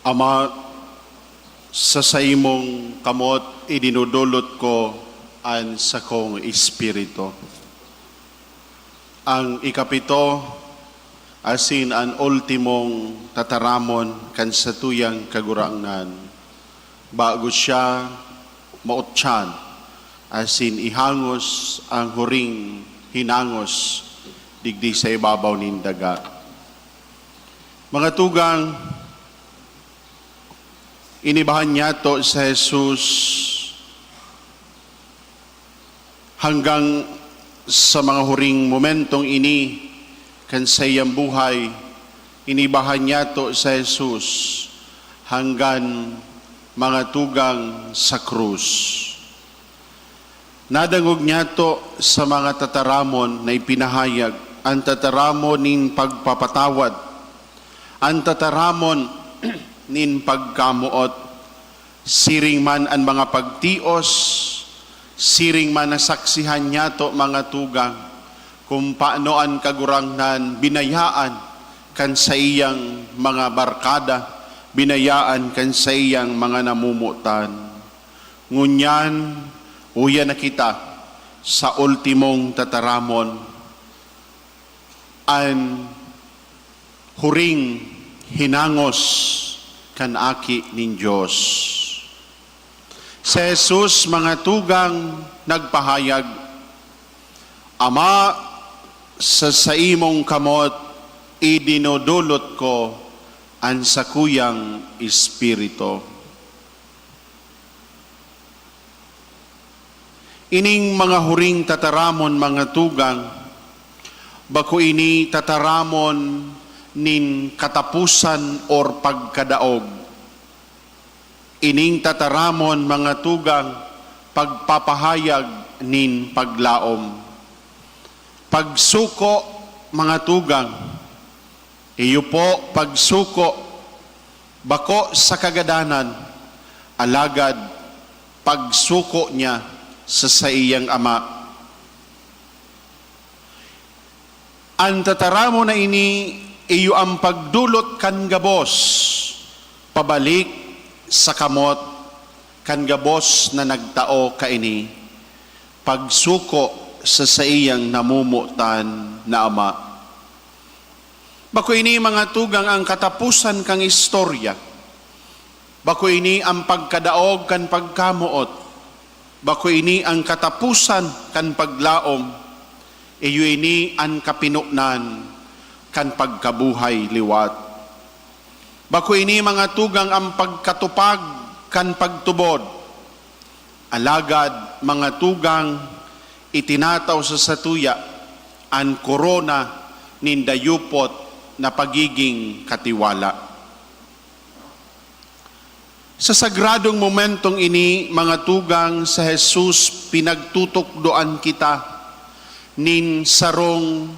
Ama, sa saimong kamot idinudulot ko an sakong espiritu. Ang ikapito asin an ultimong tataramon kan satuyang Kagurangnan, bago siya mautyan asin ihangos ang huring hinangos digdi sa ibabaw nin daga. Mga tugang, inibahan niyato si Jesus hanggang sa mga huring momentong ini kan saiyang buhay. Inibahan niyato si Jesus hanggan, mga tugang, sa krus. Nadangog niyato sa mga tataramon na ipinahayag, an tataramon nin pagpapatawad, an tataramon nin pagkamoot. Siring man an mga pagtios, siring man nasaksihan niyato, mga tugang, kung paano an Kagurangnan binayaan kan saiyang mga barkada, binayaan kan saiyang mga namomotan. Ngunyan, uya na kita sa ultimong tataramon, an huring hinangos kan Aki nin Dios. Si Jesus, mga tugang, nagpahayag, "Ama, sa saimong kamot idinudulot ko an sakuyang espiritu." Ining mga huring tataramon, mga tugang, bako ini tataramon nin kataposan or pagkadaog. Ining tataramon, mga tugang, pagpapahayag nin paglaom. Pagsuko, mga tugang, iyo po, pagsuko, bako sa kagadanan, alagad pagsuko niya sa saiyang Ama. An tataramon na ini iyo an pagdolot kan gabos pabalik sa kamot kan gabos na nagtao kaini, pagsuko sa saiyang namomotan na Ama. Bako ini, mga tugang, ang kataposan kan istorya. Bako ini ang pagkadaog kan pagkamoot. Bako ini ang kataposan kan paglaom. Iyo ini an kapinonan kan pagkabuhay liwat. Bako ini, mga tugang, ang pagkatupag kan pagtubod. Alagad, mga tugang, itinataw sa satuya an korona nin dayupot na pagiging katiwala. Sa sagradong momentong ini, mga tugang, sa Jesus pinagtutukdoan kita nin sarong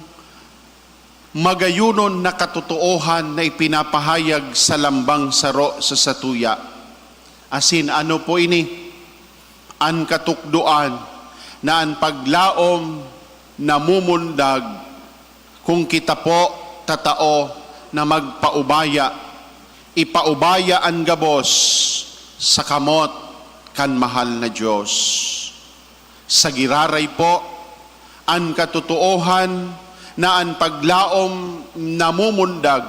magayonon na katotoohan na ipinapahayag sa lambang saro sa satuya. Asin ano po ini? An katukdoan na an paglaom namumundag kung kita po tatao na magpaubaya, ipaubaya an gabos sa kamot kan mahal na Dios. Sa giraray po, an katotoohan na an paglaom namumundag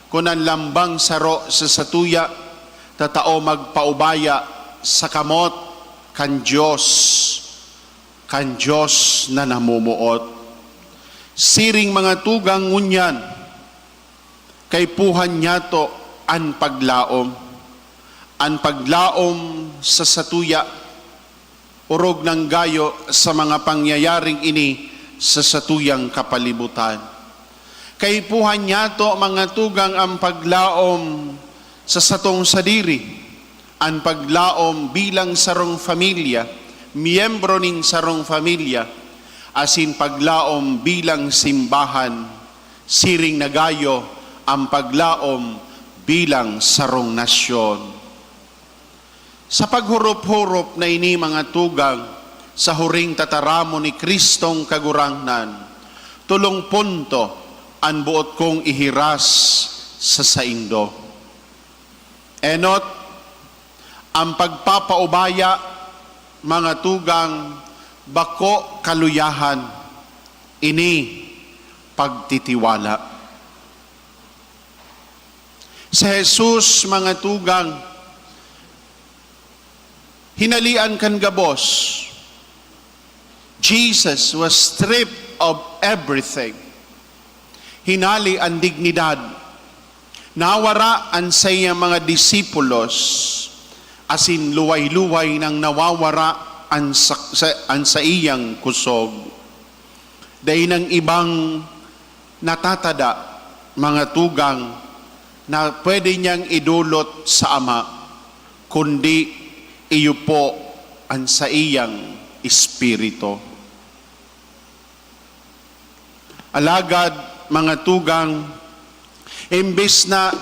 kun an lambang saro sa satuya tatao magpaubaya sa kamot kan Dios, kan Dios na namomoot. Siring, mga tugang, ngunyan, kaipuhan niyato an paglaom. An paglaom sa satuya, orog nang gayo sa mga pangyayaring ini sa satuyang kapalibutan. Kaipuhan niyato, mga tugang, an paglaom sa satong sadiri, an paglaom bilang sarong pamilya, miyembro nin sarong pamilya, asin paglaom bilang simbahan, siring na gayo an paglaom bilang sarong nasyon. Sa paghurop-hurop na ini, mga tugang, sa huring tataramon ni Kristong Kagurangnan, tolong punto an boot kong ihiras sa saindo. Enot, ang pagpapaubaya, mga tugang, bako kaluyahan, ini pagtitiwala. Si Jesus, mga tugang, hinalean kan gabos. Jesus was stripped of everything. Hinale an dignidad. Nawara an saiyang mga disipulos, asin luway-luway nang nawawara an sa, sa, an saiyang kusog. Dai nang ibang natatada, mga tugang, na pwede niyang idolot sa Ama, kundi iyo po an saiyang Espiritu. Alagad, mga tugang, imbes na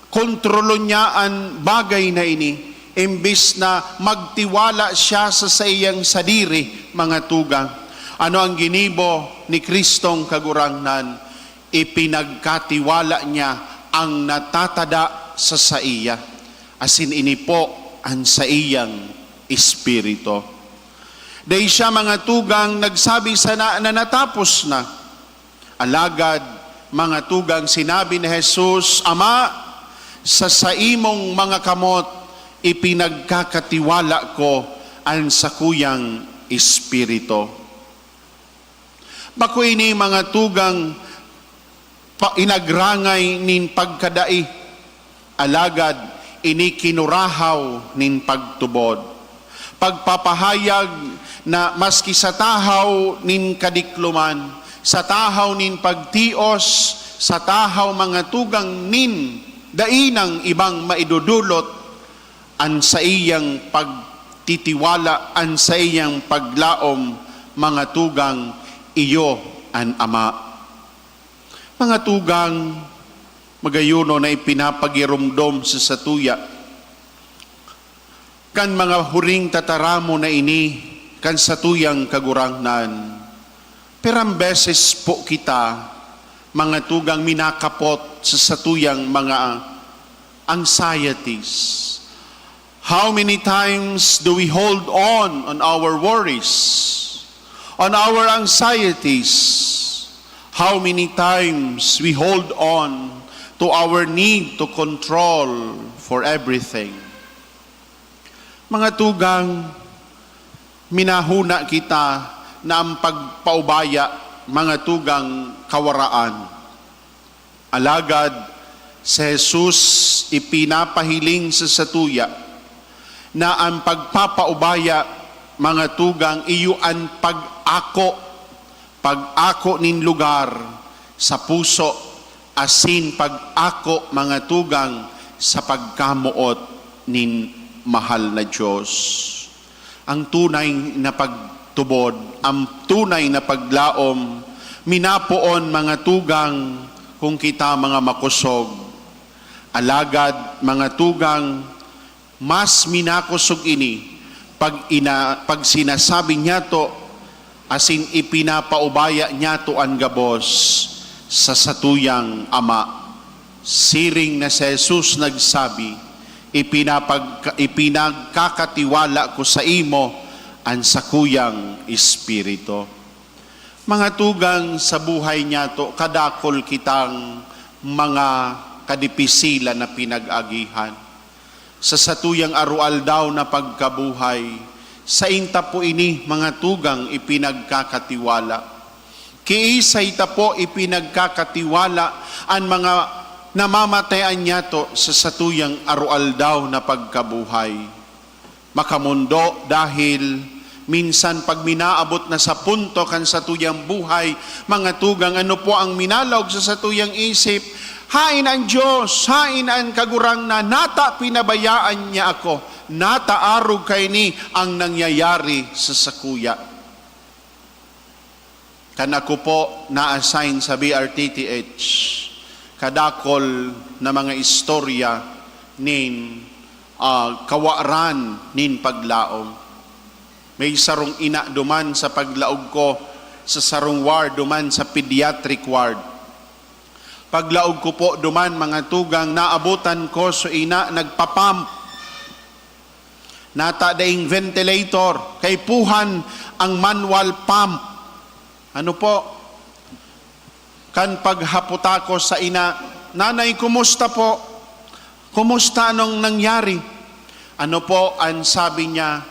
kontrolon niya an bagay na ini, imbes na magtiwala siya sa saiyang sadiri, mga tugang, ano ang ginibo ni Kristong Kagurangnan? Ipinagkatiwala niya ang natatada sa saiya, asin ini po an saiyang Espiritu. Dai siya, mga tugang, nagsabi sana na natapos na. Alagad, mga tugang, sinabi ni Jesus, "Ama, sa saimong mga kamot ipinagkakatiwala ko an sakuyang espiritu." Bako ini, mga tugang, pa-, inagrangay nin pagkadai, alagad ini kinurahaw nin pagtubod. Pagpapahayag na maski sa tahaw nin kadikloman, sa tahaw nin pagtios, sa tahaw, mga tugang, nin dai nang ibang maidodolot, an saiyang pagtitiwala, an saiyang paglaom, mga tugang, iyo an Ama. Mga tugang, magayonon na ipinapagiromdom sa satuya kan mga huring tataramon na ini kan satuyang Kagurangnan. Pirang beses po kita, mga tugang, minakapot sa satuyang mga anxieties. How many times do we hold on on our worries, on our anxieties? How many times we hold on to our need to control for everything? Mga tugang, minahuna kita na ang pagpaubaya, mga tugang, kawaraan. Alagad si Jesus ipinapahiling sa satuya na an pagpapaubaya, mga tugang, iyo an pag-ako, pag-ako nin lugar sa puso, asin pag-ako, mga tugang, sa pagkamoot nin mahal na Dios. Ang tunay na pagtubod, ang tunay na paglaom, minapoon, mga tugang, kung kita mga makosog. Alagad, mga tugang, mas minakosog ini pag ina-, pag sinasabi niyato asin ipinapaubaya niyato an gabos sa satuyang Ama. Siring na si Jesus nagsabi, "Ipinapag-, ipinagkakatiwala ko saimo an sakuyang espiritu." Mga tugang, sa buhay niyato, kadakul kitang mga kadipisilan na pinag-agihan. Sa satuyang aroaldaw na pagkabuhay, sainta po ini, mga tugang, ipinagkakatiwala. Kiisay ta po ipinagkakatiwala an mga namamatayan niyato sa satuyang aroaldaw na pagkabuhay? Makamondo, dahil minsan pag minaabot na sa punto kan satuyang buhay, mga tugang, ano po ang minalaog sa satuyang isip? Hain an Dios, hain an Kagurangnan, nata pinabayaan niya ako, nata arog kaini ang nangyayari sa sakuya. Kan ako po na-assign sa B R T T H, kadakol na mga istorya nin, ah, kawaran nin paglaom. May sarong ina duman sa paglaog ko sa sarong ward, duman sa pediatric ward. Paglaog ko po duman, mga tugang, naabutan ko so ina nagpa-pump. Nata daing ventilator, kaipuhan ang manual pump. Ano po? Kan paghaputa ko sa ina, "Nanay, kumusta po? Kumusta anong nangyari?" Ano po ang sabi niya?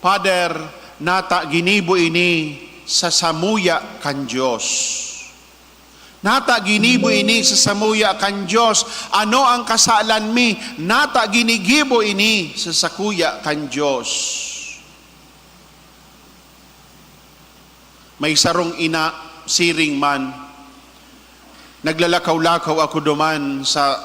"Father, nata ginibo ini sa samuya kan Diyos." Nata ginibo ini sa samuya kan Dios. Ano ang kasalan mi? Nata ginigibo ini sa sakuya kan Dios. May sarong ina, siring man, naglalakaw-lakaw ako duman sa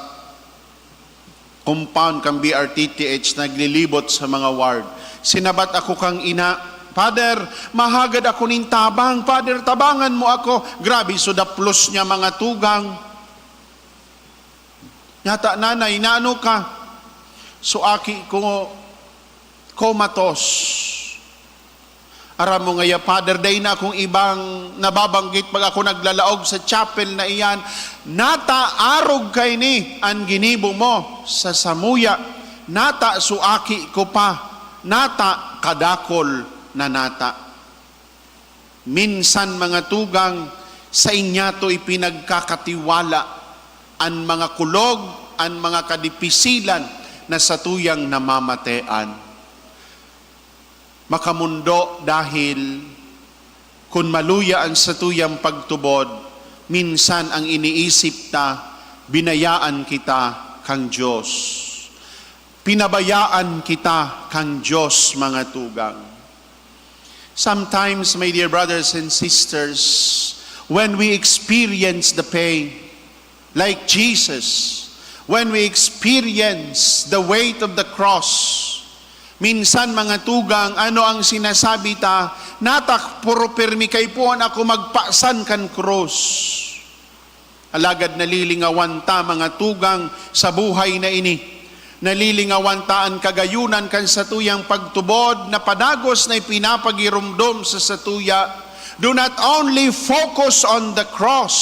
compound kan B R T T H, naglilibot sa mga ward. Sinabat ako kang ina, "Father, mahagad ako nin tabang. Father, tabangan mo ako." Grabe, so daplos niya, mga tugang. Nata, "Nanay, naano ka?" So aki ko, comatose. Aram mo ngaya, Father, dai na akong ibang nababanggit pag ako naglalaog sa chapel na iyan. Nata arog kaini an ginibo mo sa samuya. Nata suaki ko pa. Nata kadakol na nata. Minsan, mga tugang, sa inyato ipinagkakatiwala an mga kulog, an mga kadipisilan na satuyang namamatean. Makamundo dahil kun maluya an satuyang pagtubod, minsan ang iniisip ta, binayaan kita kan Dios. Pinabayaan kita kan Dios, mga tugang. Sometimes, my dear brothers and sisters, when we experience the pain, like Jesus, when we experience the weight of the cross, minsan, mga tugang, ano ang sinasabi ta? "Nata, puro pirmi kaipuhan ako magpasan kan krus." Alagad nalilingawan ta, mga tugang, sa buhay na ini. Nalilingawan ta an kagayunan kan satuyang pagtubod na padagos na ipinapagiromdom sa satuya. Do not only focus on the cross.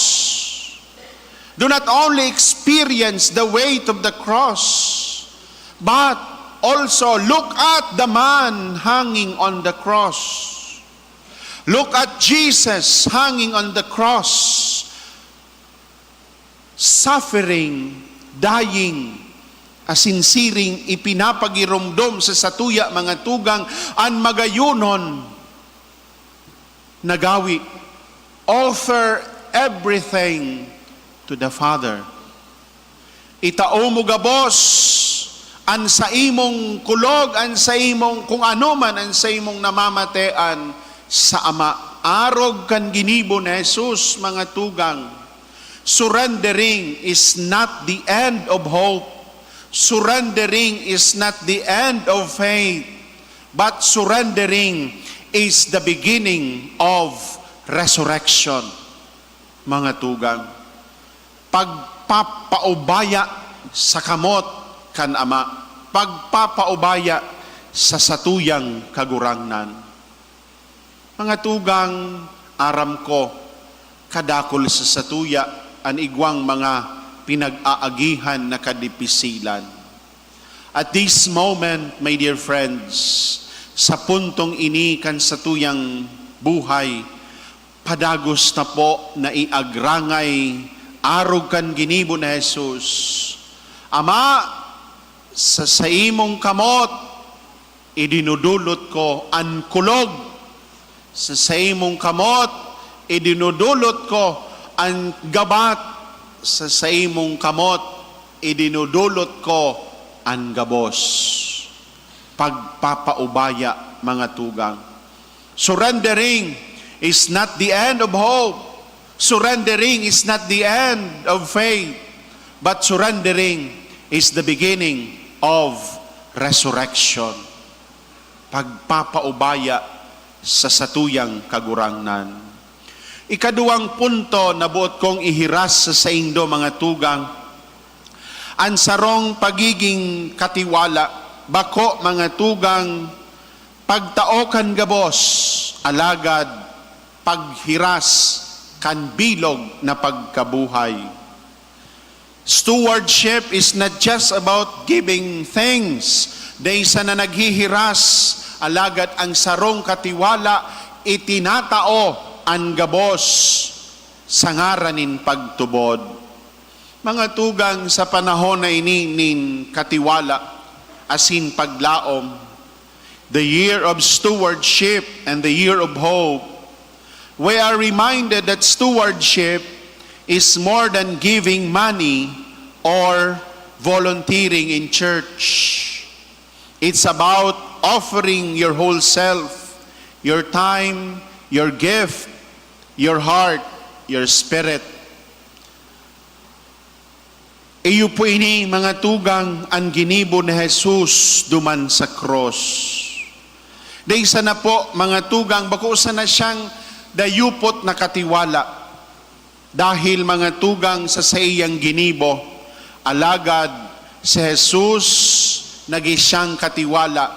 Do not only experience the weight of the cross, but also look at the man hanging on the cross. Look at Jesus hanging on the cross, suffering, dying, asin siring ipinapagiromdom sa satuya, mga tugang, an magayonon na gawi. Offer everything to the Father. Itao mo gabos an saimong kulog, an saimong kung ano man an saimong namamatean sa Ama. Arog kan ginibo ni Jesus, mga tugang. Surrendering is not the end of hope. Surrendering is not the end of faith. But surrendering is the beginning of resurrection, mga tugang. Pagpapaubaya sa kamot kan Ama, pagpapaubaya sa satuyang Kagurangnan. Mga tugang, aram ko, kadakul sa satuya an igwang mga pinag-aagihan na kadipisilan. At this moment, my dear friends, sa puntong ini kan satuyang buhay, padagos na po na iagrangay arog kan ginibo ni Jesus. Ama, sa saimong kamot, idinudulot ko an kulog. Sa saimong kamot, idinudulot ko an gabat. Sa saimong kamot, idinudulot ko an gabos. Pagpapaubaya, mga tugang. Surrendering is not the end of hope. Surrendering is not the end of faith. But surrendering is the beginning of resurrection. Pagpapaubaya sa satuyang Kagurangnan. Ikaduwang punto na boot kong ihiras sa saindo, mga tugang, an sarong pagiging katiwala. Bako, mga tugang, pagtao kan gabos, alagad paghiras kan bilog na pagkabuhay. Stewardship is not just about giving things. Dai sana naghihiras, alagad ang sarong katiwala itinatao an gabos sa ngaran nin pagtubod. Mga tugang, sa panahon na ini nin katiwala asin paglaom, the year of stewardship and the year of hope, we are reminded that stewardship is more than giving money or volunteering in church. It's about offering your whole self, your time, your gift, your heart, your spirit. Iyo po ini, mga tugang, an ginibo ni Jesus duman sa krus. Dai sana po, mga tugang, bako sana siyang dayupot na katiwala. Dahil, mga tugang, sa saiyang ginibo, alagad si Jesus nagin siyang katiwala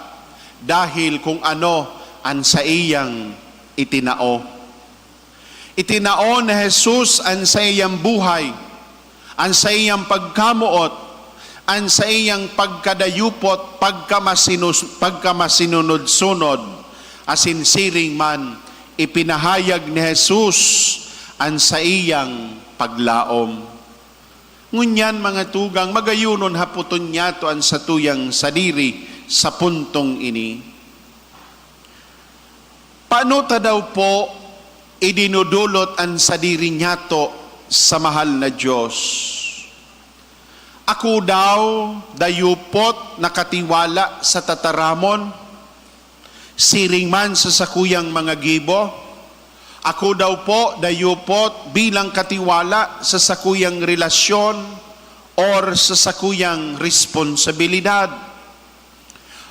dahil kung ano an saiyang itinao. Itinao ni Jesus an saiyang buhay, an saiyang pagkamoot, an saiyang pagkadayupot, pagkamasinus-, pagkamasinunod-sunod, asin siring man, ipinahayag ni Jesus an saiyang paglaom. Ngunyan, mga tugang, magayonon hapoton niyato an satuyang sadiri sa puntong ini. Paano ta daw po idinudulot an sadiri niyato sa mahal na Dios? Ako daw dayupot na katiwala sa tataramon, siring man sa sakuyang mga gibo? Ako daw po dayupot bilang katiwala sa sakuyang relasyon or sa sakuyang responsabilidad?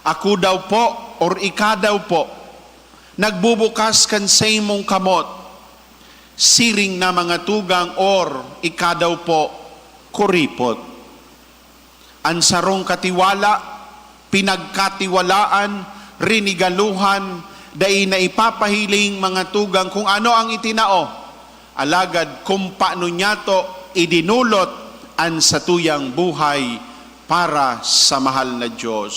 Ako daw po, or ika daw po, nagbubukas kan saimong kamot, siring na mga tugang, or ika daw po, kuripot? An sarong katiwala, pinagkatiwalaan, rinigaluhan, dai na ipapahiling, mga tugang, kung ano ang itinao, alagad kung paano niyato idinulot an satuyang buhay para sa mahal na Dios.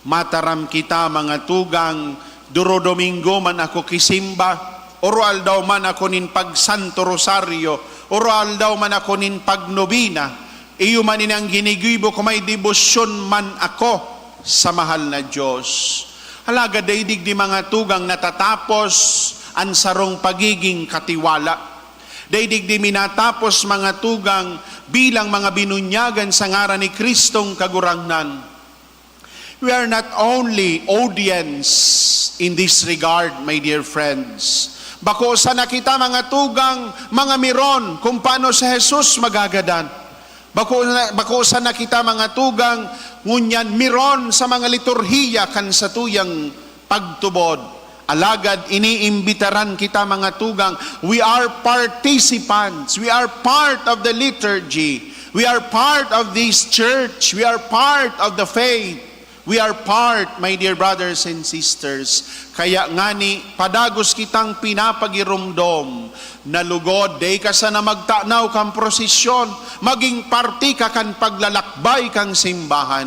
Mataram kita, mga tugang, duro Domingo man ako kisimba, oro aldaw man ako nin pagsanto rosaryo, oro aldaw man ako nin pagnobena, iyo man ini ang ginigibo ko, may debosyon man ako sa mahal na Dios. Alagad dai digdi, mga tugang, natatapos an sarong pagiging katiwala. Dai digdi minatapos, mga tugang, bilang mga binunyagan sa ngaran ni Kristong Kagurangnan. We are not only audience in this regard, my dear friends. Bako sana kita, mga tugang, mga miron kung paano si Jesus magagadan. Bako na, bako sana kita, mga tugang, ngunyan miron sa mga liturhiya kan satuyang pagtubod. Alagad iniimbitaran kita, mga tugang. We are participants. We are part of the liturgy. We are part of this church. We are part of the faith. We are part, my dear brothers and sisters. Kaya ngani, padagos kitang pinapagiromdom na lugod, dai ka sana magtanaw kan prosesyon, maging parte ka kan paglalakbay kan simbahan.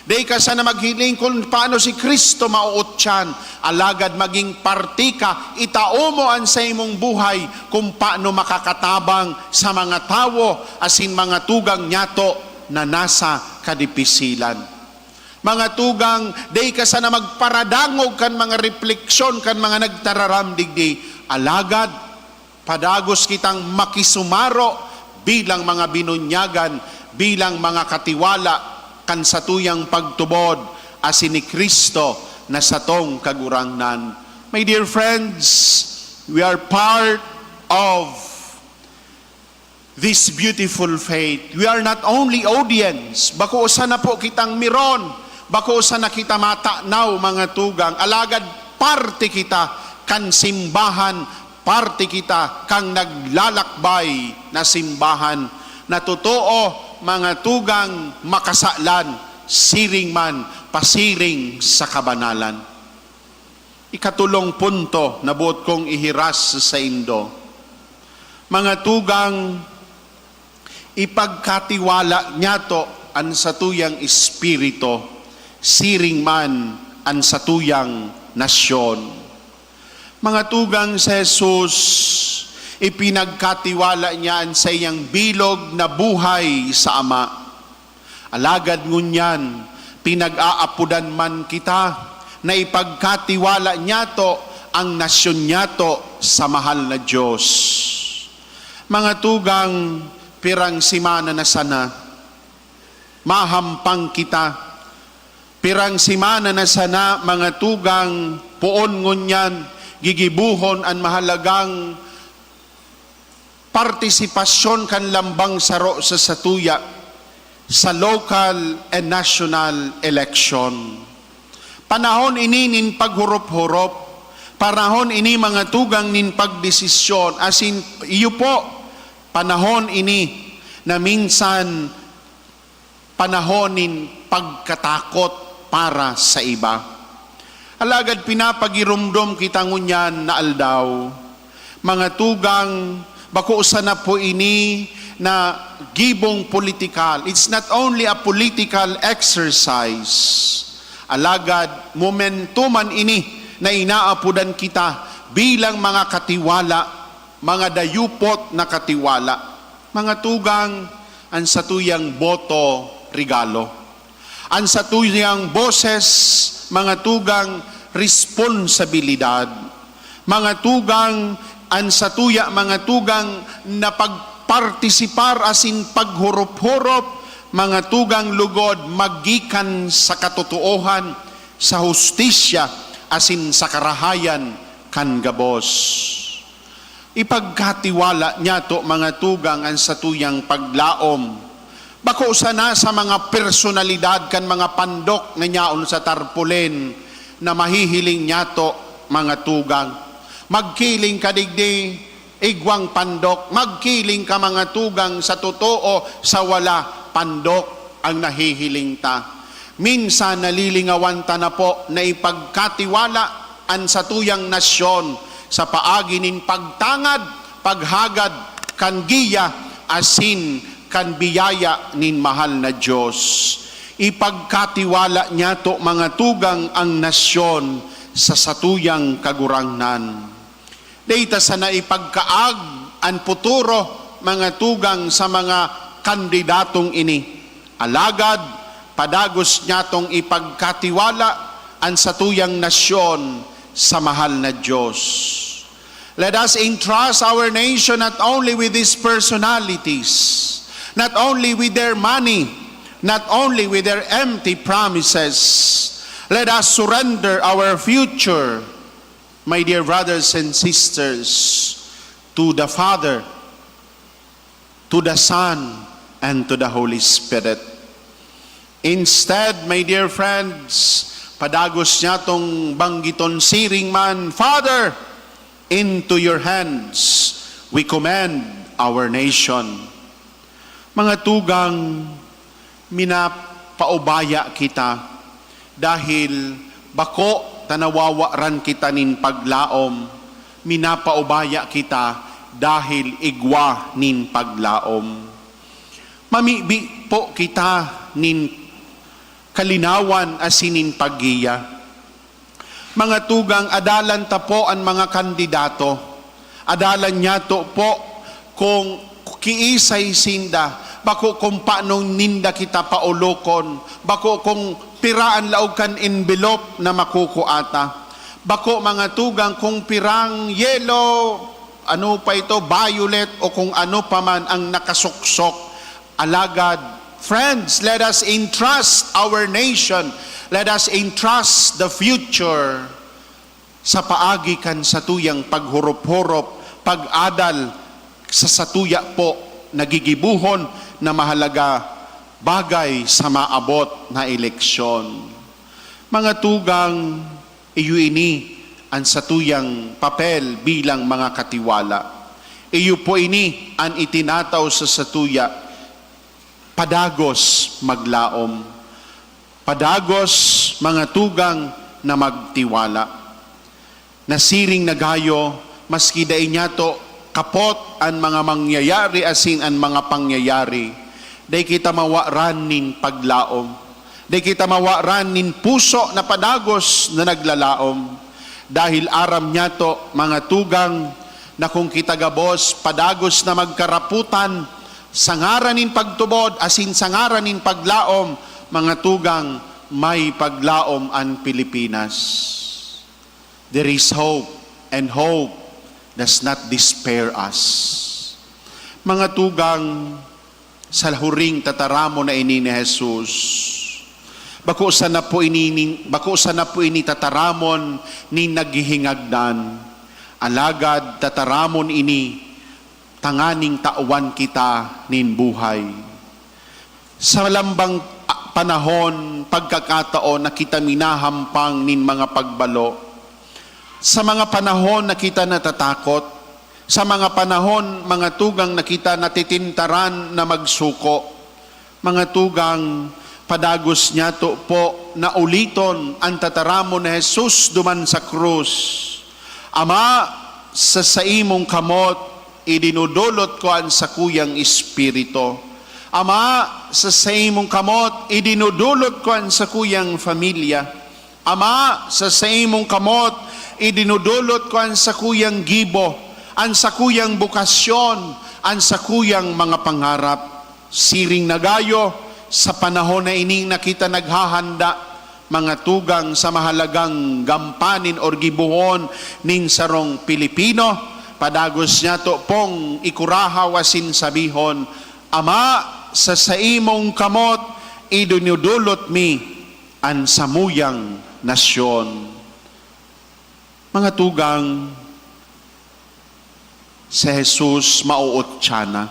Dai ka sana maghiling kun paano si Cristo mauutyan, alagad maging parte ka, itao mo an saimong buhay kun paano makakatabang sa mga tawo asin mga tugang niyato na nasa kadipisilan. Mga tugang, dai ka sana magparadangog kan mga repleksyon kan mga nagtararam digdi, alagad padagos kitang makisumaro bilang mga binunyagan, bilang mga katiwala kan satuyang pagtubod asin ni Cristo na satong Kagurangnan. My dear friends, we are part of this beautiful faith. We are not only audience, bako sana po kitang miron, bako sana kita matanaw, mga tugang, alagad parte kita kan simbahan, parte kita kan naglalakbay na simbahan na totoo, mga tugang, makasalan, siring man, pasiring sa kabanalan. Ikatulong punto na boot kong ihiras saindo. Mga tugang, Ipagkatiwala niyato an satuyang espiritu, siring man an satuyang nasyon. Mga tugang, si Jesus, ipinagkatiwala niya an saiyang bilog na buhay sa Ama. Alagad ngunyan, pinag-aapodan man kita na ipagkatiwala niyato ang nasyon niyato sa mahal na Diyos. Mga tugang, pirang semana na sana, mahampang kita. Pirang semana na sana, mga tugang, poon ngunyan gigibohon an mahalagang partisipasyon kan lambang saro sa satuya sa local and national election. Panahon ini nin paghurop-hurop, panahon ini, mga tugang, nin pagdesisyon, asin iyo po, panahon ini na minsan panahon nin pagkatakot para sa iba. Alagad pinapagiromdom kita ngunyan na aldaw, mga tugang, bako sana po ini na gibong politikal. It's not only a political exercise, alagad momento man ini na inaapodan kita bilang mga katiwala, mga dayupot na katiwala. Mga tugang, an satuyang boto, regalo. An satuyang boses, mga tugang, responsabilidad. Mga tugang, an satuya, mga tugang, na pagpartisipar asin paghurop-hurop, mga tugang, lugod magikan sa katotoohan, sa hustisya, asin sa karahayan kan gabos. Ipagkatiwala niyato, mga tugang, an satuyang paglaom. Bako sana sa mga personalidad kan mga pandok na nyaon sa tarpaulin na mahihiling niyato, mga tugang. Magkiling ka digdi, igwang pandok. Magkiling ka, mga tugang, sa totoo, sa wala, pandok ang nahihiling ta. Minsan nalilingawan ta na po na ipagkatiwala an satuyang nasyon sa paagi nin pagtangad, paghagad kan giya asin kan biyaya nin mahal na Dios. Ipagkatiwala niyato, mga tugang, ang nasyon sa satuyang Kagurangnan. Dai ta sana ipagkaag an puturo, mga tugang, sa mga kandidatong ini. Alagad, padagos niyatong ipagkatiwala an satuyang nasyon sa mahal na Dios. Let us entrust our nation not only with these personalities, not only with their money, not only with their empty promises. Let us surrender our future, my dear brothers and sisters, to the Father, to the Son, and to the Holy Spirit. Instead, my dear friends, padagos niyatong banggiton siring man, Father, into your hands we commend our nation. Mga tugang, minapaubaya kita dahil bako ta nawawaran kita nin paglaom, minapaubaya kita dahil igwa nin paglaom. Mamibi po kita nin kalinawan asin nin paggiya. Mga tugang, adalan ta po an mga kandidato. Adalan niyato po kung kiisay sinda, bako kung paano ninda kita paolokon, bako kung pira an laog kan envelope na makukua ta. Bako, mga tugang, kung pirang yellow, ano pa ito, violet o kung ano pa man ang nakasuksok. Alagad, friends, let us entrust our nation. Let us entrust the future sa paagi kan satuyang paghurop-hurop, pag-adal sa satuya po na gigibohon na mahalaga bagay sa maabot na eleksyon. Mga tugang, iyo ini an satuyang papel bilang mga katiwala. Iyo po ini an itinataw sa satuya, padagos maglaom. Padagos, mga tugang, na magtiwala. Nasiring na gayo, maski dai niyato kapot an mga mangyayari asin an mga pangyayari, dai kita mawaran nin paglaom. Dai kita mawaran nin puso na padagos na naglalaom. Dahil aram niyato, mga tugang, na kun kita gabos padagos na magkarapotan, sa ngaran nin pagtubod asin sa ngaran nin paglaom, mga tugang, may paglaom an Pilipinas. There is hope, and hope does not despair us. Mga tugang, sa huring tataramon na ini ni Jesus, bako sana po ini, bako sana po ini tataramon nin naghihingagdan. Alagad tataramon ini tanganing tawan kita nin buhay. Sa lambang, ah, panahon, pagkakataon na kita minahampang nin mga pagbalo, sa mga panahon na kita natatakot, sa mga panahon, mga tugang, na kita natitintaran na magsuko, mga tugang, padagos niyato po na uliton an tataramon ni Jesus duman sa krus. Ama, sa saimong kamot, idinudulot ko an sakuyang espiritu. Ama, sa saimong kamot, idinudulot ko an sakuyang pamilya. Ama, sa saimong kamot, idinudulot ko an sakuyang gibo, an sakuyang bukasyon, an sakuyang mga pangarap. Siring na gayo, sa panahon na ining na kita naghahanda, mga tugang, sa mahalagang gampanin or gibohon nin sarong Pilipino, padagos niyato pong ikurahaw asin sabihon, Ama, sa saimong kamot idinudulot mi an samuyang nasyon. Mga tugang, si Jesus maoot siya na.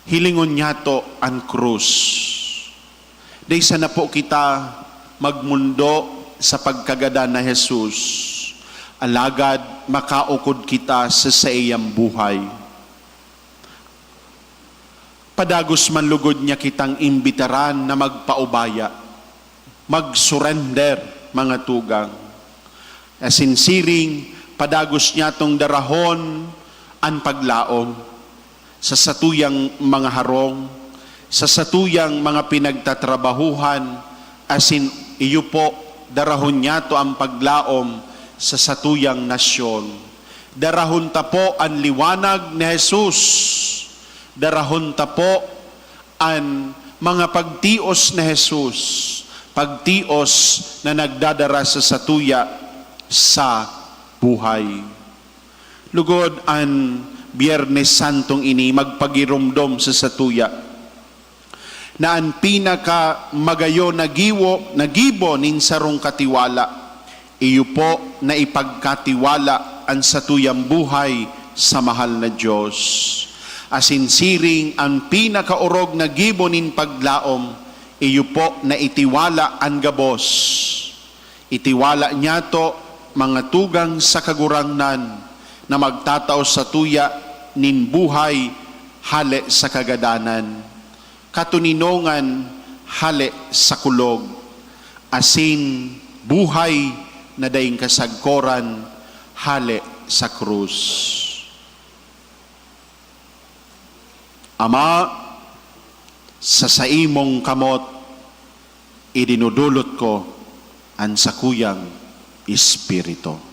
Hilingon niyato an krus. Dai sana po kita magmundo sa pagkagadan na Jesus, alagad makaukod kita sa saiyang buhay. Padagos man lugod niya kitang imbitaran na magpaubaya, mag-surrender, mga tugang. Asin siring, padagos niyatong darahon an paglaom sa satuyang mga harong, sa satuyang mga pinagtatrabahuhan, asin iyo po, darahon niyato an paglaom sa satuyang nasyon. Darahon ta po an liwanag ni Jesus. Darahon ta po an mga pagtios ni Jesus, pagtios na nagdadara sa satuya sa buhay. Lugod an Biyernes Santong ini magpagiromdom sa satuya na an pinaka magayon na giwo, na gibo nin sarong katiwala, iyo po na ipagkatiwala an satuyang buhay sa mahal na Dios. Asin siring an pinakaorog na gibo nin paglaom, iyo po na itiwala an gabos. Itiwala niyato, mga tugang, sa Kagurangnan na magtatao satuya nin buhay hale sa kagadanan, katoninongan hale sa kulog, asin buhay na daing kasagkoran hale sa krus. Ama, sa saimong kamot idinudulot ko an sakuyang espiritu.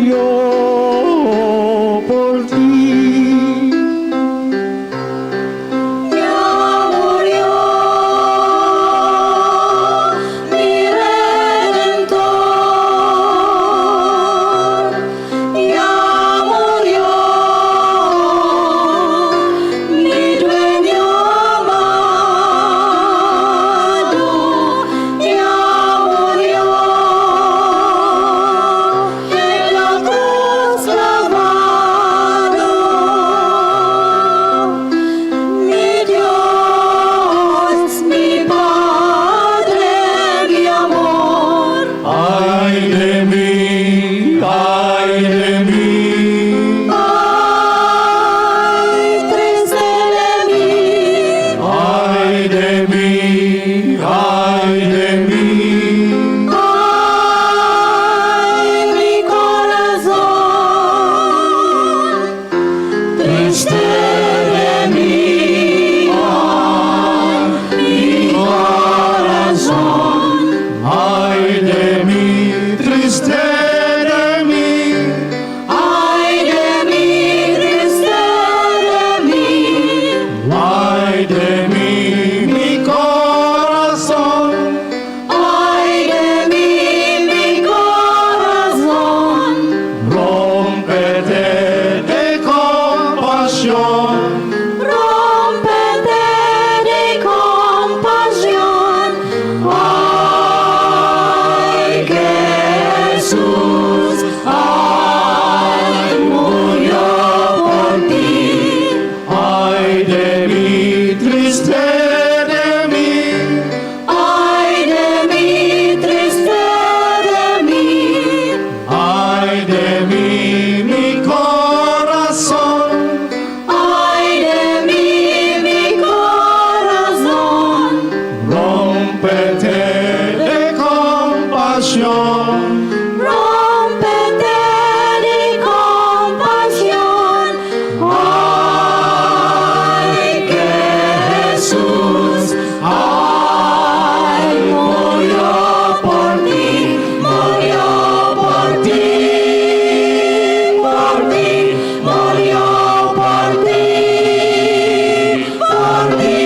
Yo por ti. Mi amor, yo, mi Redentor. Mi amor, yo, mi Dueño amado. Mi amor, yo, en la cruz clavado, mi Dios, mi Padre, mi amor. Ay de mí, ay de mí. Ay, triste de mí. Ay de mí, ay de mí. Ay, mi corazón, triste de mí, ay, mi corazón. Ay de mí, triste de mí. Ay de mí, triste de mí. Ay de mí, mi corazón. Ay de mí, mi corazón. Rómpete de compasión. Rómpete de compasión. Ay, que Jesús, ay, murió por ti. Ay de mí, triste de mí. Ay de mí, triste de mí. Ay de mí, mi corazón. Ay de mí, mi corazón. Rómpete de compasión. Rómpete de compasión. Ay, que Jesús, ay, murió por ti, murió por ti, por ti, murió por ti, por ti.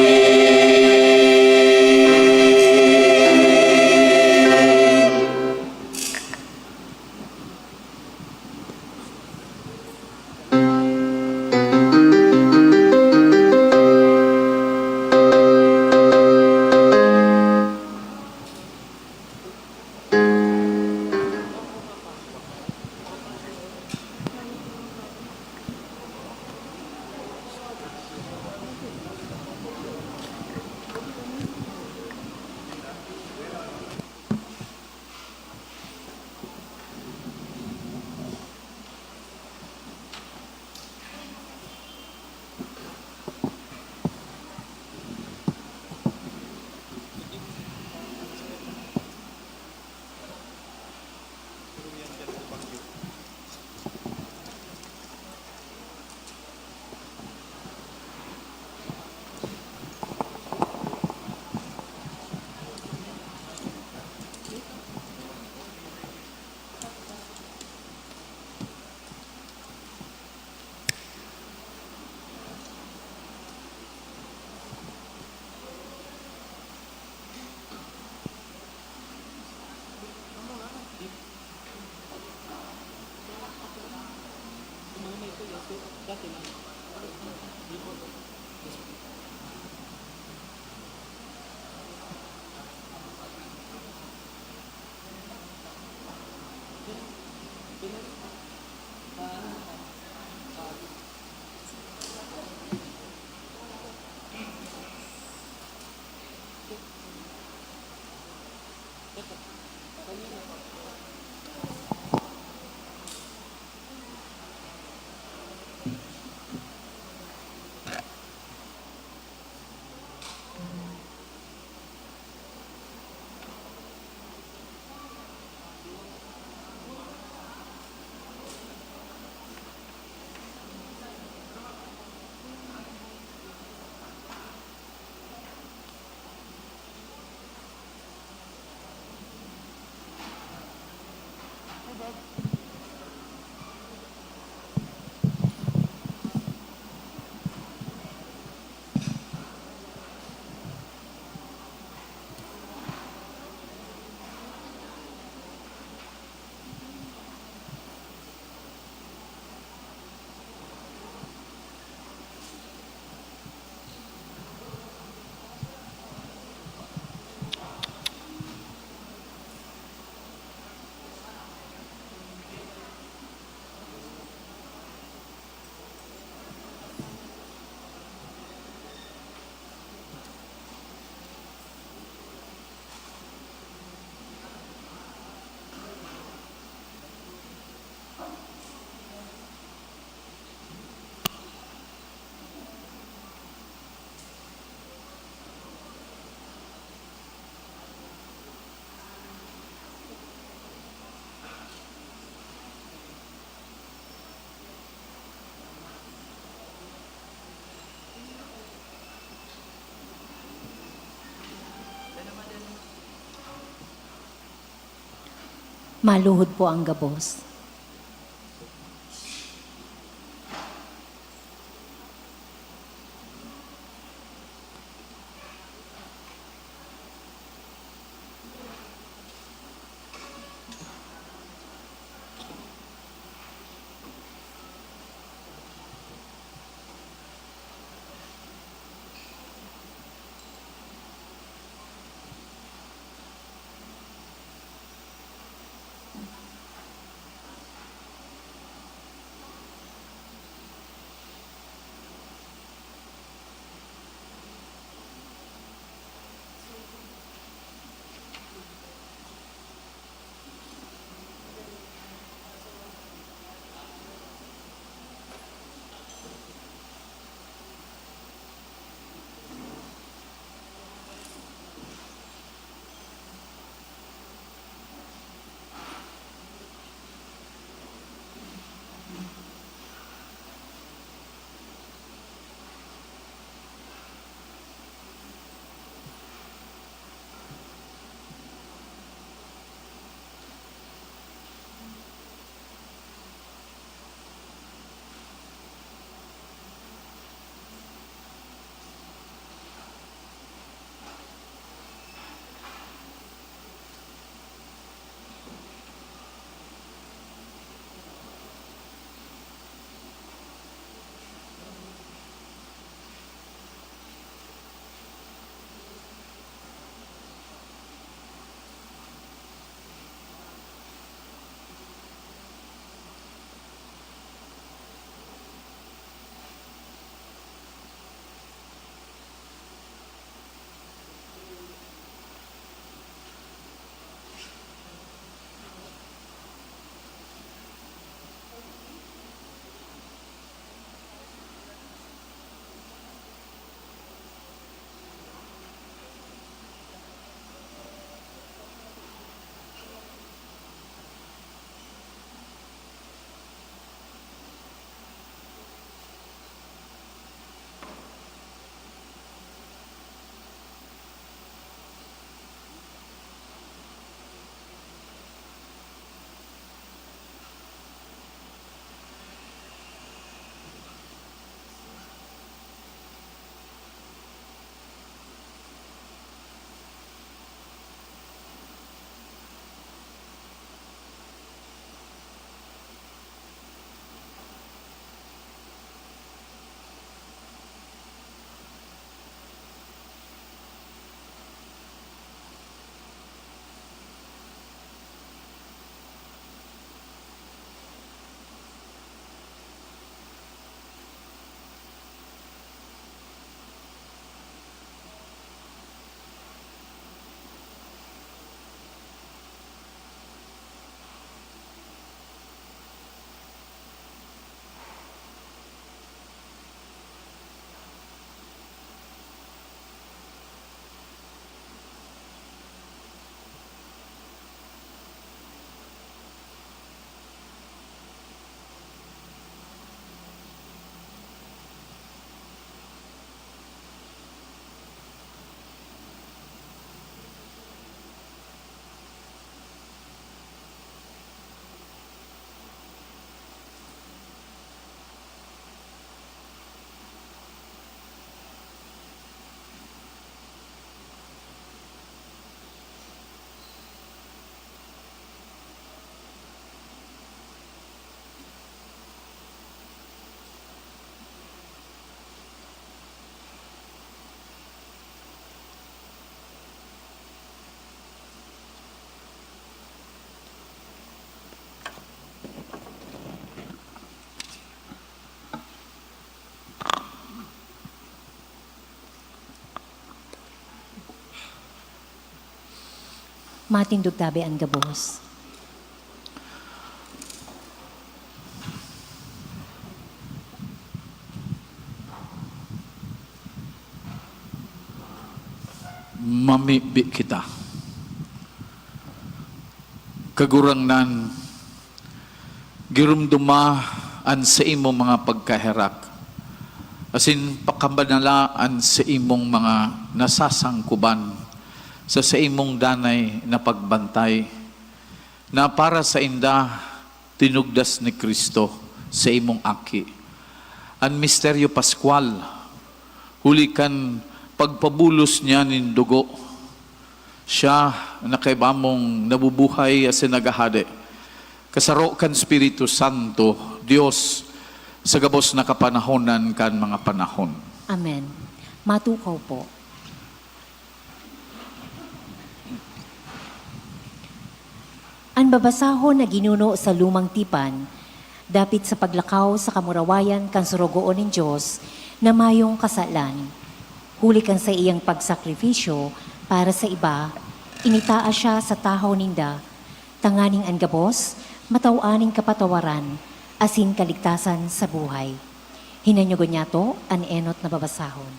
Maluhod po ang gabos. Matindog tabi an gabos. Mamibi kita. Kagurangnan, giromdoma an saimong mga pagkaherak, asin pakabanala an saimong mga nasasangkoban sa saimong danay na pagbantay. na para sainda tinugdas ni Cristo sa imong aki. An misteryo paskwal, huli kan pagpabulos niya nin dugo, siya na kaiba mong nabubuhay asin naghahade, kasaro kan Espiritu Santo, Dios, sa gabos na kapanahonan kan mga panahon. Amen. Matukaw po. An babasahon na ginuno sa Lumang Tipan, dapit sa paglakaw sa kamurawayan kan Sorogoon nin Dios na mayong kasalan. Huli kan saiyang pagsakripisyo para sa iba, initaas siya sa tahaw ninda, tanganing an gabos mataw-an nin kapatawaran asin kaligtasan sa buhay. Hinanyogon niyato an enot na babasahon.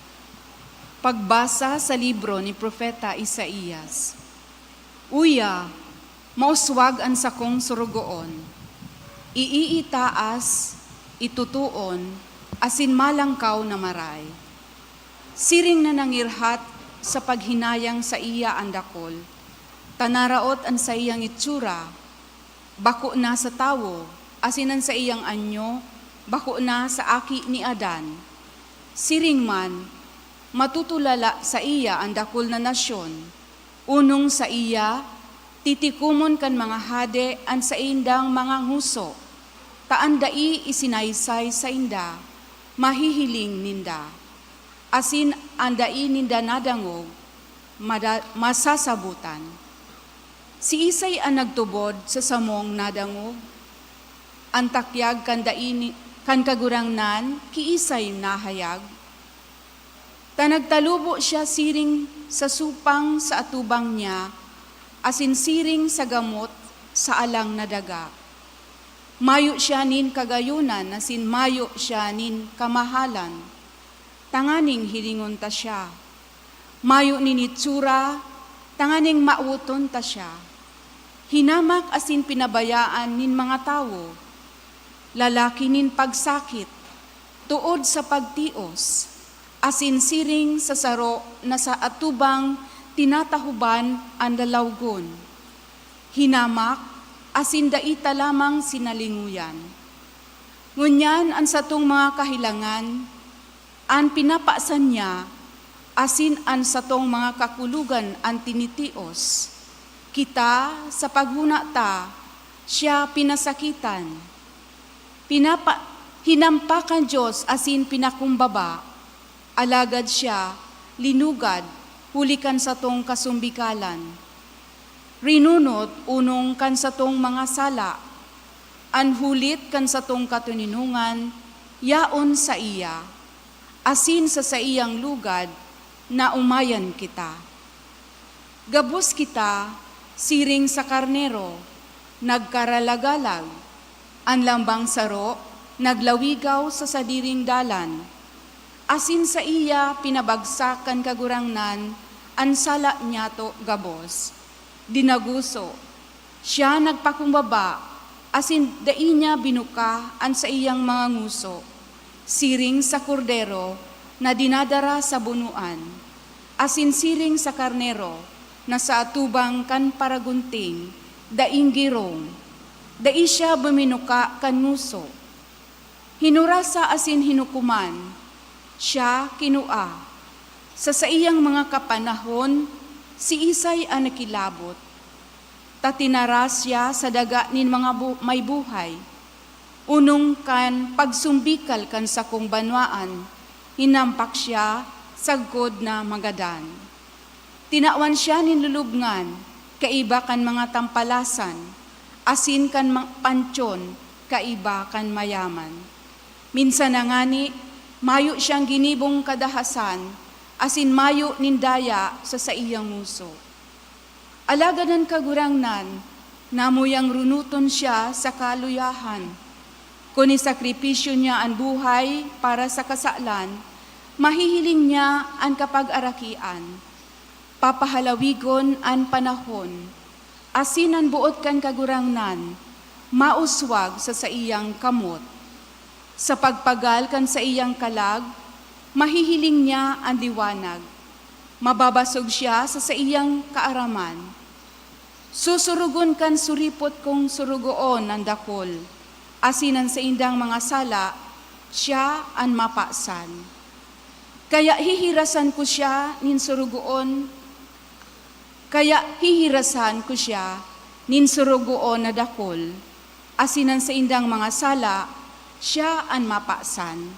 Pagbasa sa libro ni Propeta Isaias. Uya, mauswag an sakong sorogoon. Iiitaas, itutuon, asin malangkaw na maray. Siring na nangirhat sa paghinayang saiya an dakul, ta naraot an saiyang itsura, bako na sa tawo, asin an saiyang anyo, bako na sa aki ni Adan. Siring man, matutulala saiya an dakul na nasyon, onong saiya, titikomon kan mga hade an saindang mga ngoso, ta an dai isinaysay sainda, mahihiling ninda, asin an dai ninda nadangog, mada-, masasabotan. Siisay an nagtubod sa samong nadangog? An takyag kan dai ni-, kan Kagurangnan, kiisay nahayag? Ta nagtalubo siya siring sa supang sa atubang niya, asin siring sa gamot sa alang na daga. Mayo siya nin kagayonan asin mayo siya nin kamahalan, tanganing hilingon ta siya. Mayo nin itsura, tanganing mawoton ta siya. Hinamak asin pinabayaan nin mga tawo, lalaki nin pagsakit, tood sa pagtios, asin siring sa saro na sa atubang tinatahoban an lalawgon. Hinamak, asin dai ta lamang sinalingoyan. Ngunyan an satong mga kahilangan, an pinapasan niya, asin an satong mga kakulogan an tinitios. Kita, sa paghona ta, siya pinasakitan. Pinapa-, hinampak kan Dios asin pinakumbaba, alagad siya linugad huli kan satong kasumbikalan. Rinunot onong kan satong mga sala, an hulit kan satong katoninongan yaon saiya, asin sa saiyang lugad naomayan kita. Gabos kita siring sa karnero, nagkaralagalag, an lambang saro naglawigaw sa sadiring dalan, asin saiya pinabagsak kan Kagurangnan an sala niyato gabos. Dinaguso, siya nagpakumbaba, asin dai niya binuka an saiyang mga ngoso, siring sa kordero na dinadara sa bunoan, asin siring sa karnero na sa atubang kan paragunting, daing girong. Dai siya buminuka kan ngoso. Hinurasa asin hinukoman, siya kinua. Sa saiyang mga kapanahon, siisay an nakilabot? Ta tinaras siya sa daga nin mga bu-, may buhay. Onong kan pagsumbikal kan sakong banwaan, hinampak siya sagkod na magadan. Tinawan siya nin lulubngan kaiba kan mga tampalasan, asin kan ma-, pantyon kaiba kan mayaman. Minsan na ngani, mayo siyang ginibong kadahasan, asin mayo nin daya sa saiyang ngoso. Alagad an Kagurangnan namuyang runoton siya sa kaluyahan. Kun isakripisyo niya an buhay para sa kasalan, mahihiling niya an kapagarakian. Papahalawigon an panahon, asin an boot kan Kagurangnan mauswag sa saiyang kamot. Sa pagpagal kan saiyang kalag, mahihiling niya an liwanag. Mababasog siya sa saiyang kaaraman. Susurugon kan suripot kong surugoon an dakul, asin an saindang mga sala, siya an mapasan. Kaya hihirasan ko siya nin surugoon, kaya hihirasan ko siya nin surugoon na dakul, asin an saindang mga sala, siya an mapasan.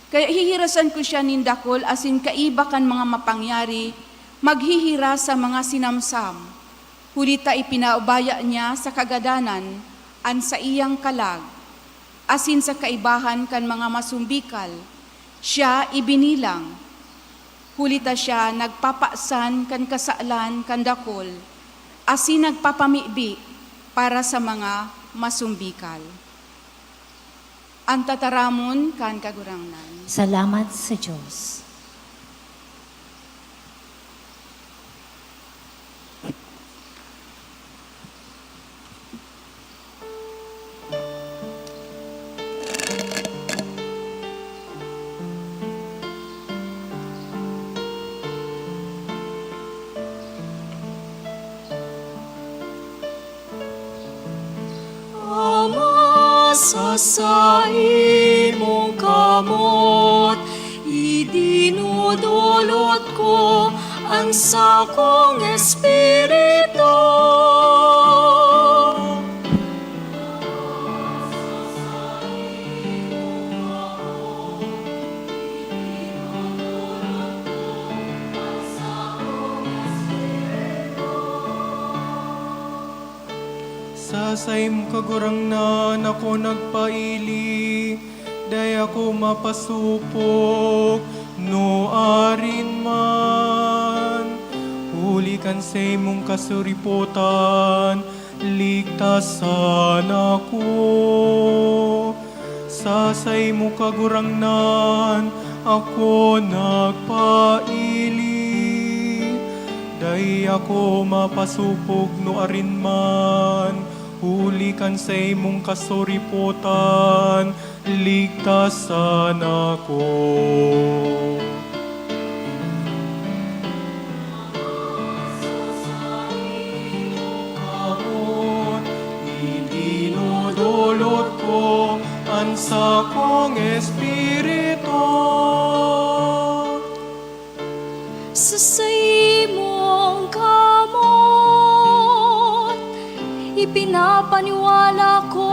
Kaya hihirasan ko siya nin dakul asin kaiba kan mga mapangyari, maghihiras sa mga sinamsam. Huli ta ipinaubaya niya sa kagadanan an saiyang kalag, asin sa kaibahan kan mga masumbikal siya ibinilang. Huli ta siya nagpapasan kan kasalan kan dakul, asin nagpapamibi para sa mga masumbikal. An tataramon kan Kagurangnan. Salamat sa Dios. Ama, sa saimong kamot, idinudulot ko an sakong espiritu. Sa saimong Kagurangnan ako nagpaili, dai ako mapasupog nuarin man. Huli kan saimong kasuripotan, ligtasan ako. Sa saimo, Kagurangnan, ako nagpaili. Dai ako mapasupog nuarin man, huli kan saimong kasuripotan, ligtasan ako. Idinudulot ko an sakong espiritu. Sa saimong kamot, ipinapaniwala ko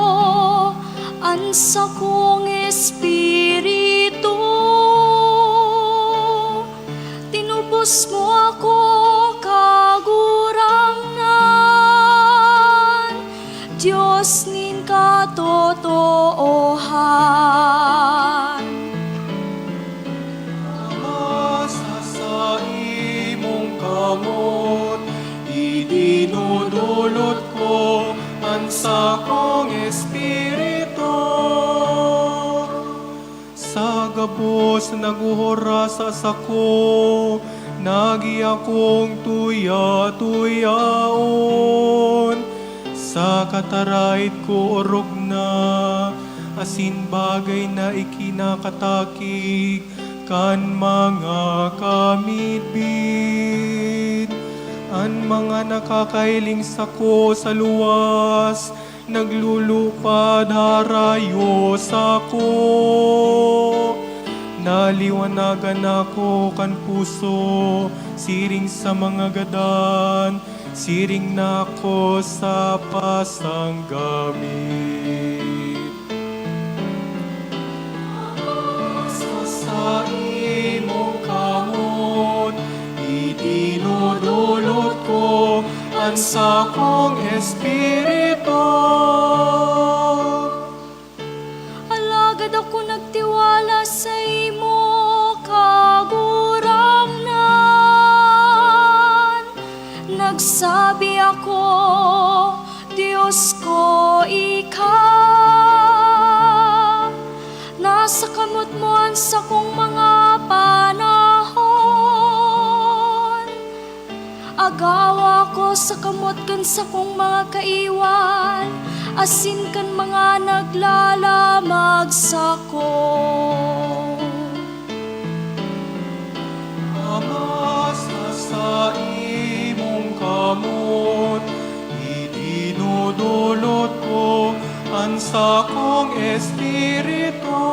an sakong espiritu. Tinubos mo ako, Kagurangnan, Dios nin katotoohan. Ama, sa saimong kamot, idinudulot ko an sakong espiritu. Sa gabos naghuhuras sa sako, nagi akong tuya-tuyaon. Sa katarait ko orog na, asin bagay na ikinakatakig kan mga kamidbid. An mga nakakahiling sako sa luwas, naglulupad harayo sako. Naliwanagan ako kan puso, siring sa mga gadan, siring na ako sa pasanggamit. Sa saimong kamot, idinudulot ko an sakong espiritu. Alagad ako nagtiwala saimo, Kagurangnan. Nagsabi ako, "Dios ko ika." Nasa kamot mo an sakong mga panahon. Agawa ko sa kamot kan sakong mga kaiwal, asin kan mga naglalamag sako. Ama, sa saimong kamot, Dulot ko an sakong espiritu,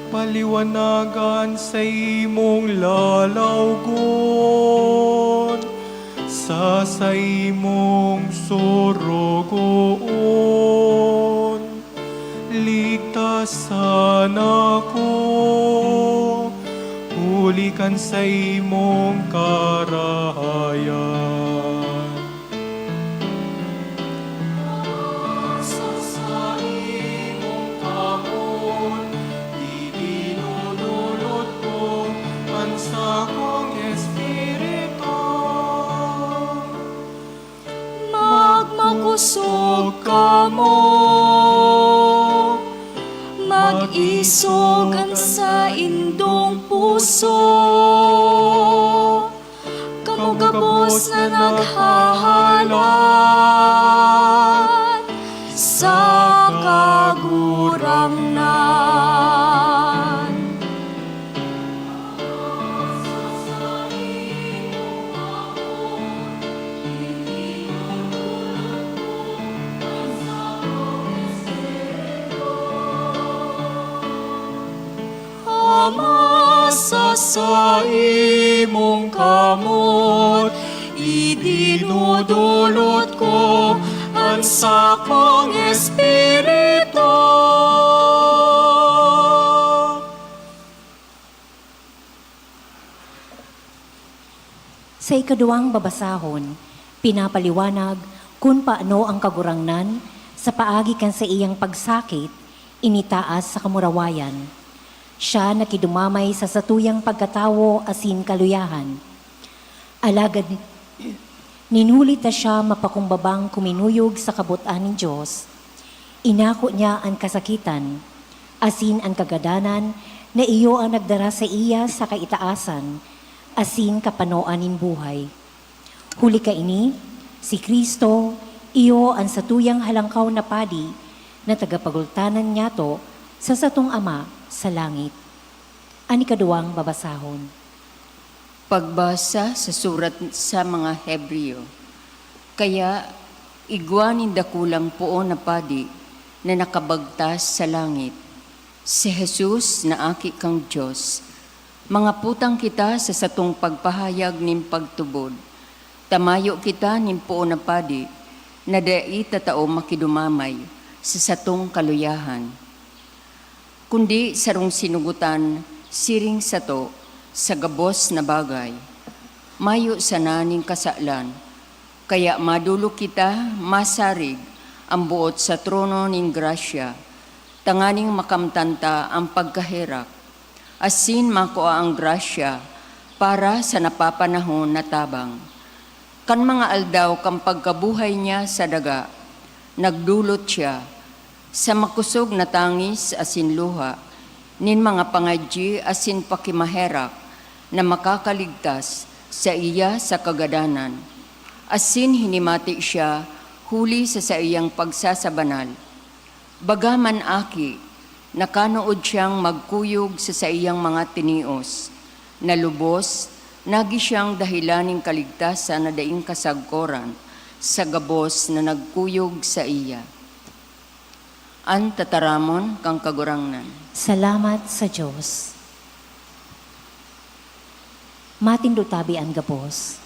paliwanagan sa imong lalawgon, sa saimong sorogoon. Ligtasan ako huli kan saimong karahayan. Sa saimong kamot, idinudulot ko an sakong espiritu. Magmakosog kamo, mag-isog an saindong puso. Kamo gabos na naghahalat sa Kagurangnan. Ama, sa saimong kamot, idinudulot ko an sakong espiritu. Sa ikaduwang babasahon, pinapaliwanag kun paano ang Kagurangnan, sa paagi kan saiyang pagsakit, initaas sa kamurawayan. Siya nakidumamay sa satuyang pagkatawo asin kaluyahan. Alagad, nin huli ta siya mapakumbabang kuminuyog sa kabot-an nin Dios, inako niya an kasakitan, asin an kagadanan na iyo an nagdara saiya sa kaitaasan asin kapanoan nin buhay. Huli kaini, si Cristo, iyo an satuyang halangkaw na padi na tagapagultanan nyato sa satong Ama sa langit. An ikaduwang babasahon. Pagbasa sa surat sa mga Hebreo. Kaya, igwa nin dakulang poon na padi na nakabagtas sa langit, si Jesus na Aki kan Dios. Mangaputang kita sa satong pagpahayag nin pagtubod, ta mayo kita nin poon na padi na dai tatao makidumamay sa satong kaluyahan, kundi sarong sinugotan siring sato sa gabos na bagay. Mayo sana nin kasalan, kaya madolok kita masarig an boot sa trono nin grasya, tanganing makamtan ta an pagkaherak, asin makua an grasya para sa napapanahon na tabang. Kan mga aldaw kan pagkabuhay niya sa daga, nagdolot siya sa makosog na tangis asin luha nin mga pangadyi asin pakimaherak na makakaligtas saiya sa kagadanan, asin hinimati siya huli sa saiyang pagsasabanal. Baga man aki, nakanood siyang magkuyog sa saiyang mga tinios, na lubos, nagi siyang dahelan nin kaligtasan na daing kasagkoran sa gabos na nagkuyog saiya. An tataramon kan Kagurangnan. Salamat sa Dios. Matindog tabi an gabos.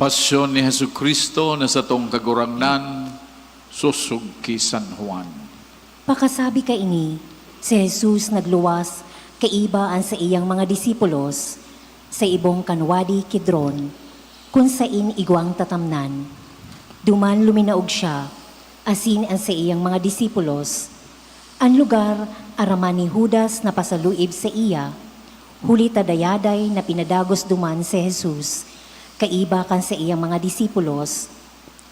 Pasyon ni Jesu-Cristo na satong Kagurangnan, Tusog ki San Juan. Pakasabi kaini, si Jesus nagluwas kaiba an saiyang mga disipulos sa ibong kan Wadi Kidron, kun sain igwang tatamnan. Duman luminaog siya, asin an saiyang mga disipulos. An lugar araman ni Judas na pasaluib saiya, huli ta dayaday na pinadagos duman si Jesus kaiba kan saiyang mga disipulos.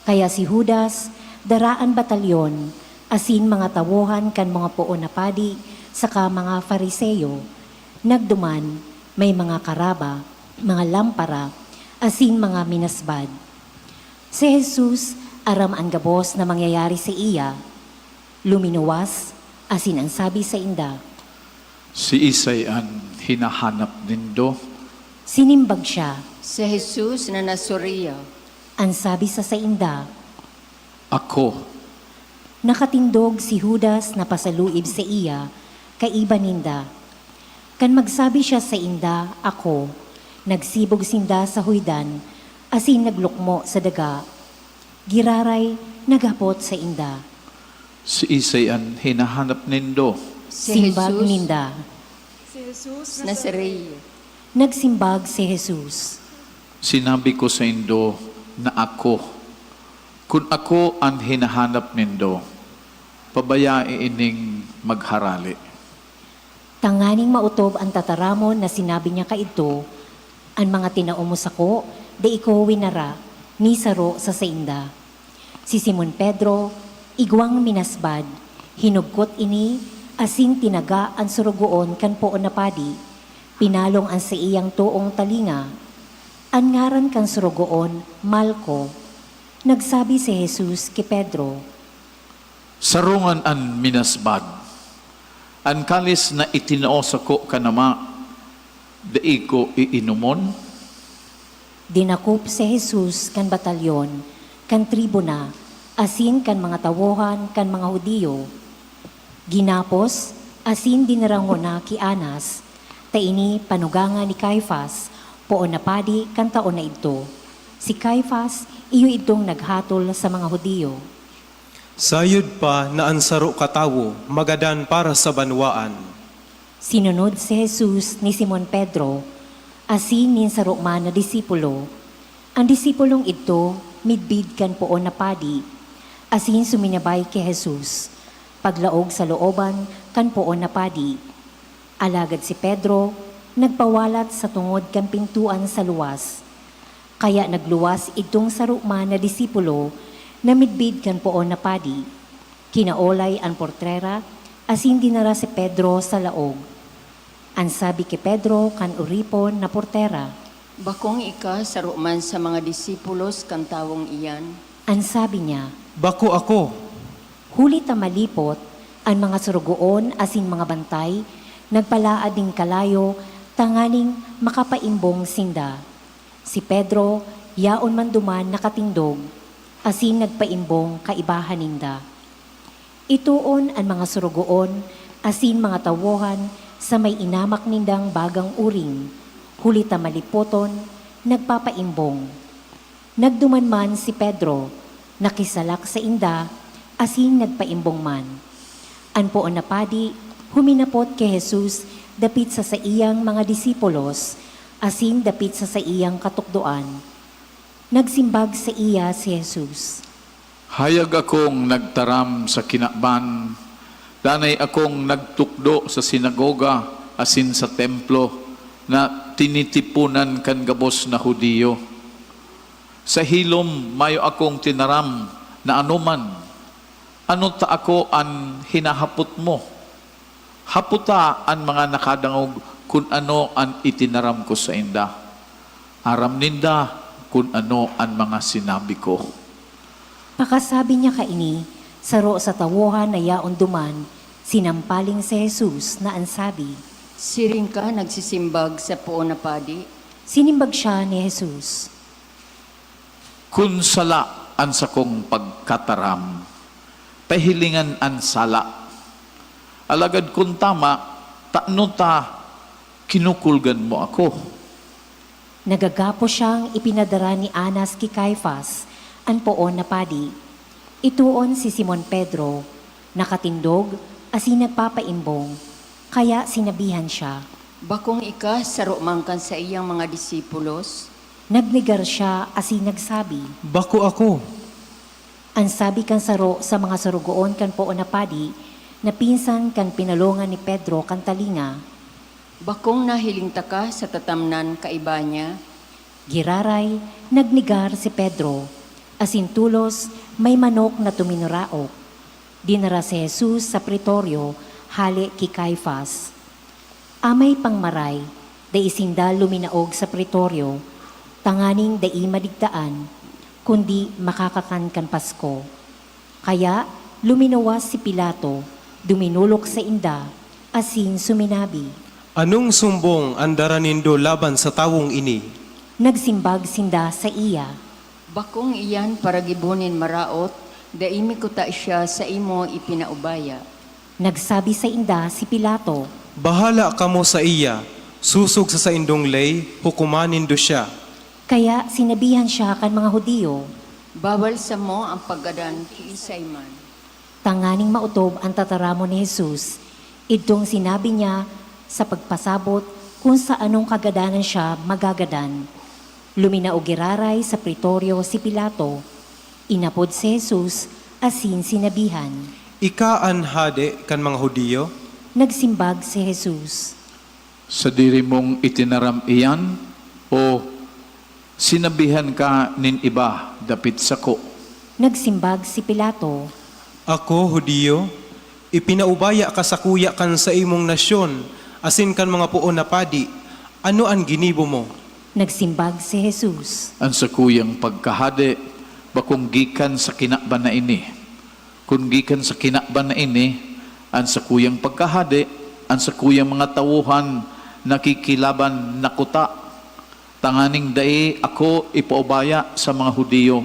Kaya si Judas dara an batalyon asin mga tawohan kan mga poon na padi saka mga Fariseo. Nagduman, may mga karaba, mga lampara, asin mga minasbad. Si Jesus aram an gabos na mangyayari saiya. Luminuwas asin an sabi sainda, Siisay an hinahanap nindo? Sinimbag siya. Si Jesus na Nazario. An sabi sa sainda, Ako. Nakatindog si Judas na pasaluib saiya kaiba ninda. Kan magsabi siya sainda, "Ako," nagsibog sinda sa huydan asin naglukmo sa daga. Giraray naghapot sainda. Siisay an hinahanap nindo? Si Simbag Jesus. ninda. Nazario. Nagsimbag si Jesus. Sinabi ko saindo na ako. Kun ako an hinahanap nindo, pabayai ining magharale. Tanganing maotob an tataramon na sinabi niya kaidto, "An mga tinao mo sako, dai ko winara ni saro sa sainda." Si Simon Pedro, igwang minasbad, hinugkot ini asin tinaga an sorogoon kan poon na padi. Pinalong an saiyang toong talinga. An ngaran kan sorogoon, Malco. Nagsabi si Jesus ki Pedro, Sarongan an minasbad. An kalis na itinao sako kan Ama, dai ko iinomon? Dinakop si Jesus kan batalyon, kan tribuna, asin kan mga tawohan kan mga Judio. Ginapos asin dinara ngona ki Anas, ta ini panugangan ni Caifas, poon na padi kan taon na idto. Si Caifas iyo idtong naghatol sa mga Judio. Sayod pa na an saro katawo magadan para sa banwaan. Sinunod si Jesus ni Simon Pedro asin nin saro man na disipulo. An disipulong idto midbid kan poon na padi asin suminabay ki Jesus, paglaog sa looban kan poon na padi. Alagad si Pedro nagpawalat sa tungod kan pintoan sa luwas. Kaya nagluwas idtong saro man na disipulo na midbid kan poon na padi. Kinaolay an portrera asin dinara si Pedro sa laog. An sabi ki Pedro kan oripon na portera, "Bakong ika saro man sa mga disipulos kan tawong iyan?" An sabi niya, "Bako ako." Huli ta malipot, an mga sorogoon asin mga bantay nagpalaad nin kalayo tanganing makapaimbong sinda. Si Pedro yaon man duman nakatindog, asin nagpaimbong kaibahan ninda. Itoon an mga sorogoon asin mga tawohan sa may inamak nindang bagang uring, huli ta malipoton, nagpapaimbong. Nagduman man si Pedro, nakisalak sainda, asin nagpaimbong man. An poon na padi huminapot ki Jesus dapit sa saiyang mga disipulos asin dapit sa saiyang katukdoan. Nagsimbag saiya si Jesus, Hayag akong nagtaram sa kinaban, danay akong nagtukdo sa sinagoga asin sa templo na tinitiponan kan gabos na Judio. Sa hilom, mayo akong tinaram na anoman. Ano ta ako an hinahapot mo? Hapota an mga nakadangog kun ano an itinaram ko sainda. Aram ninda kun ano an mga sinabi ko. Pakasabi niya kaini, saro sa tawohan na yaon duman sinampaling si Jesus na an sabi, "Siring ka nagsisimbag sa poon na padi?" Sinimbag siya ni Jesus, Kun sala an sakong pagkataram, pahilingan an sala. Alagad kun tama, tano ta kinukulgan mo ako? Nagagapos siyang ipinadara ni Anas ki Caifas, an poon na padi. Itoon si Simon Pedro, nakatindog asin nagpapaimbong, kaya sinabihan siya. Bakong ika saro man kan saiyang mga disipulos? Nagnegar siya asin nagsabi, Bako ako. An sabi kan saro sa mga sorogoon kan poon na padi na pinsan kan pinalongan ni Pedro kan talinga, Bakong nahiling taka sa tatamnan kaiba niya? Giraray, nagnegar si Pedro, asin tolos may manok na tuminuraok. Dinara si Jesus sa pretoryo hale ki Caifas. Amay pang maray, dai sinda luminaog sa pretoryo, tanganing dai madigtaan, kundi makakakan kan Pasko. Kaya luminawas si Pilato, duminolok sainda, asin suminabi, Anong sumbong an dara nindo laban sa tawong ini? Nagsimbag sinda saiya, Bakong iyan paragibo nin maraot, dai mi kuta siya saimo ipinaubaya. Nagsabi sainda si Pilato, Bahala kamo saiya, sosog sa saindong ley, hukoman nindo siya. Kaya sinabihan siya kan mga Judio, Bawal samo an paggadan kiisay man. Tanganing maotob an tataramon ni Jesus, idtong sinabi niya sa pagpasabot kun sa anong kagadanan siya magagadan. Luminaog giraray sa pretoryo si Pilato, inapod si Jesus asin sinabihan, Ika an hade kan mga Judio? Nagsimbag si Jesus, Sadiri mong itinaram iyan o sinabihan ka nin iba dapit sako? Nagsimbag si Pilato, Ako, Judio? Ipinaubaya ka sakuya kan saimong nasyon asin kan mga poon na padi. Ano an ginibo mo? Nagsimbag si Jesus, An sakuyang pagkahade bakong gikan sa kinaban na ini. Kun gikan sa kinaban na ini, an sakuyang pagkahade, an sakuyang mga tawohan nakikilaban na kuta, tanganing dai ako ipaubaya sa mga Judio.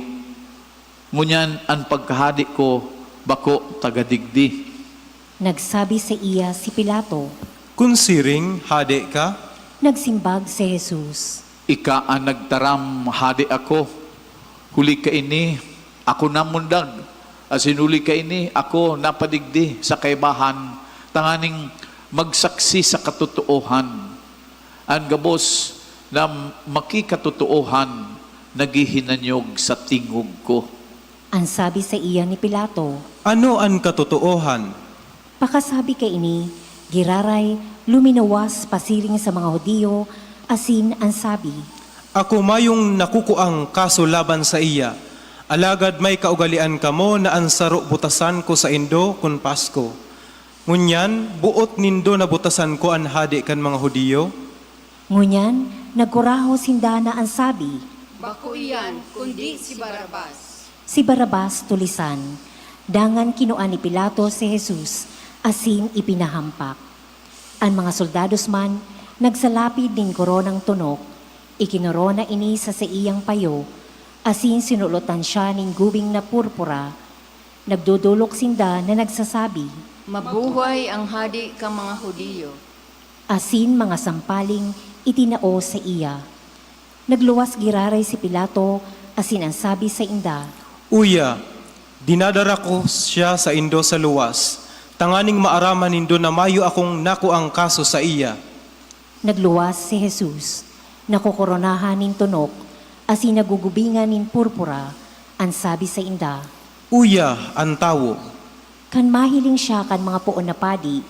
Ngunyan an pagkahade ko bako taga digdi. Nagsabi saiya si Pilato, Kun siring, hade ka? Nagsimbag si Jesus, Ika an nagtaram, hade ako. Huli kaini, ako namundag, asin huli kaini, ako napadigdi sa kaibahan, tanganing magsaksi sa katotoohan. An gabos na makikatotoohan naghihinanyog sa tingog ko. An sabi saiya ni Pilato, Ano an katotoohan? Pakasabi kaini, giraray luminawas pasiring sa mga Judio asin an sabi, Ako mayong nakukuang kaso laban saiya, alagad may kaugalean kamo na an saro butasan ko saindo kun Pasko. Ngunyan, boot nindo na butasan ko an hade kan mga Judio? Ngunyan, nagkurahaw sinda na an sabi, Bako iyan, kundi si Barrabas. Si Barrabas tulisan. Dangan kinua ni Pilato si Jesus asin ipinahampak. An mga soldados man nagsalapid nin koronang tunok, ikinorona ini sa saiyang payo, asin sinulotan siya nin gubing na purpura. Nagdodolok sinda na nagsasabi, Mabuhay an Hade kan mga Judio! Asin mga sampaling itinao saiya. Nagluwas giraray si Pilato asin an sabi sainda, Uya, dinadara ko siya saindo sa luwas, tanganing maaraman nindo na mayo akong nakuang kaso saiya. Nagluwas si Jesus, nakokoronahan nin tunok asin nagugubingan nin purpura. An sabi sainda, Uya, an tawo! Kan mahiling siya kan mga poon na padi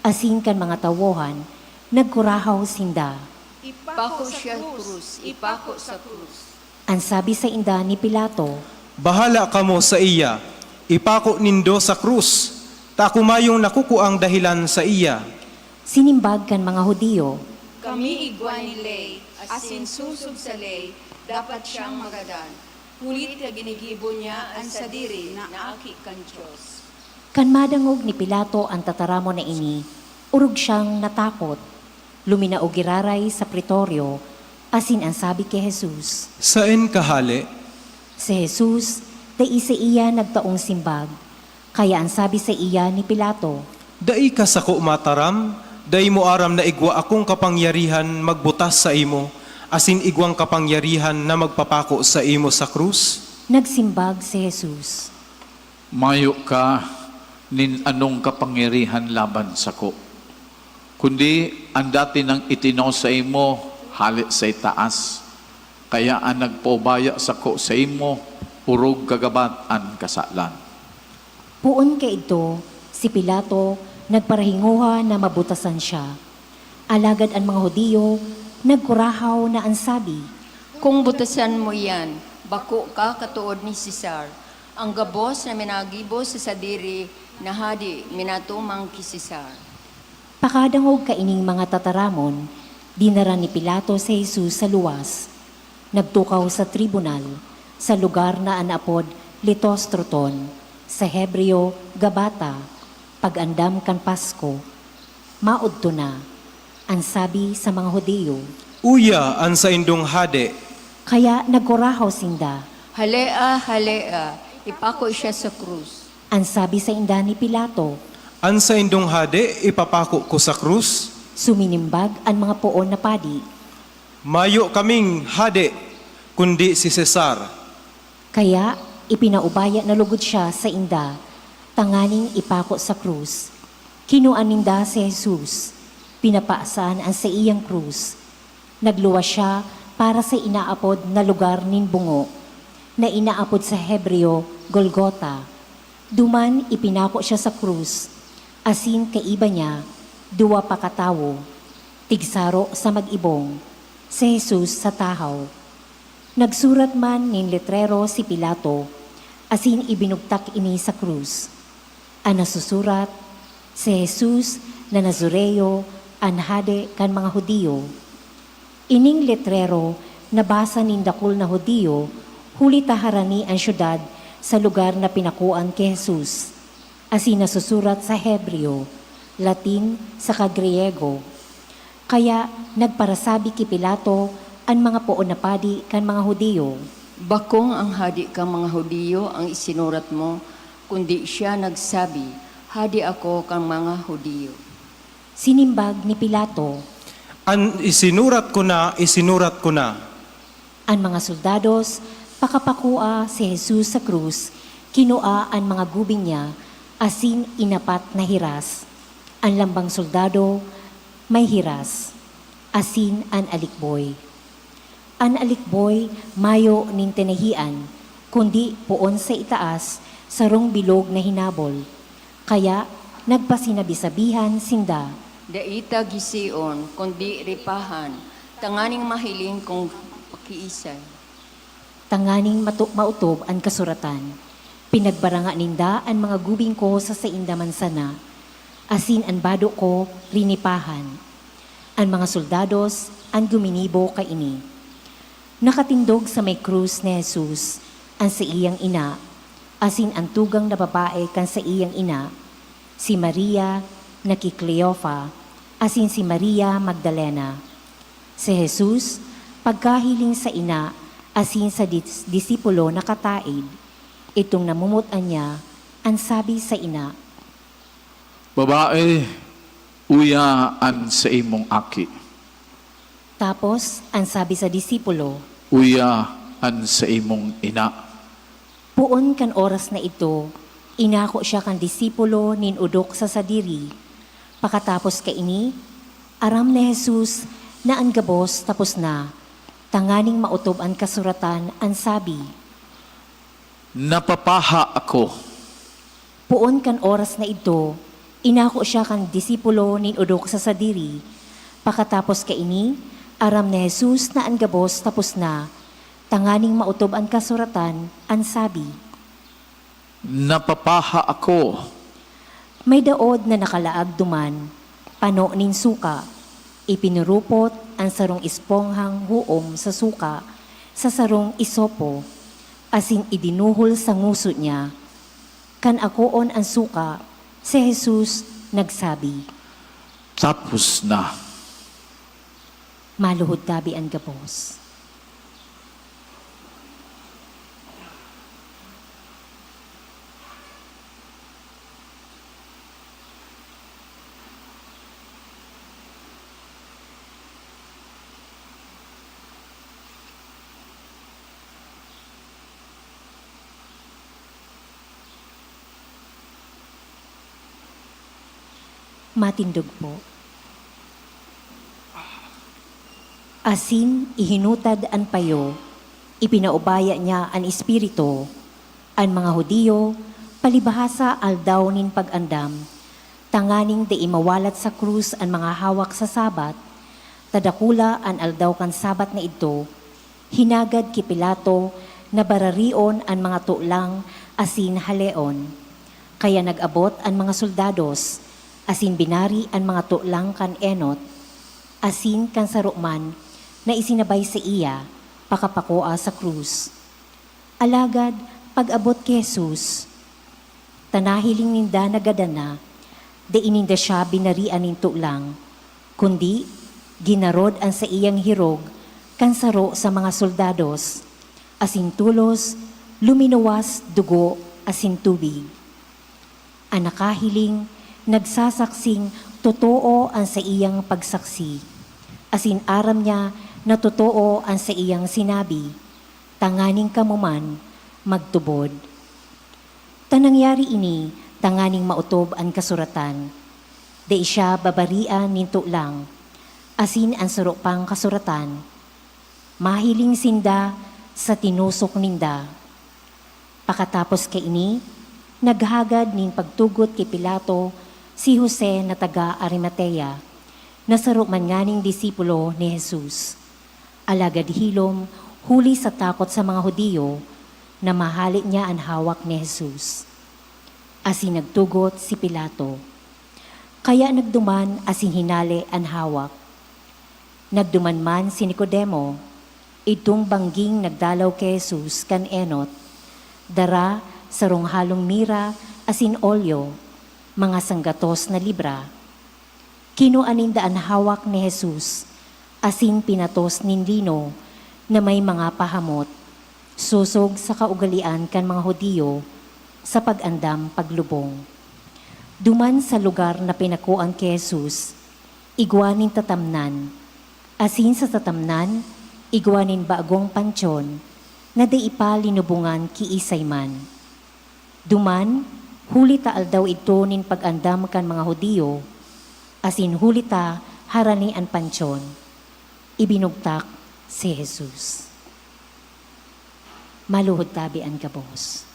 asin kan mga tawohan, nagkurahaw sinda, Ipako siya sa krus! Ipako sa krus! An sabi sainda ni Pilato, Bahala kamo saiya, ipako nindo sa krus, ta ako mayong nakukuang dahelan saiya. Sinimbag kan mga Judio, Kami igwa nin ley, asin sosog sa ley, dapat siyang magadan, huli ta ginigibo niya an sadiri na aki kan Dios. Kan madangog ni Pilato an tataramon na ini, orog siyang natakot. Luminaog giraray sa pretoryo asin an sabi ki Jesus, Saen ka hale? Si Jesus dai saiya nagtaong simbag, kaya an sabi saiya ni Pilato, Dai ka sako mataram? Dai mo aram na igwa akong kapangyarihan magbutas saimo, asin igwang kapangyarihan na magpapako saimo sa krus? Nagsimbag si Jesus, Mayo ka nin anong kapangyarihan laban sako, kundi an dati nang itino saimo hale sa itaas. Kaya an nagpaubaya sako saimo orog kagabat an kasalan. Poon kaidto, si Pilato nagparahingoha na mabutasan siya. Alagad an mga Judio nagkurahaw na an sabi, "Kung butasan mo iyan, bako ka katood ni Cesar. An gabos na minagibo sa sadiri na hade minatumang ki Cesar." Pakadangog kaining mga tataramon, dinara ni Pilato si Jesus sa luwas. Nagtukaw sa tribunal, sa lugar na an apod Litostroton, sa Hebreo, Gabata, pag-andam kan Pasko. Maodto na, an sabi sa mga Judio, "Uya an saindong hade." Kaya nagkurahaw sinda, "Halea, halea, ipako siya sa krus." An sabi sainda ni Pilato, "An saindong hade ipapako ko sa krus?" Suminimbag an mga poon na padi, "Mayo kaming hade, kundi si Cesar." Kaya ipinaubaya na logod siya sainda tanganing ipako sa krus. Kinua ninda si Jesus, pinapasan an saiyang krus. Nagluwas siya para sa inaapod na lugar nin bungo, na inaapod sa Hebreo, Golgota. Duman ipinako siya sa krus, asin kaiba niya, duwa pa katawo, tigsaro sa mag-ibong, si Jesus sa tahaw. Nagsurat man nin letrero si Pilato, asin ibinugtak ini sa krus. An nasusurat, "Si Jesus na Nazareo, an Hade kan mga Judio." Ining letrero nabasa nin dakul na Judio, huli ta harani an syudad sa lugar na pinakuan ki Jesus, asin nasusurat sa Hebreo, Latin, saka Griyego. Kaya nagparasabi ki Pilato an mga poon na padi kan mga Judio, "Bakong an hade kan mga Judio an isinurat mo, kundi siya nagsabi, 'Hade ako kan mga Judio.'" Sinimbag ni Pilato, "An isinurat ko na, isinurat ko na." An mga soldados, pakapakua si Jesus sa krus, kinua an mga gubing niya asin inapat na hiras. An lambang soldado may hiras, asin an alikboy. An alikboy mayo nin tinahian, kundi poon sa itaas, sarong bilog na hinabol. Kaya nagpasinabi-sabihan sinda, "Dai ta gision, kundi ripahan, tanganing mahiling kun pakiisay." Tanganing matu-, maotob an kasuratan, "Pinagbaranga ninda an mga gubing ko sa sainda man sana, asin an bado ko rinipahan." An mga soldados an guminibo kaini. Nakatindog sa may krus ni Jesus, an saiyang ina, asin an tugang na babae kan saiyang ina, si Maria na ki Cleofa, asin si Maria Magdalena. Si Jesus, pagkahiling sa ina asin sa dis-, disipulo nakataed, idtong namumot-an niya, an sabi sa ina, "Babae, uya an saimong aki." Tapos, an sabi sa disipulo, "Uya an saimong ina." Poon kan oras na idto, inako siya kan disipulo nin odok sa sadiri. Pakatapos kaini, aram ni Jesus na an gabos tapos na, tanganing maotob an kasuratan, an sabi, "Napapaha ako." Poon kan oras na idto, inako siya kan disipulo nin odok sa sadiri. Pakatapos kaini, aram ni Jesus na an gabos tapos na, tanganing maotob an kasuratan, an sabi, "Napapaha ako." May daod na nakalaag duman, pano nin suka. Ipinurupot an sarong esponghang huom sa suka sa sarong isopo, asin idinuhol sa ngoso niya. Kan akoon an suka, si Jesus nagsabi, "Tapos na." Maluhod tabi an gabos. Matindog po. Asin ihinutad an payo, ipinaubaya niya an Espiritu, an mga Judio, palibhasa aldaw nin pag-andam, tanganing dai mawalat sa krus an mga hawak sa Sabat, ta dakula an aldaw kan Sabat na idto, hinagad ki Pilato na bararion an mga tulang asin haleon. Kaya nag-abot an mga soldados, asin binari an mga tulang kan enot, asin kan saro man na isinabay saiya pakapakua sa krus. Alagad pag-abot ki Jesus, ta nahiling ninda na gadan na, dai ninda siya binarian nin tulang, kundi ginarod an saiyang hirog kan saro sa mga soldados, asin tolos luminuwas dugo asin tubig. An nakahiling nagsasaksing totoo an saiyang pagsaksi, asin aram niya na totoo an saiyang sinabi, tanganing kamo man magtubod. Ta nangyari ini tanganing maotob an kasuratan, "Dai siya babarian nin tulang," asin an saro pang kasuratan, "Mahiling sinda sa tinosok ninda." Pakatapos kaini, naghagad nin pagtugot ki Pilato si Jose na taga Arimatea, na saro man nganing disipulo ni Jesus. Alagad hilom, huli sa takot sa mga Judio, na mahale niya an hawak ni Jesus. Asin nagtugot si Pilato. Kaya nagduman asin hinale an hawak. Nagduman man si Nicodemo, idtong bangging nagdalaw ki Jesus kan enot, dara sarong halong mira asin olyo, mga sanggatos na libra. Kinua ninda an hawak ni Jesus asin pinatos nin lino na may mga pahamot, sosog sa kaugalean kan mga Judio sa pag-andam paglubong. Duman sa lugar na pinakuan ki Jesus, igwa nin tatamnan, asin sa tatamnan, igwa nin bagong pantyon na dai pa linubongan kiisay man. Duman, huli ta aldaw idto nin pag-andam kan mga Judio, asin huli ta harani an pantyon, ibinugtak si Jesus. Maluhod tabi an gabos.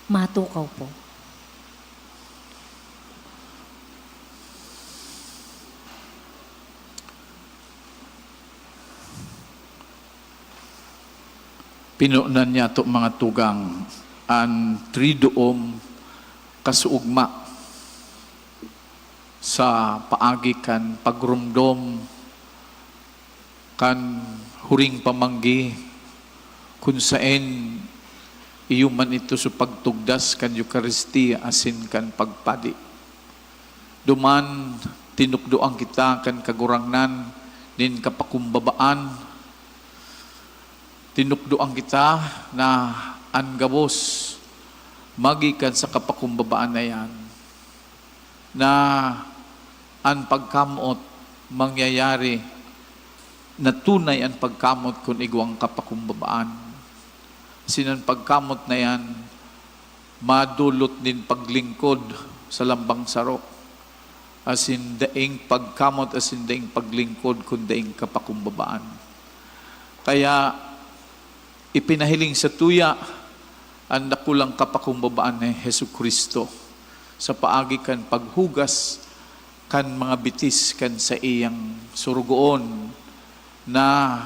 Matukaw po. Pinonan niyato, mga tugang, an Triduum kasuugma sa paagi kan pagromdom kan huring pamanggi, kun saen iyo man ito sa pagtugdas kan Eukaristia asin kan pagpadi. Duman, tinukdoan kita kan Kagurangnan nin kapakumbabaan. Tinukdoan kita na an gabos magikan sa kapakumbabaan na iyan, na an pagkamoot mangyayari na tunay an pagkamoot kun igwang kapakumbabaan. Asin an pagkamoot na iyan madulot nin paglingkod sa lambang saro, asin daing pagkamoot asin daing paglingkod kun daing kapakumbabaan. Kaya ipinahiling satuya an dakulang kapakumbabaan ni Jesu-Cristo sa paagi kan paghugas kan mga bitis kan saiyang sorogoon na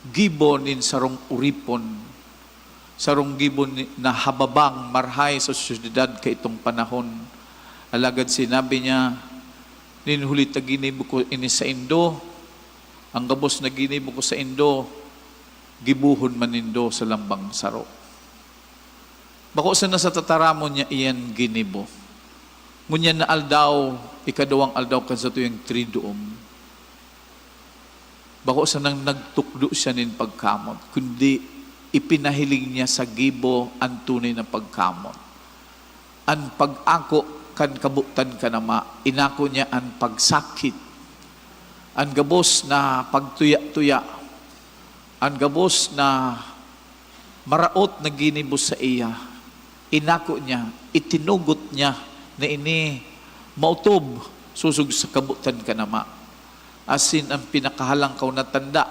gibo nin sarong oripon, sarong gibo ni, na hababang marahay sa sosyedad kaitong panahon. Alagad sinabi niya, "Nin huli ta ginibo ko ini saindo, ang gabos na ginibo ko saindo, gibohon man nindo sa lambang saro." Bako sana sa tataramon niya iyan ginibo. Ngunyan na aldaw, ikaduwang aldaw kan satuyang Triduum, bako sanang nagtukdo siya nin pagkamot, kundi ipinahiling niya sa gibo an tunay na pagkamot. An pag-ako kan kabotan kan Ama, inako niya an pagsakit, an gabos na pagtuya-tuya, an gabos na maraot na ginibo saiya, inako niya, itinugot niya na ini maotob sosog sa kabotan kan Ama. Asin an pinakahalangkaw na tanda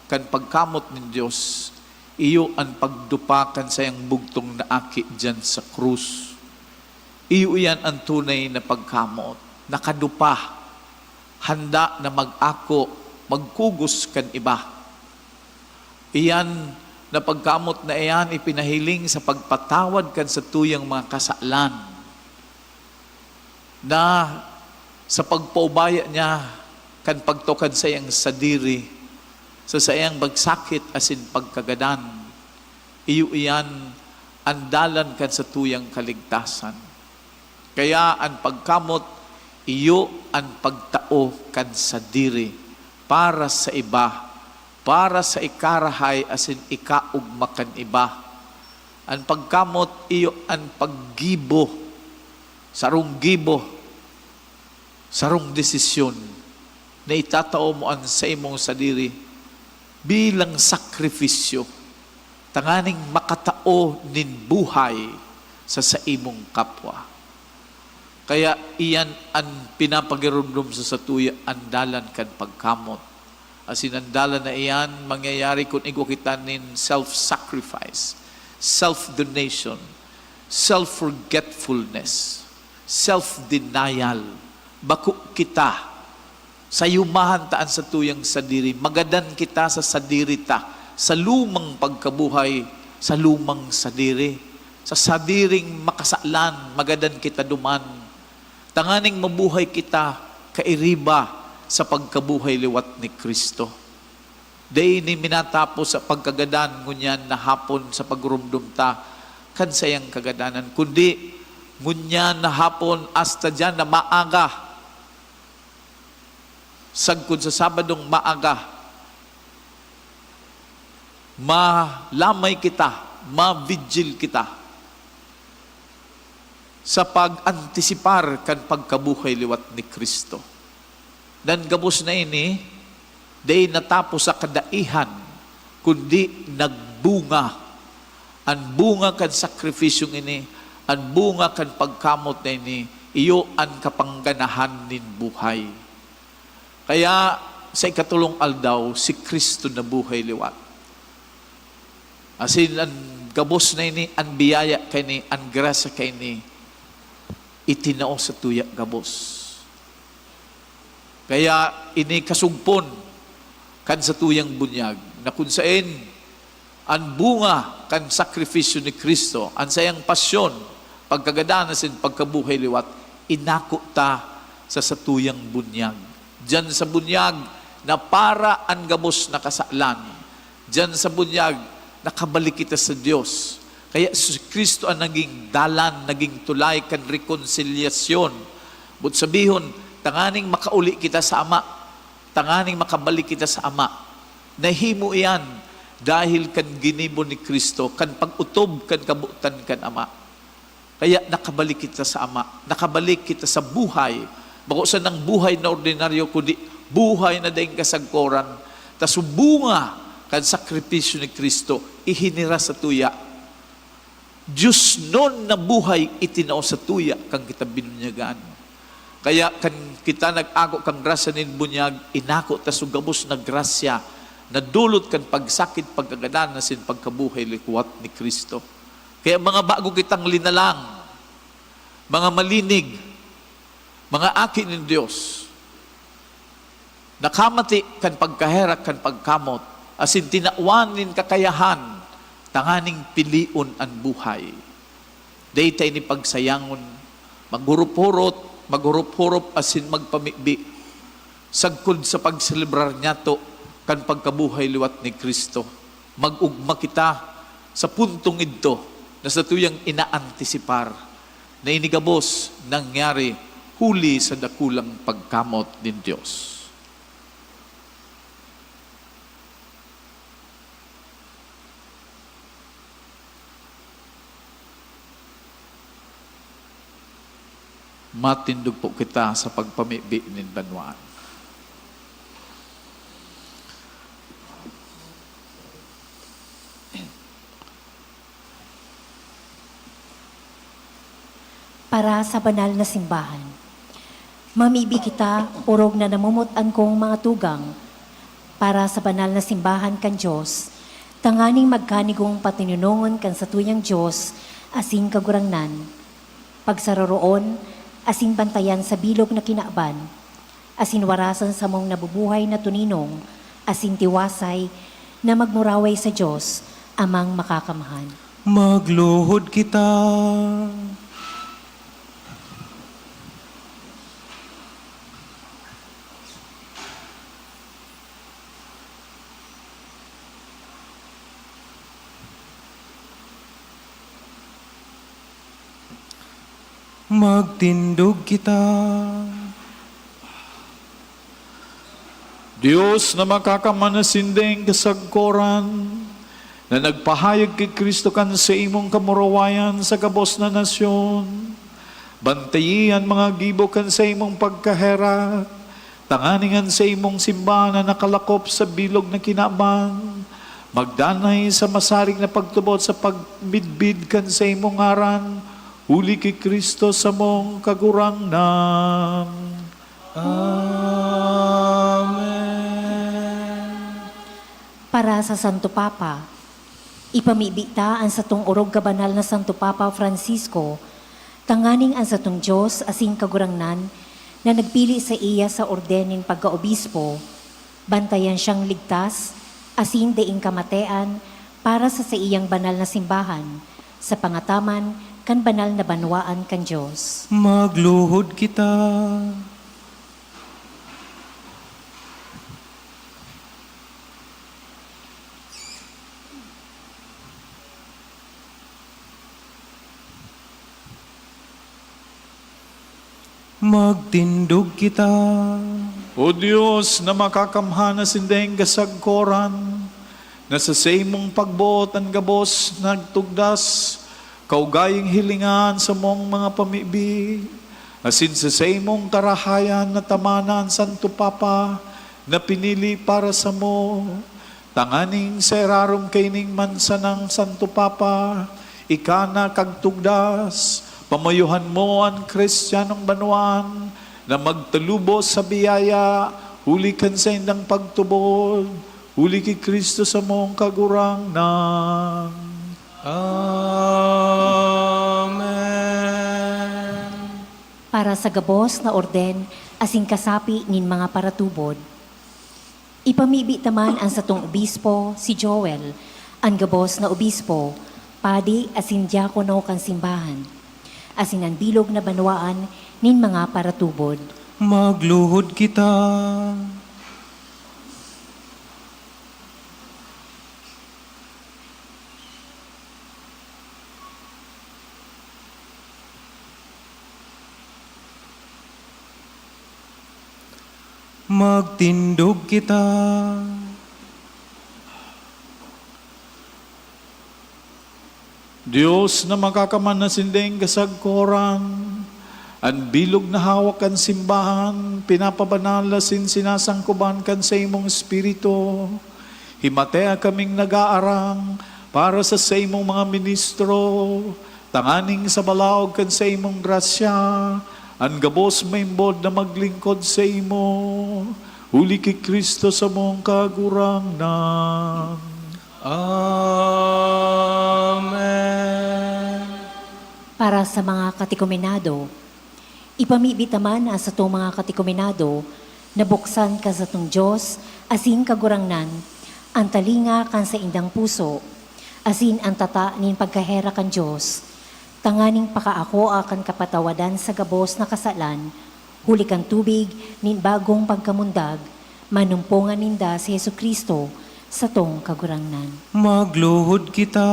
kan pagkamot nin Dios, iyo an pagdupa kan saiyang bugtong na aki diyan sa krus. Iyo iyan an tunay na pagkamot, nakadupa, handa na mag-ako, magkugos kan iba. Iyan na pagkamot na iyan ipinahiling sa pagpatawad kan satuyang mga kasalan, na sa pagpaubaya niya kan pagtukad saiyang sadiri, sa saiyang pagsakit asin pagkagadan, iyo iyan an dalan kan satuyang kaligtasan. Kaya an pagkamot, iyo an pagtao kan sadiri para sa iba, para sa ikarahay asin ikaogma kan iba. An pagkamot, iyo an paggibo, sarong gibo, sarong desisyon na itatao mo an saimong sadiri bilang sakrifisyo, tanganing makatao nin buhay sa saimong kapwa. Kaya iyan an pinapagiromdom sa satuya an dalan kan pagkamot. Asin an dalan na iyan mangyayari kun igwa kita nin self-sacrifice, self-donation, self-forgetfulness, self-denial. Bako kita, sayumahan ta an satuyang sadiri, magadan kita sa sadiri ta, sa lumang pagkabuhay, sa lumang sadiri, sa sadiring makasalan, magadan kita duman, tanganing mabuhay kita kairiba sa pagkabuhay liwat ni Cristo. Dai ini minatapos sa pagkagadan ngunyan na hapon sa pagromdom ta kan saiyang kagadanan, kundi ngunyan na hapon hasta diyan na maaga, sagkod sa Sabadong maaga, malamay kita, mavigil kita sa pag-antisipar kan pagkabuhay liwat ni Cristo. Nan gabos na ini, dai natapos sa kadaihan, kundi nagbunga. An bunga kan sakripisyong ini, an bunga kan pagkamot na ini, iyo an kapangganahan nin buhay. Kaya sa ikatolong aldaw, si Cristo nabuhay liwat. Asin an gabos na ini, an biyaya kaini, an grasya kaini, itinao sa tuya gabos. Kaya ini kasugpon kan satuyang bunyag, na kun saen an bunga kan sakripisyo ni Cristo, an saiyang pasyon, pagkagadan asin pagkabuhay liwat, inako ta sa satuyang bunyag. Diyan sa bunyag na para an gabos na kasalan, diyan sa bunyag nakabalik kita sa Dios. Kaya si Cristo an naging dalan, naging tulay kan rekonsilyasyon. But sabihon, tanganing makauli kita sa Ama, tanganing makabalik kita sa Ama. Nahimo iyan dahil kan ginibo ni Cristo, kan pag-otob kan kabotan kan Ama. Kaya nakabalik kita sa Ama, nakabalik kita sa buhay. Bako sanang buhay na ordinaryo, kundi buhay na daing kasagkoran. Ta subunga kan sakripisyo ni Cristo, ihinira sa tuya. Diosnon na buhay itinao sa tuya kan kita binunyagan. Kaya kan kita nag-ako kan grasya nin bunyag, inako ta so gabos na grasya na dulot kan pagsakit, pagkagadan asin pagkabuhay liwat ni Cristo. Kaya mga bago kitang linalang, mga malinig, mga aki nin Dios, nakamati kan pagkaherak kan pagkamot, asin tinawan nin kakayahan tanganing pilion an buhay. Dai ta ini pagsayangon, maghurop-hurot, maghurop-hurop asin magpamibi, sagkod sa pagselebrar nyato kan pagkabuhay liwat ni Cristo. Mag-ugma kita sa puntong idto na satuyang inaantisipar na ini gabos nangyari huli sa dakulang pagkamot nin Dios. Matindog po kita sa pagpamibi nin banwaan. Para sa banal na simbahan. Mamibi kita, orog na namumot-an kong mga tugang, para sa banal na simbahan kan Dios, tanganing magkanigong patinunongon kan satuyang Dios asin Kagurangnan, pagsaroroon asin bantayan sa bilog na kinaban, asin warasan samong nabubuhay na tuninong asin tiwasay na magmuraway sa Dios, Amang Makakamhan. Magluhod kita. Magtindog kita. Dios na Makakamhan asin daing kasagkoran, na nagpahayag ki Cristo kan saimong kamurawayan sa gabos na nasyon, bantayi an mga gibo kan saimong pagkaherak, tanganing an saimong simbahan na nakalakop sa bilog na kinaban, magdanay sa masarig na pagtubod sa pagmidbid kan saimong ngaran, huli ki Cristo samong Kagurangnan. Amen. Para sa Santo Papa. Ipamibi ta an satong orog kabanal na Santo Papa Francisco, tanganing an satong Dios asin Kagurangnan na nagpili saiya sa orden nin pagkaobispo, bantayan siyang ligtas asin daing kamatean para sa saiyang banal na simbahan, sa pangataman kan banal na banwaan kan Dios. Magluhod kita. Magtindog kita. O Dios na Makakamhan asin daing kasagkoran, na sa saimong pagboot an gabos nagtugdas, kaugayong hilinga an samong mga pamibi, asin sa saimong karahayan natamana an Santo Papa na pinili para samo, tanganing sa irarom kaining mansanang Santo Papa, ika na kagtugdas, pamoyohan mo an Cristianong banwaan na magtalubos sa biyaya huli kan saindang pagtubod, huli ki Cristo samong Kagurangnan. Amen. Para sa gabos na orden asin kasapi nin mga paratubod. Ipamibi ta man an satong obispo, si Joel, an gabos na obispo, padi asin diakono kan simbahan, asin an bilog na banwaan nin mga paratubod. Magluhod kita. Magtindog kita. Dios na Makakamhan asin daing kasagkoran, an bilog na hawak kan simbahan pinapabanal asin sinasangkoban kan saimong Espiritu. Himatea kaming nag-aarang para sa saimong mga ministro, tanganing sa balaog kan saimong grasya, an gabos maimbod na maglingkod saimo, huli ki Cristo samong Kagurangnan. Amen. Para sa mga katekumenado. Ipamibi ta man an satong mga katekumenado na buksan kan satong Dios asin Kagurangnan an talinga kan saindang puso asin an tata nin pagkaherak kan Dios, tanganing pakaakoa kan kapatawadan sa gabos na kasalan, huli kan tubig nin bagong pagkamundag, manumpongan ninda si Jesu-Cristo, satong Kagurangnan. Magluhod kita.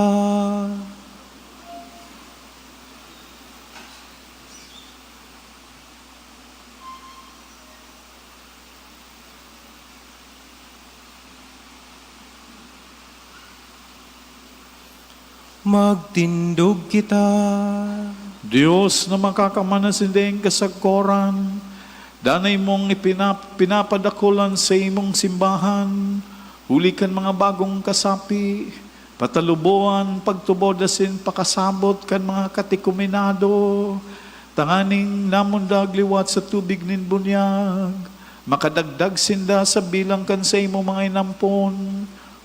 Magtindog kita. Dios na makakaman na sinding kasagkoran, danay mong ipinap-, pinapadakul an saimong simbahan, huli kan mga bagong kasapi, pataluboan, pagtubod asin pakasabot kan mga katikuminado, tanganing namundag liwat sa tubig nin bunyag, makadagdag sinda sa bilang kan saimong mga inampon,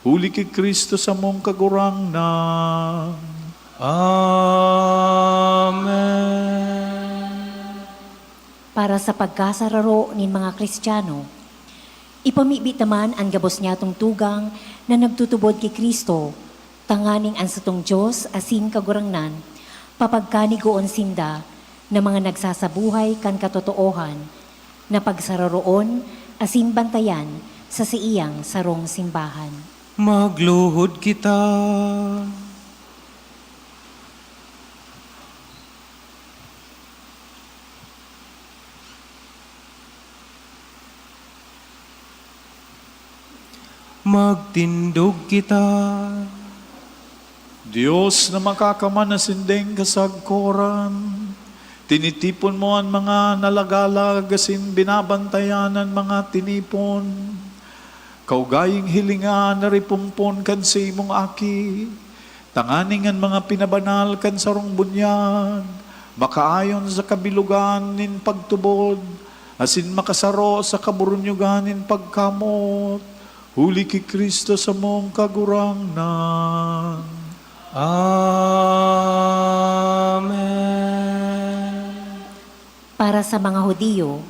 huli ki Cristo samong Kagurangnan. Amen. Para sa pagkasararo nin mga Kristiyano, ipamibi ta man an gabos niyatong tugang na nagtutubod ki Cristo, tanganing an satong Dios asin Kagurangnan papagkanigoon sinda na mga nagsasabuhay kan katotoohan, na pagsararoon asin bantayan sa saiyang sarong simbahan. Magluhod kita. Magtindog kita. Dios na makakaman na sinding kasagkoran, tinitipon mo an mga nalagalag asin binabantayan an mga tinipon. Kaugayong hilinga an naripompon kan saimong Aki, tanganing an mga pinabanal kan sarong bunyag makaayon sa kabilogan nin pagtubod asin makasaro sa kaburunyogan nin pagkamot, huli ki Cristo samong Kagurangnan. Amen. Para sa mga Judio,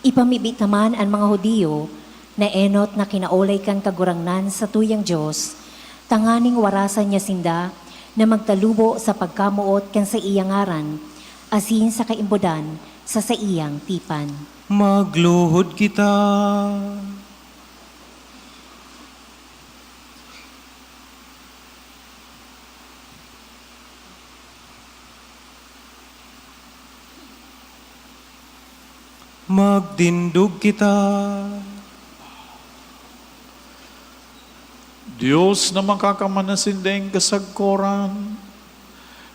ipamibi ta man an mga Judio na enot na kinaolay kan Kagurangnan satuyang Dios, tanganing warasan niya sinda na magtalubo sa pagkamoot kan saiyang ngaran asin sa kaimbodan sa saiyang tipan. Magluhod kita. Magtindog kita. Dios na makakaman na sinding kasagkoran,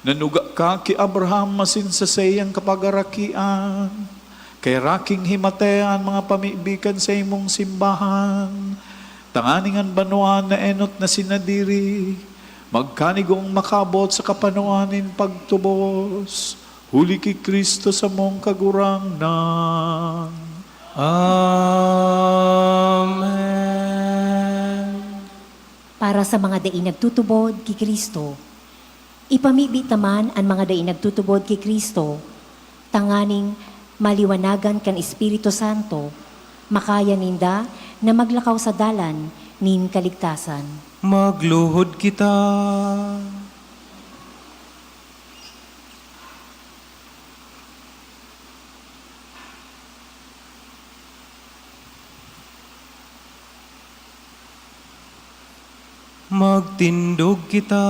nanuga ka ki Abraham asin sa saiyang kapagarakian, kay raking himate an mga pamibi kan saimong simbahan, tanganing an banwaan na enot na sinadiri, magkanigong makaabot sa kapanuan nin pagtubos, huli ki Cristo samong Kagurangnan. Amen. Para sa mga dai nagtutubod ki Cristo, ipamibi ta man an mga dai nagtutubod ki Cristo, tanganing maliwanagan kan Espiritu Santo, makaya ninda na maglakaw sa dalan nin kaligtasan. Magluhod kita. Magtindog kita.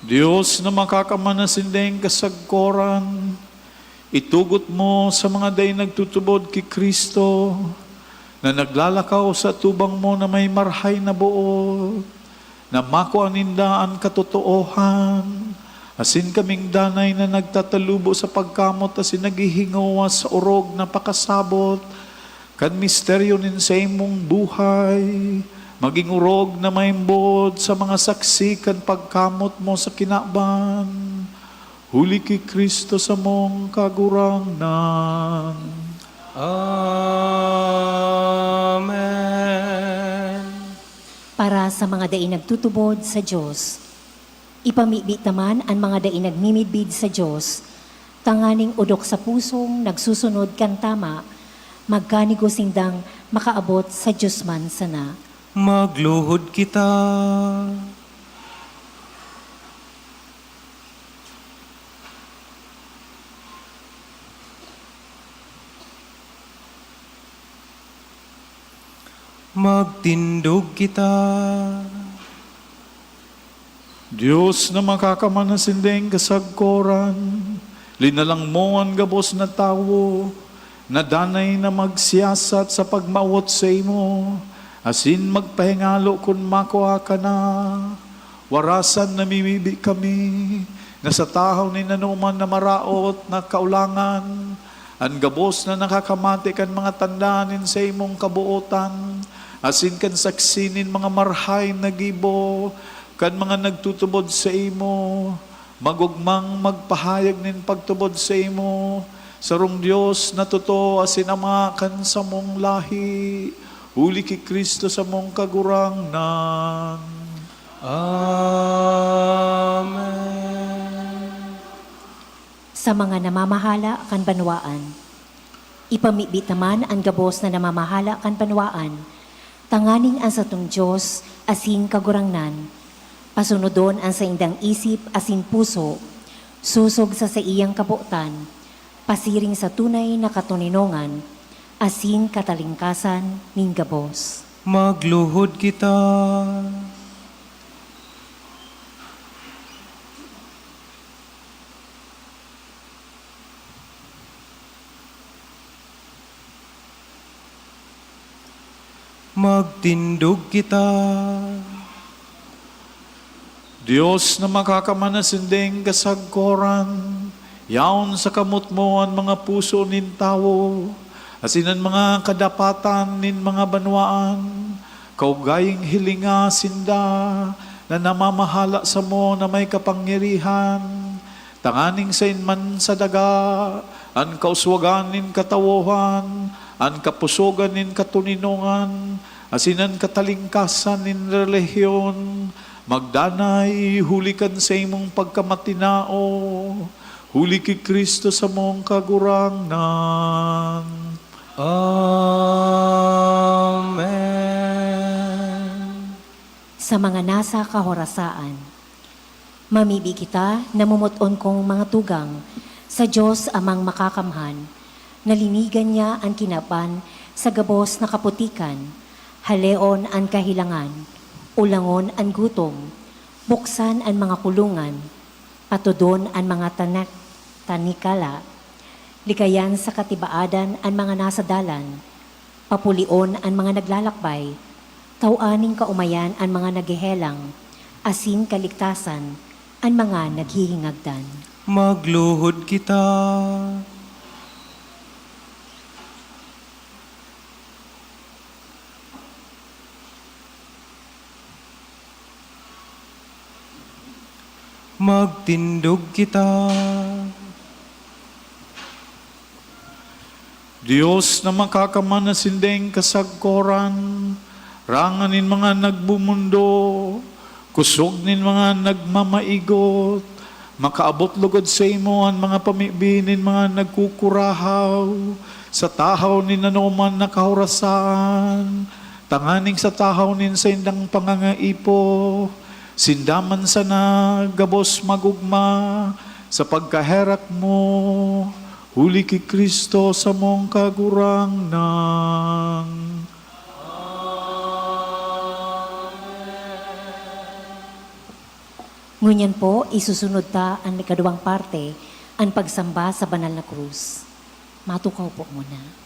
Dios na makakaman na sinding kasagkoran, itugot mo sa mga dai nagtutubod ki Cristo, na naglalakaw sa atubang mo na may marahay na boot, na makua ninda an katotoohan, asin kaming danay na nagtatalubo sa pagkamot asin naghihingowa sa orog na pakasabot kan misteryo nin saimong buhay, magin orog na maimbod sa mga saksi kan pagkamot mo sa kinaban, huli ki Cristo samong Kagurangnan. Amen. Para sa mga dai nagtutubod sa Dios, ipamibi ta man an mga dai nagmimidbid sa Dios, tanganing odok sa pusong nagsusunod kan tama, magkanigo sindang makaabot sa Dios man sana. Magluhod kita. Magtindog kita. Dios na makakaman na sinding kasagkoran, linalang mo an gabos na tawo, na danay na magsiyasat sa pagmawot saimo, asin magpahingalo kun makua ka na. Warasan namimibi kami na sa tahaw nin anoman na maraot na kaulangan, an gabos na nakakamate kan mga tanda nin saimong kabootan, asin kan saksi nin mga marahay na gibo kan mga nagtutubod saimo, magogmang magpahayag nin pagtubod saimo, sarong Dios na totoo asin Ama kan samong lahi, huli ki Cristo samong Kagurangnan. Amen. Sa mga namamahala kan banwaan. Ipamibi ta man an gabos na namamahala kan banwaan, tanganing an satong Dios asin Kagurangnan pasunodon an saindang isip asin puso, sosog sa saiyang kabotan, pasiring sa tunay na katoninongan asin katalingkasan nin gabos. Magluhod kita. Magtindog kita. Dios na makakaman na sinding kasagkoran, yaon sa kamot mo an mga puso nin tawo, asin an mga kadapatan nin mga banwaan, kaugayng hilinga sinda na namamahala samo na may kapangyarihan, tanganing saen man sa daga, an kauswagan nin katawohan, an kapusogan nin katoninongan, asin an katalingkasan nin relihiyon, magdanay huli kan saimong pagkamatinao, huli ki Cristo samong Kagurangnan. Amen. Sa mga nasa kahorasaan. Mamibi kita na momot-on kong mga tugang sa Dios Amang Makakamhan, na linigan niya an kinaban sa gabos na kaputikan, haleon an kahelangan, ulangon an gutom, buksan an mga kulungan, patodon an mga tanak-, tanikala, likayan sa katibaadan an mga nasa dalan, papulion an mga naglalakbay, taw-an nin kaomayan an mga naghehelang, asin kaligtasan an mga naghihingagdan. Magluhod kita. Magtindog kita. Dios na makakaman na sinding kasagkoran, rangan nin mga nagmomondo, kosog nin mga nagmamaigot, makaabot logod saimo an mga pamibi nin mga nagkukurahaw, sa tahaw nin anoman na kahorasaan, tanganing sa tahaw nin saindang pangangaipo, sinda man sana gabos magogma sa pagkaherak mo, huli ki Cristo samong Kagurangnan. Ngunyan po, isusunod ta an ikaduwang parte, an pagsamba sa banal na krus. Matukaw po muna.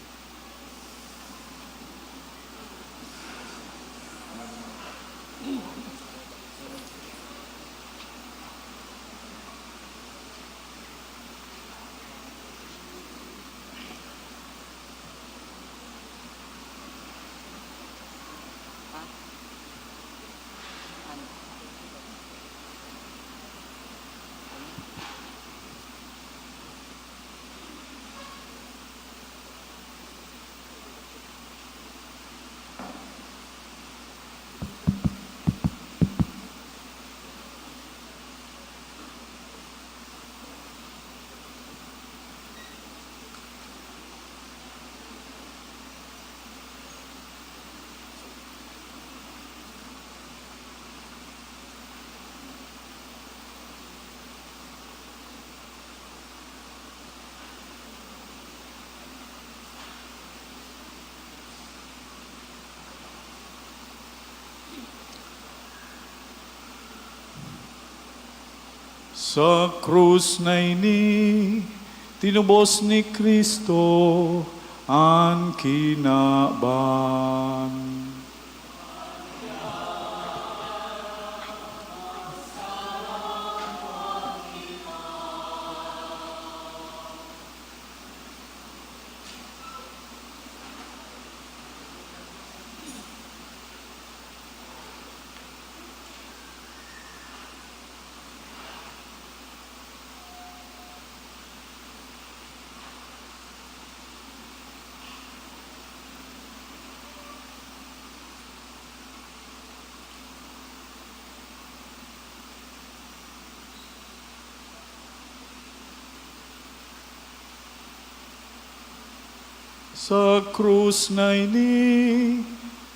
Sa krus na ini, tinubos ni Cristo an kinaban. Sa krus na ini,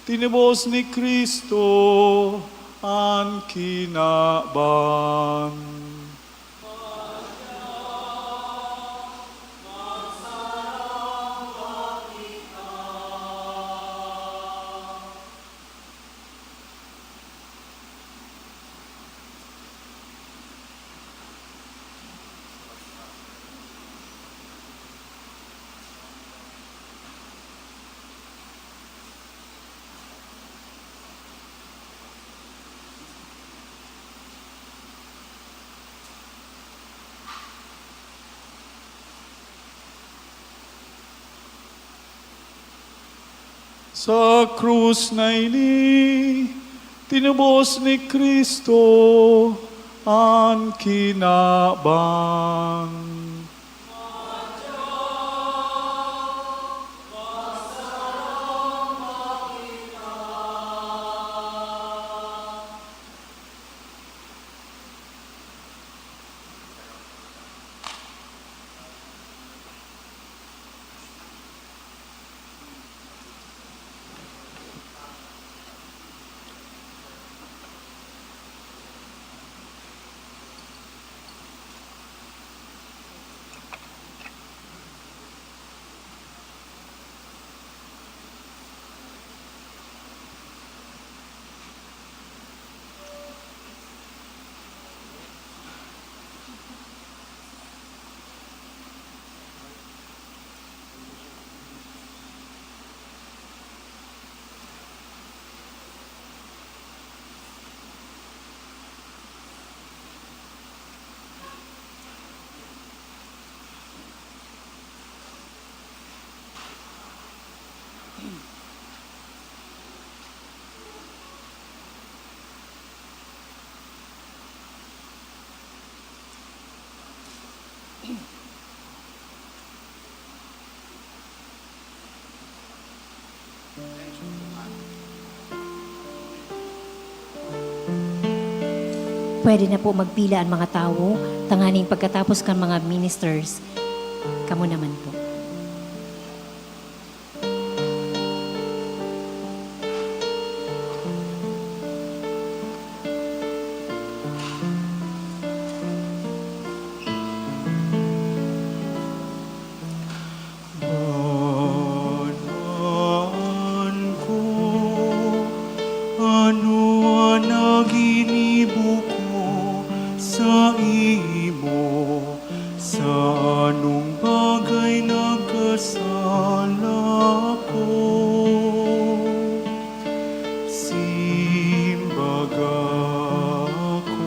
tinubos ni Cristo an kinaban. Sa krus na ini, tinubos ni Cristo an kinaban. Pwede na po magpila an mga tawo, tanganing pagkatapos kan mga ministers, kamo naman po. Banaan ko, ano an naginibo ko saimo? Sa anong bagay nagkasala ako? Simbaga ako.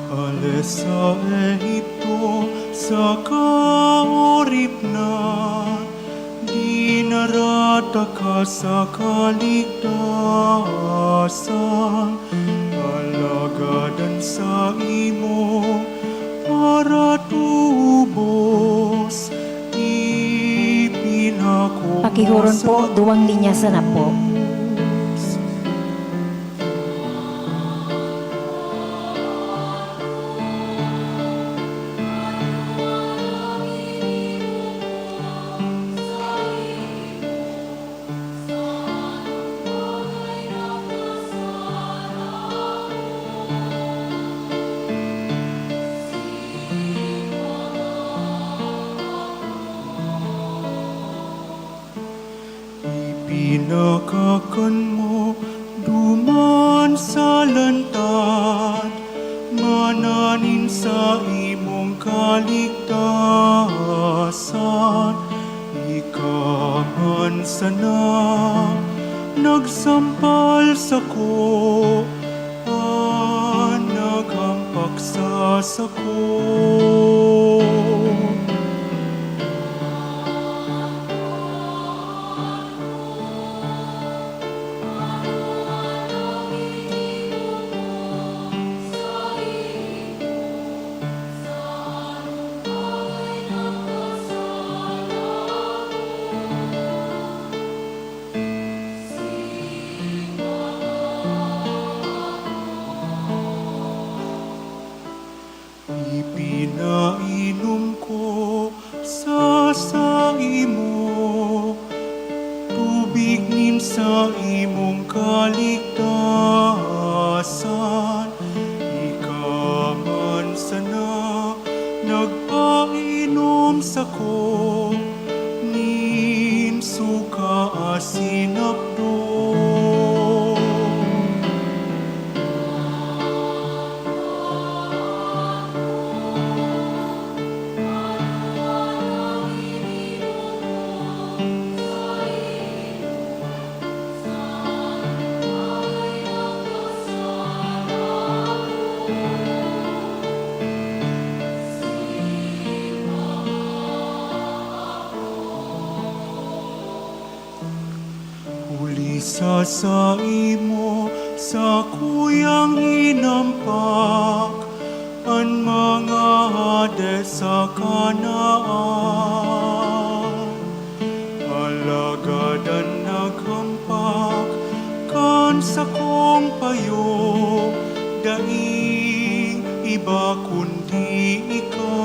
Hale sa Egipto, sa kaoripnan, dinara taka sa kaligtasan. Alagad an saimong paratubos, ipinako mo Pakihuron po, sa duwang linya sana po. Diyos. Ipinakakan mo duman sa lantad, mana nin saimong kaligtasan. Ika man sana nagsampal sako, an naghampak sa sako. Ipinainom ko sa saimo tubig nin saimong kaligtasan. Ika man sana nagpainom sako nin suka asin apdo. Huli sa saimo, sakuyang inampak an mga hade sa Canaan. Alagad an naghampak kan sakong payo, daing iba kundi ika.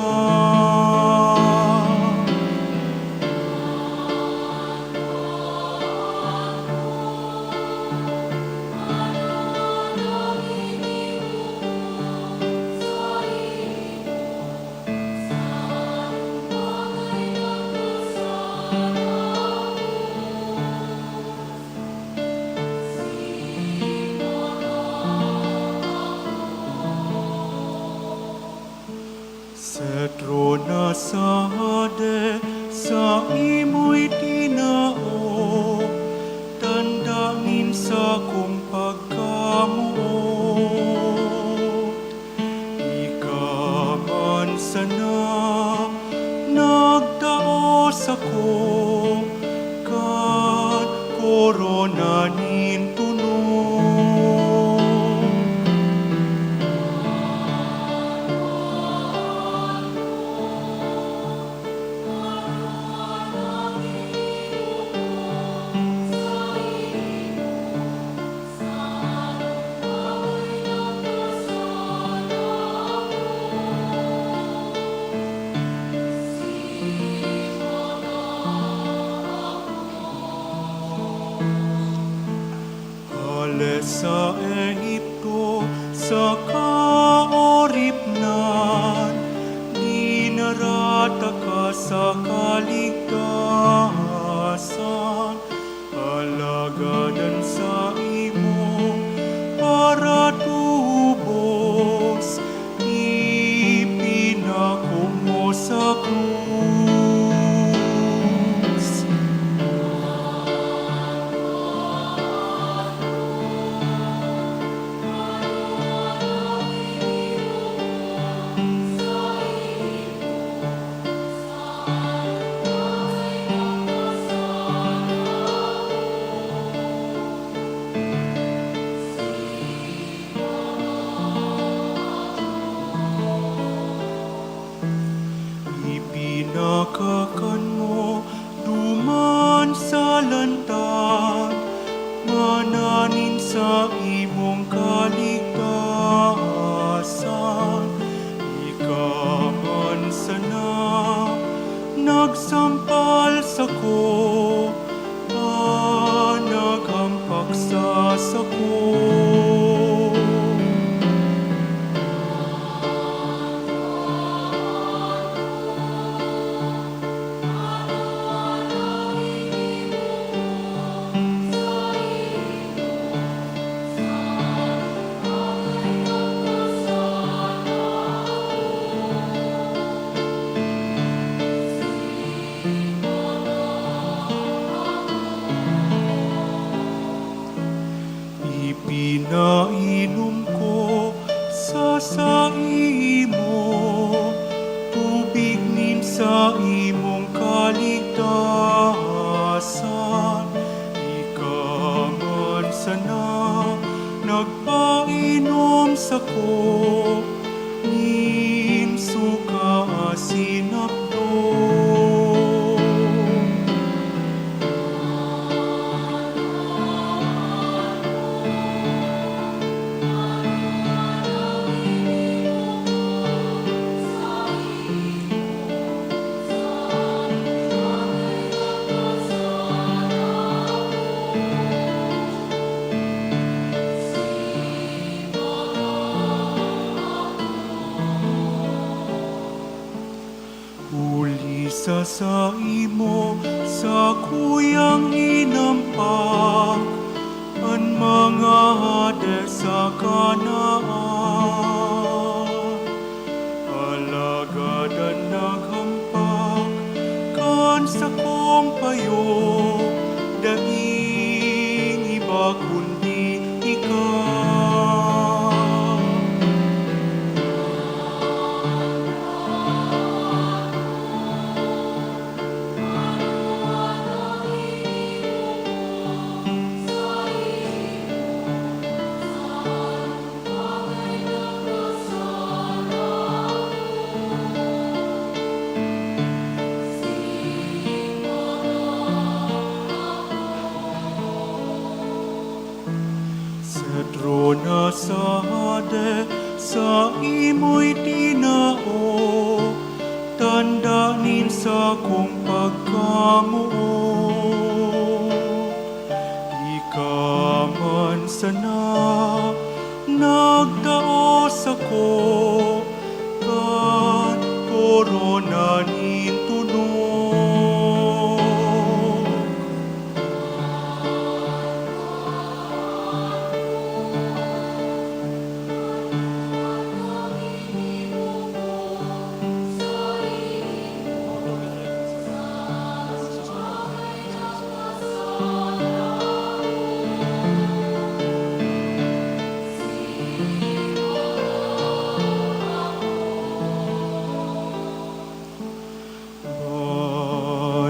Sa trona sa Hade, saimoy tinao tanda nin sakong pagkamoot. Ika man sana nagtao sako kan korona nin tono. Hale sa Egipto, sa kaoripnan, dinara taka sa kaligtasan. Alagad an saimong paratubos, ipinako mo sa krus. Ipinakakan mo duman sa lantad, manna nin saimong kaligtasan. Ika man sana nagsampal sako, an naghampak sa sako. Ipinainom ko sa saimo tubig nin saimong kaligtasan. Ika man sana nagpainom sako nin suka asin apdo. Sa saimo sakuyang inampak an mga hade sa Canaan. Alagad an naghampak kan sakong payo, daing iba kundi ikaw. Sa trona sa Hade, saimoy tinao, tanda nin sakong pagkamoot. Ika man sana nagtao sako kan korona nin tonok.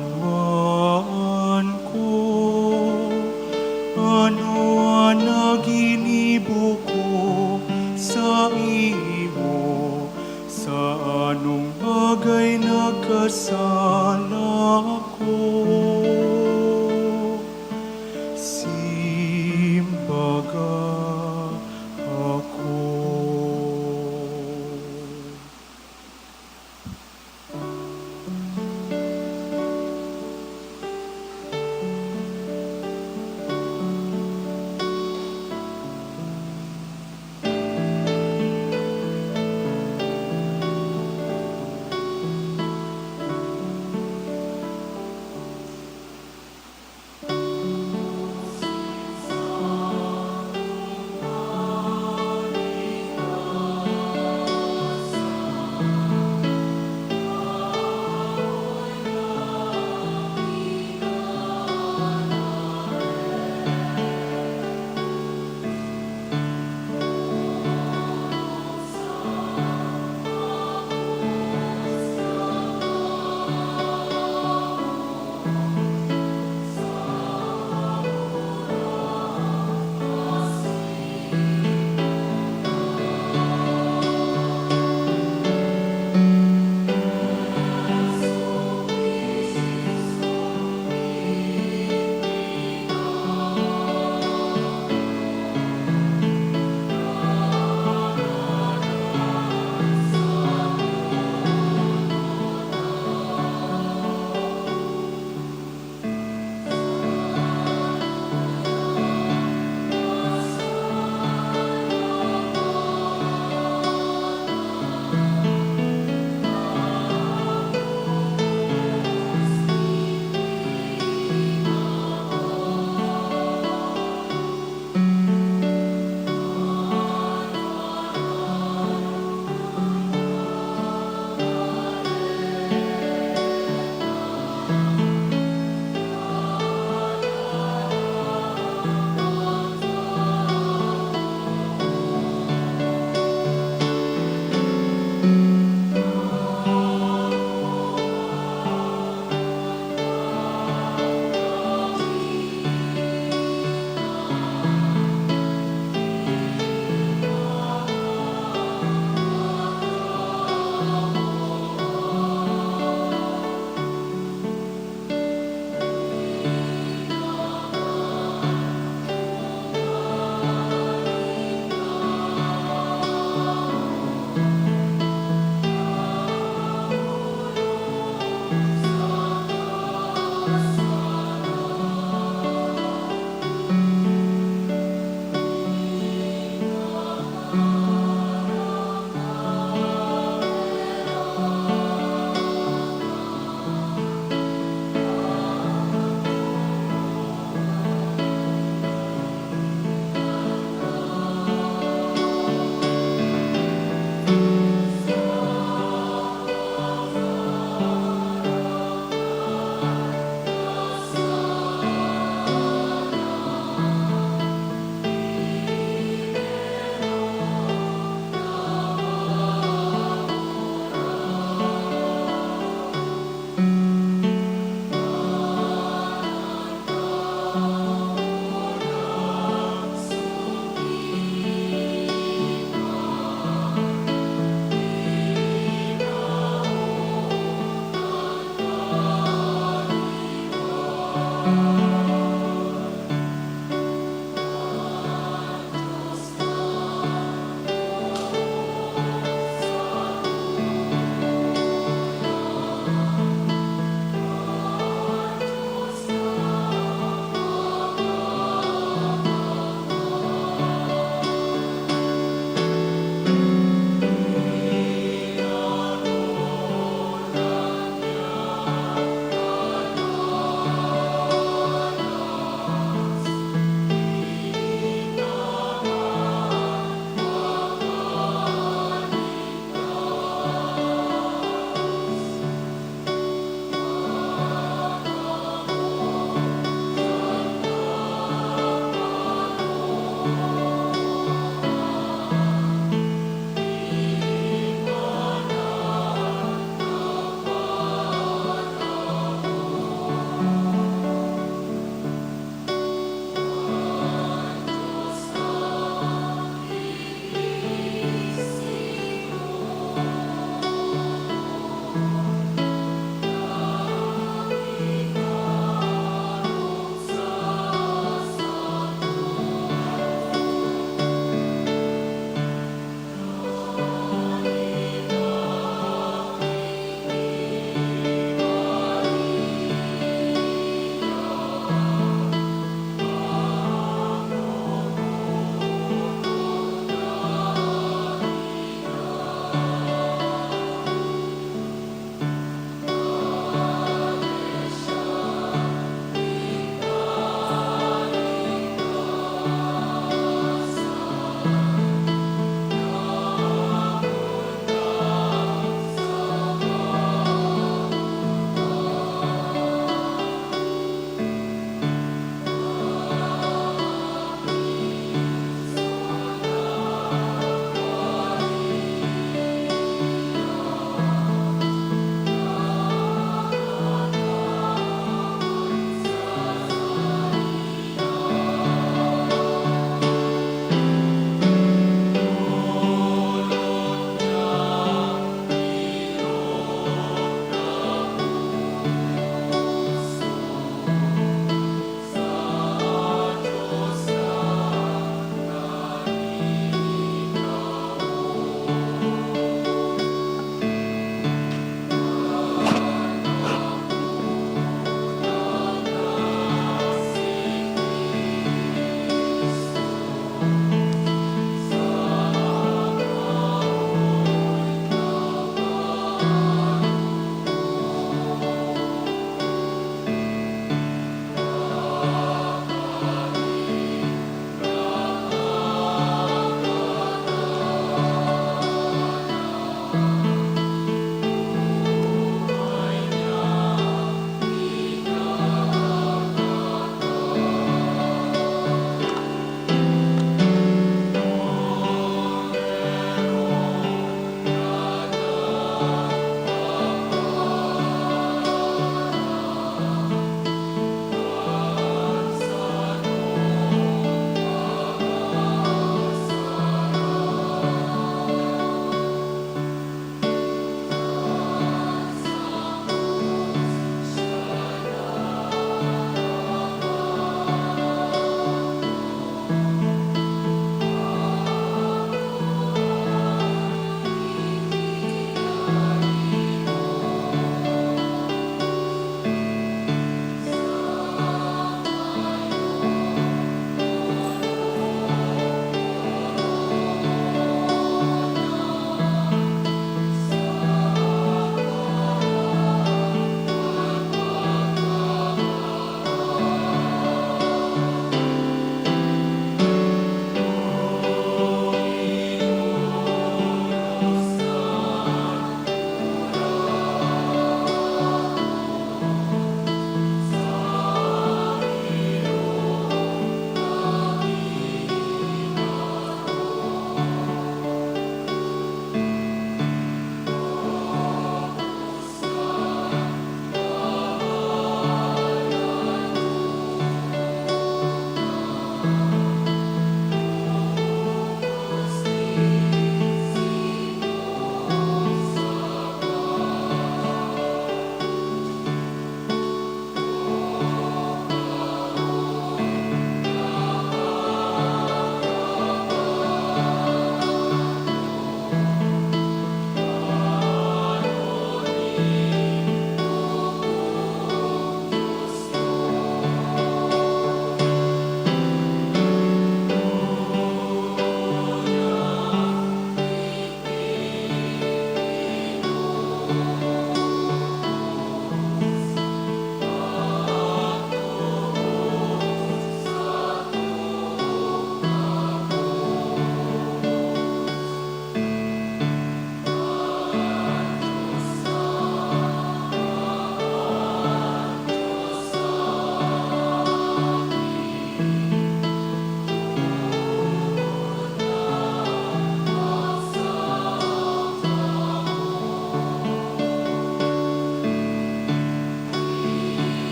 Banwaan ko, ano an naginibo ko saimo? Sa anong bagay nagkasala ako? Simbaga ako.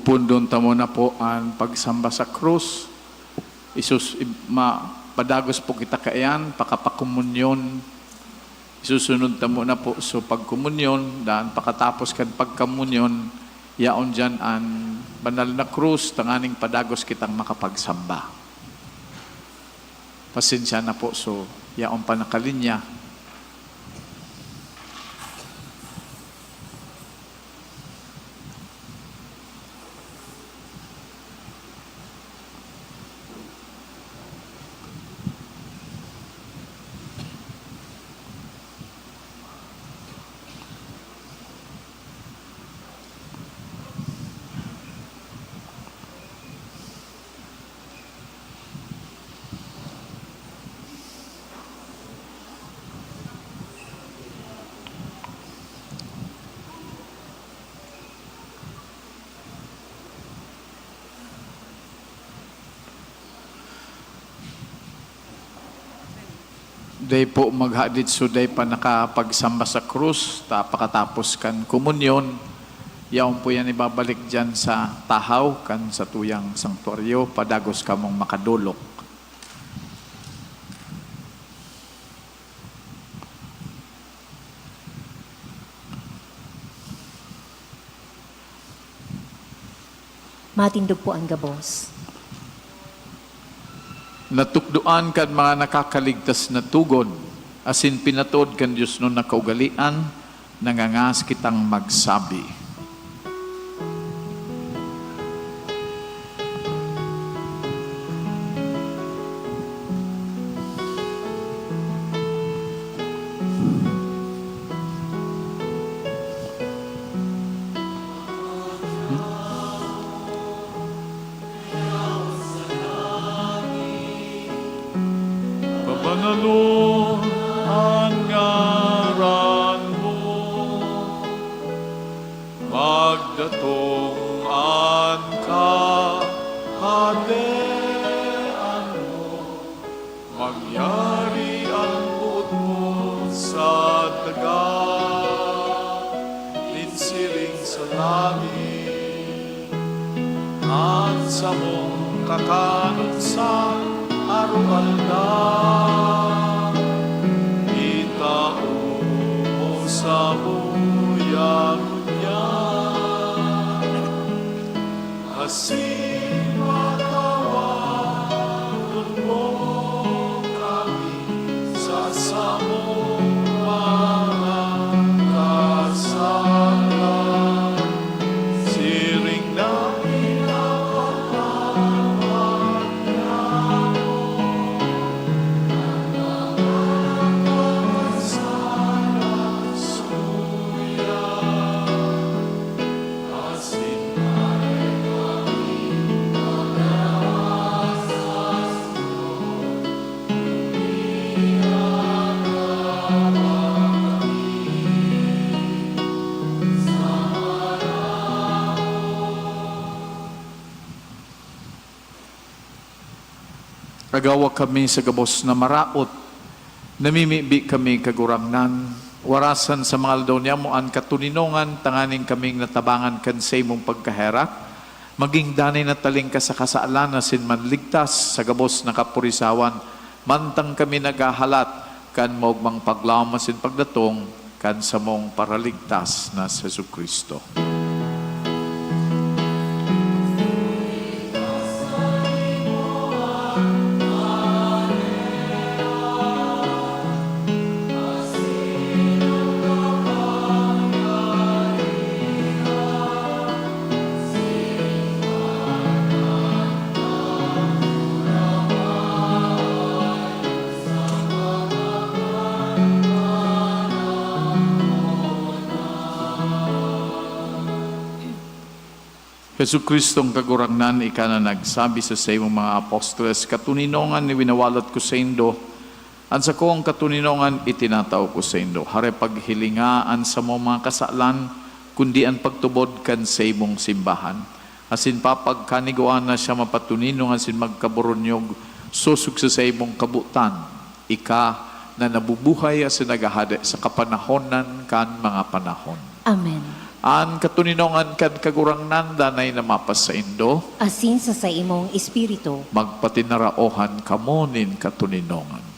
Pundon ta muna po an pagsamba sa krus. Isus-, ib-, ma-, padagos po kita kaiyan, pakapakomunyon. Isusunod ta muna po so pagkomunyon, dan pakatapos kan pagkomunyon, yaon diyan an banal na krus, tanganing padagos kitang makapagsamba. Pasensya na po, so, yaon pa nakalinya. Dai po maghadit so dai pa nakapagsamba sa krus, ta pakatapos kan komunyon, yaon po yan ibabalik diyan sa tahaw kan satuyang sangtuaryo, padagos kamong makadolok. Matindog po an gabos. Natukdoan kan mga nakakaligtas na togon, asin pinatod kan diosnon na kaugalean, nangangas kitang magsabi. Pabanalon an ngaran mo, magdatong an kahadean mo, mangyari an boot mo sa daga nin siring sa langit. An samong kakanon sa aroaldaw, itao mo samuya ngunyan. Asin patawadon mo kami sa samong mga kasalan, siring na pinapatawad namon an mga nagkasala samuya. Agawa kami sa gabos na maraot. Namimibi kami, Kagurangnan, warasan sa mga aldaw niamo an katoninongan tanganing kaming natabangan kan saimong pagkaherak, maging danay na taling ka sa kasalan asin manligtas sa gabos na kapurisawan, mantang kami naghahalat kan maogmang paglaom asin pagdatong kan samong Paraligtas na si Jesu-Cristo. Jesu-Cristong Kagurangnan, ika na nagsabi sa saimong mga apostoles, "Katoninongan iwinawalat ko saindo, an sakong katoninongan itinatao ko saindo." Hare, paghilinga an samong mga kasalan, kundi an pagtubod kan saimong simbahan. Asin papagkanigwaan na siya mapatoninong asin magkaburunyog sosog sa saimong kabotan, ika na nabubuhay asin naghahade sa kapanahonan kan mga panahon. Amen. An katoninongan kan Kagurangnan danay na mapasaindo. Asin sa saimong espiritu. Magpatinaraohan kamo nin katoninongan.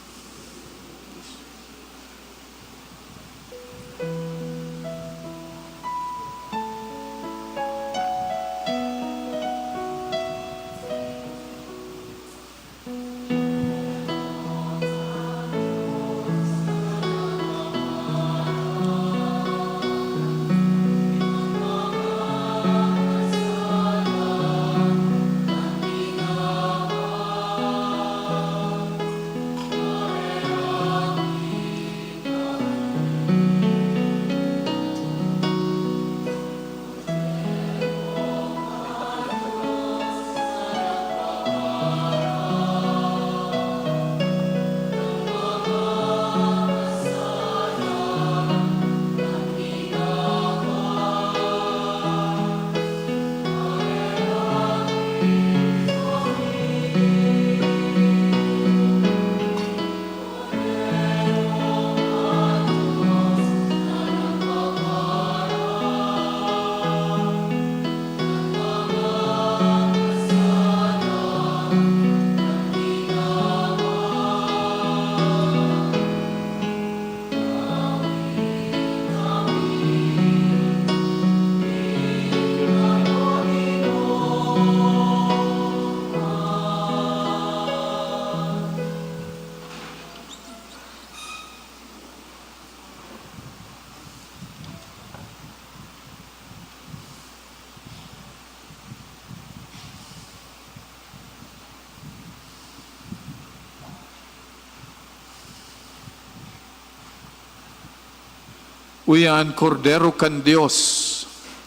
Uya an Kordero kan Dios,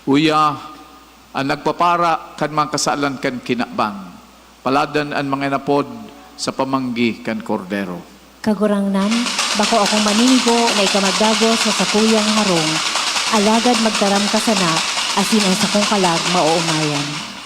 uya an nagpapara kan mga kasalan kan kinaban. Paladan an mga inapod sa pamanggi kan Kordero. Kagurangnan, bako akong maninigo na ika magdagos sa sakuyang harong, alagad magtaram ka sana, asin an sakong kalag maoomayan.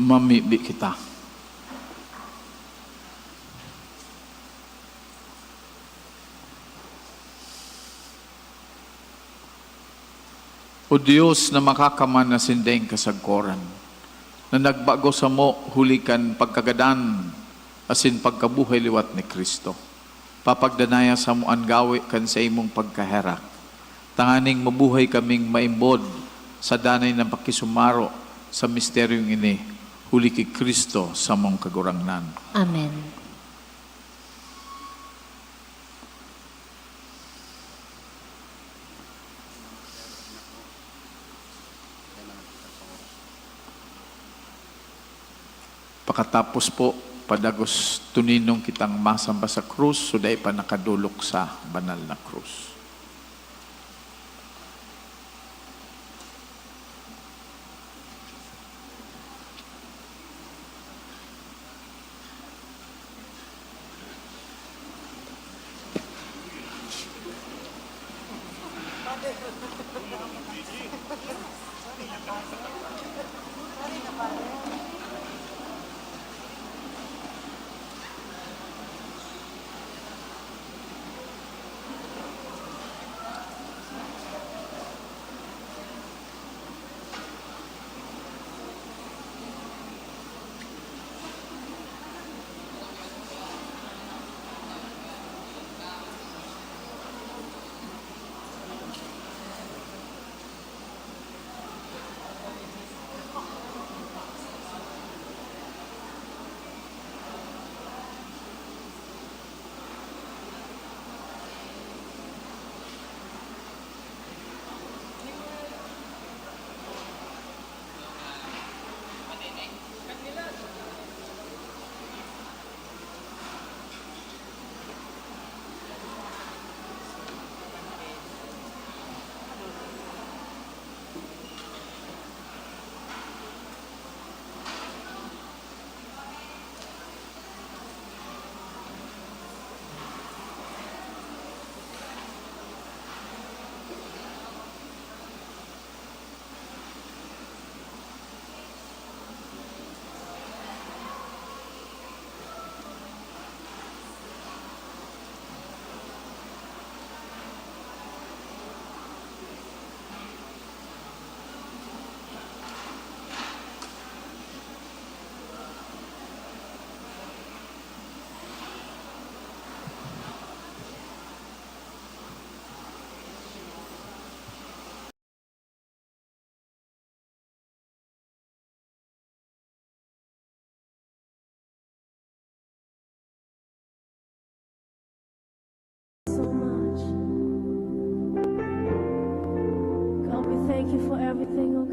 Mamibi kita. O Dios na makakaman asin daing kasagkoran, na nagbago samo huli kan pagkagadan asin pagkabuhay liwat ni Cristo, papagdanaya samo an gawe kan saimong pagkaherak, tanganing mabuhay kaming maimbod sa danay na pakisumaro sa misteryong ini, huli ki Cristo samong Kagurangnan. Amen. Pakatapos po, padagos tuninong kitang masamba sa krus, so dai pa nakadolok sa banal na krus. So much. God, we thank you for everything, oh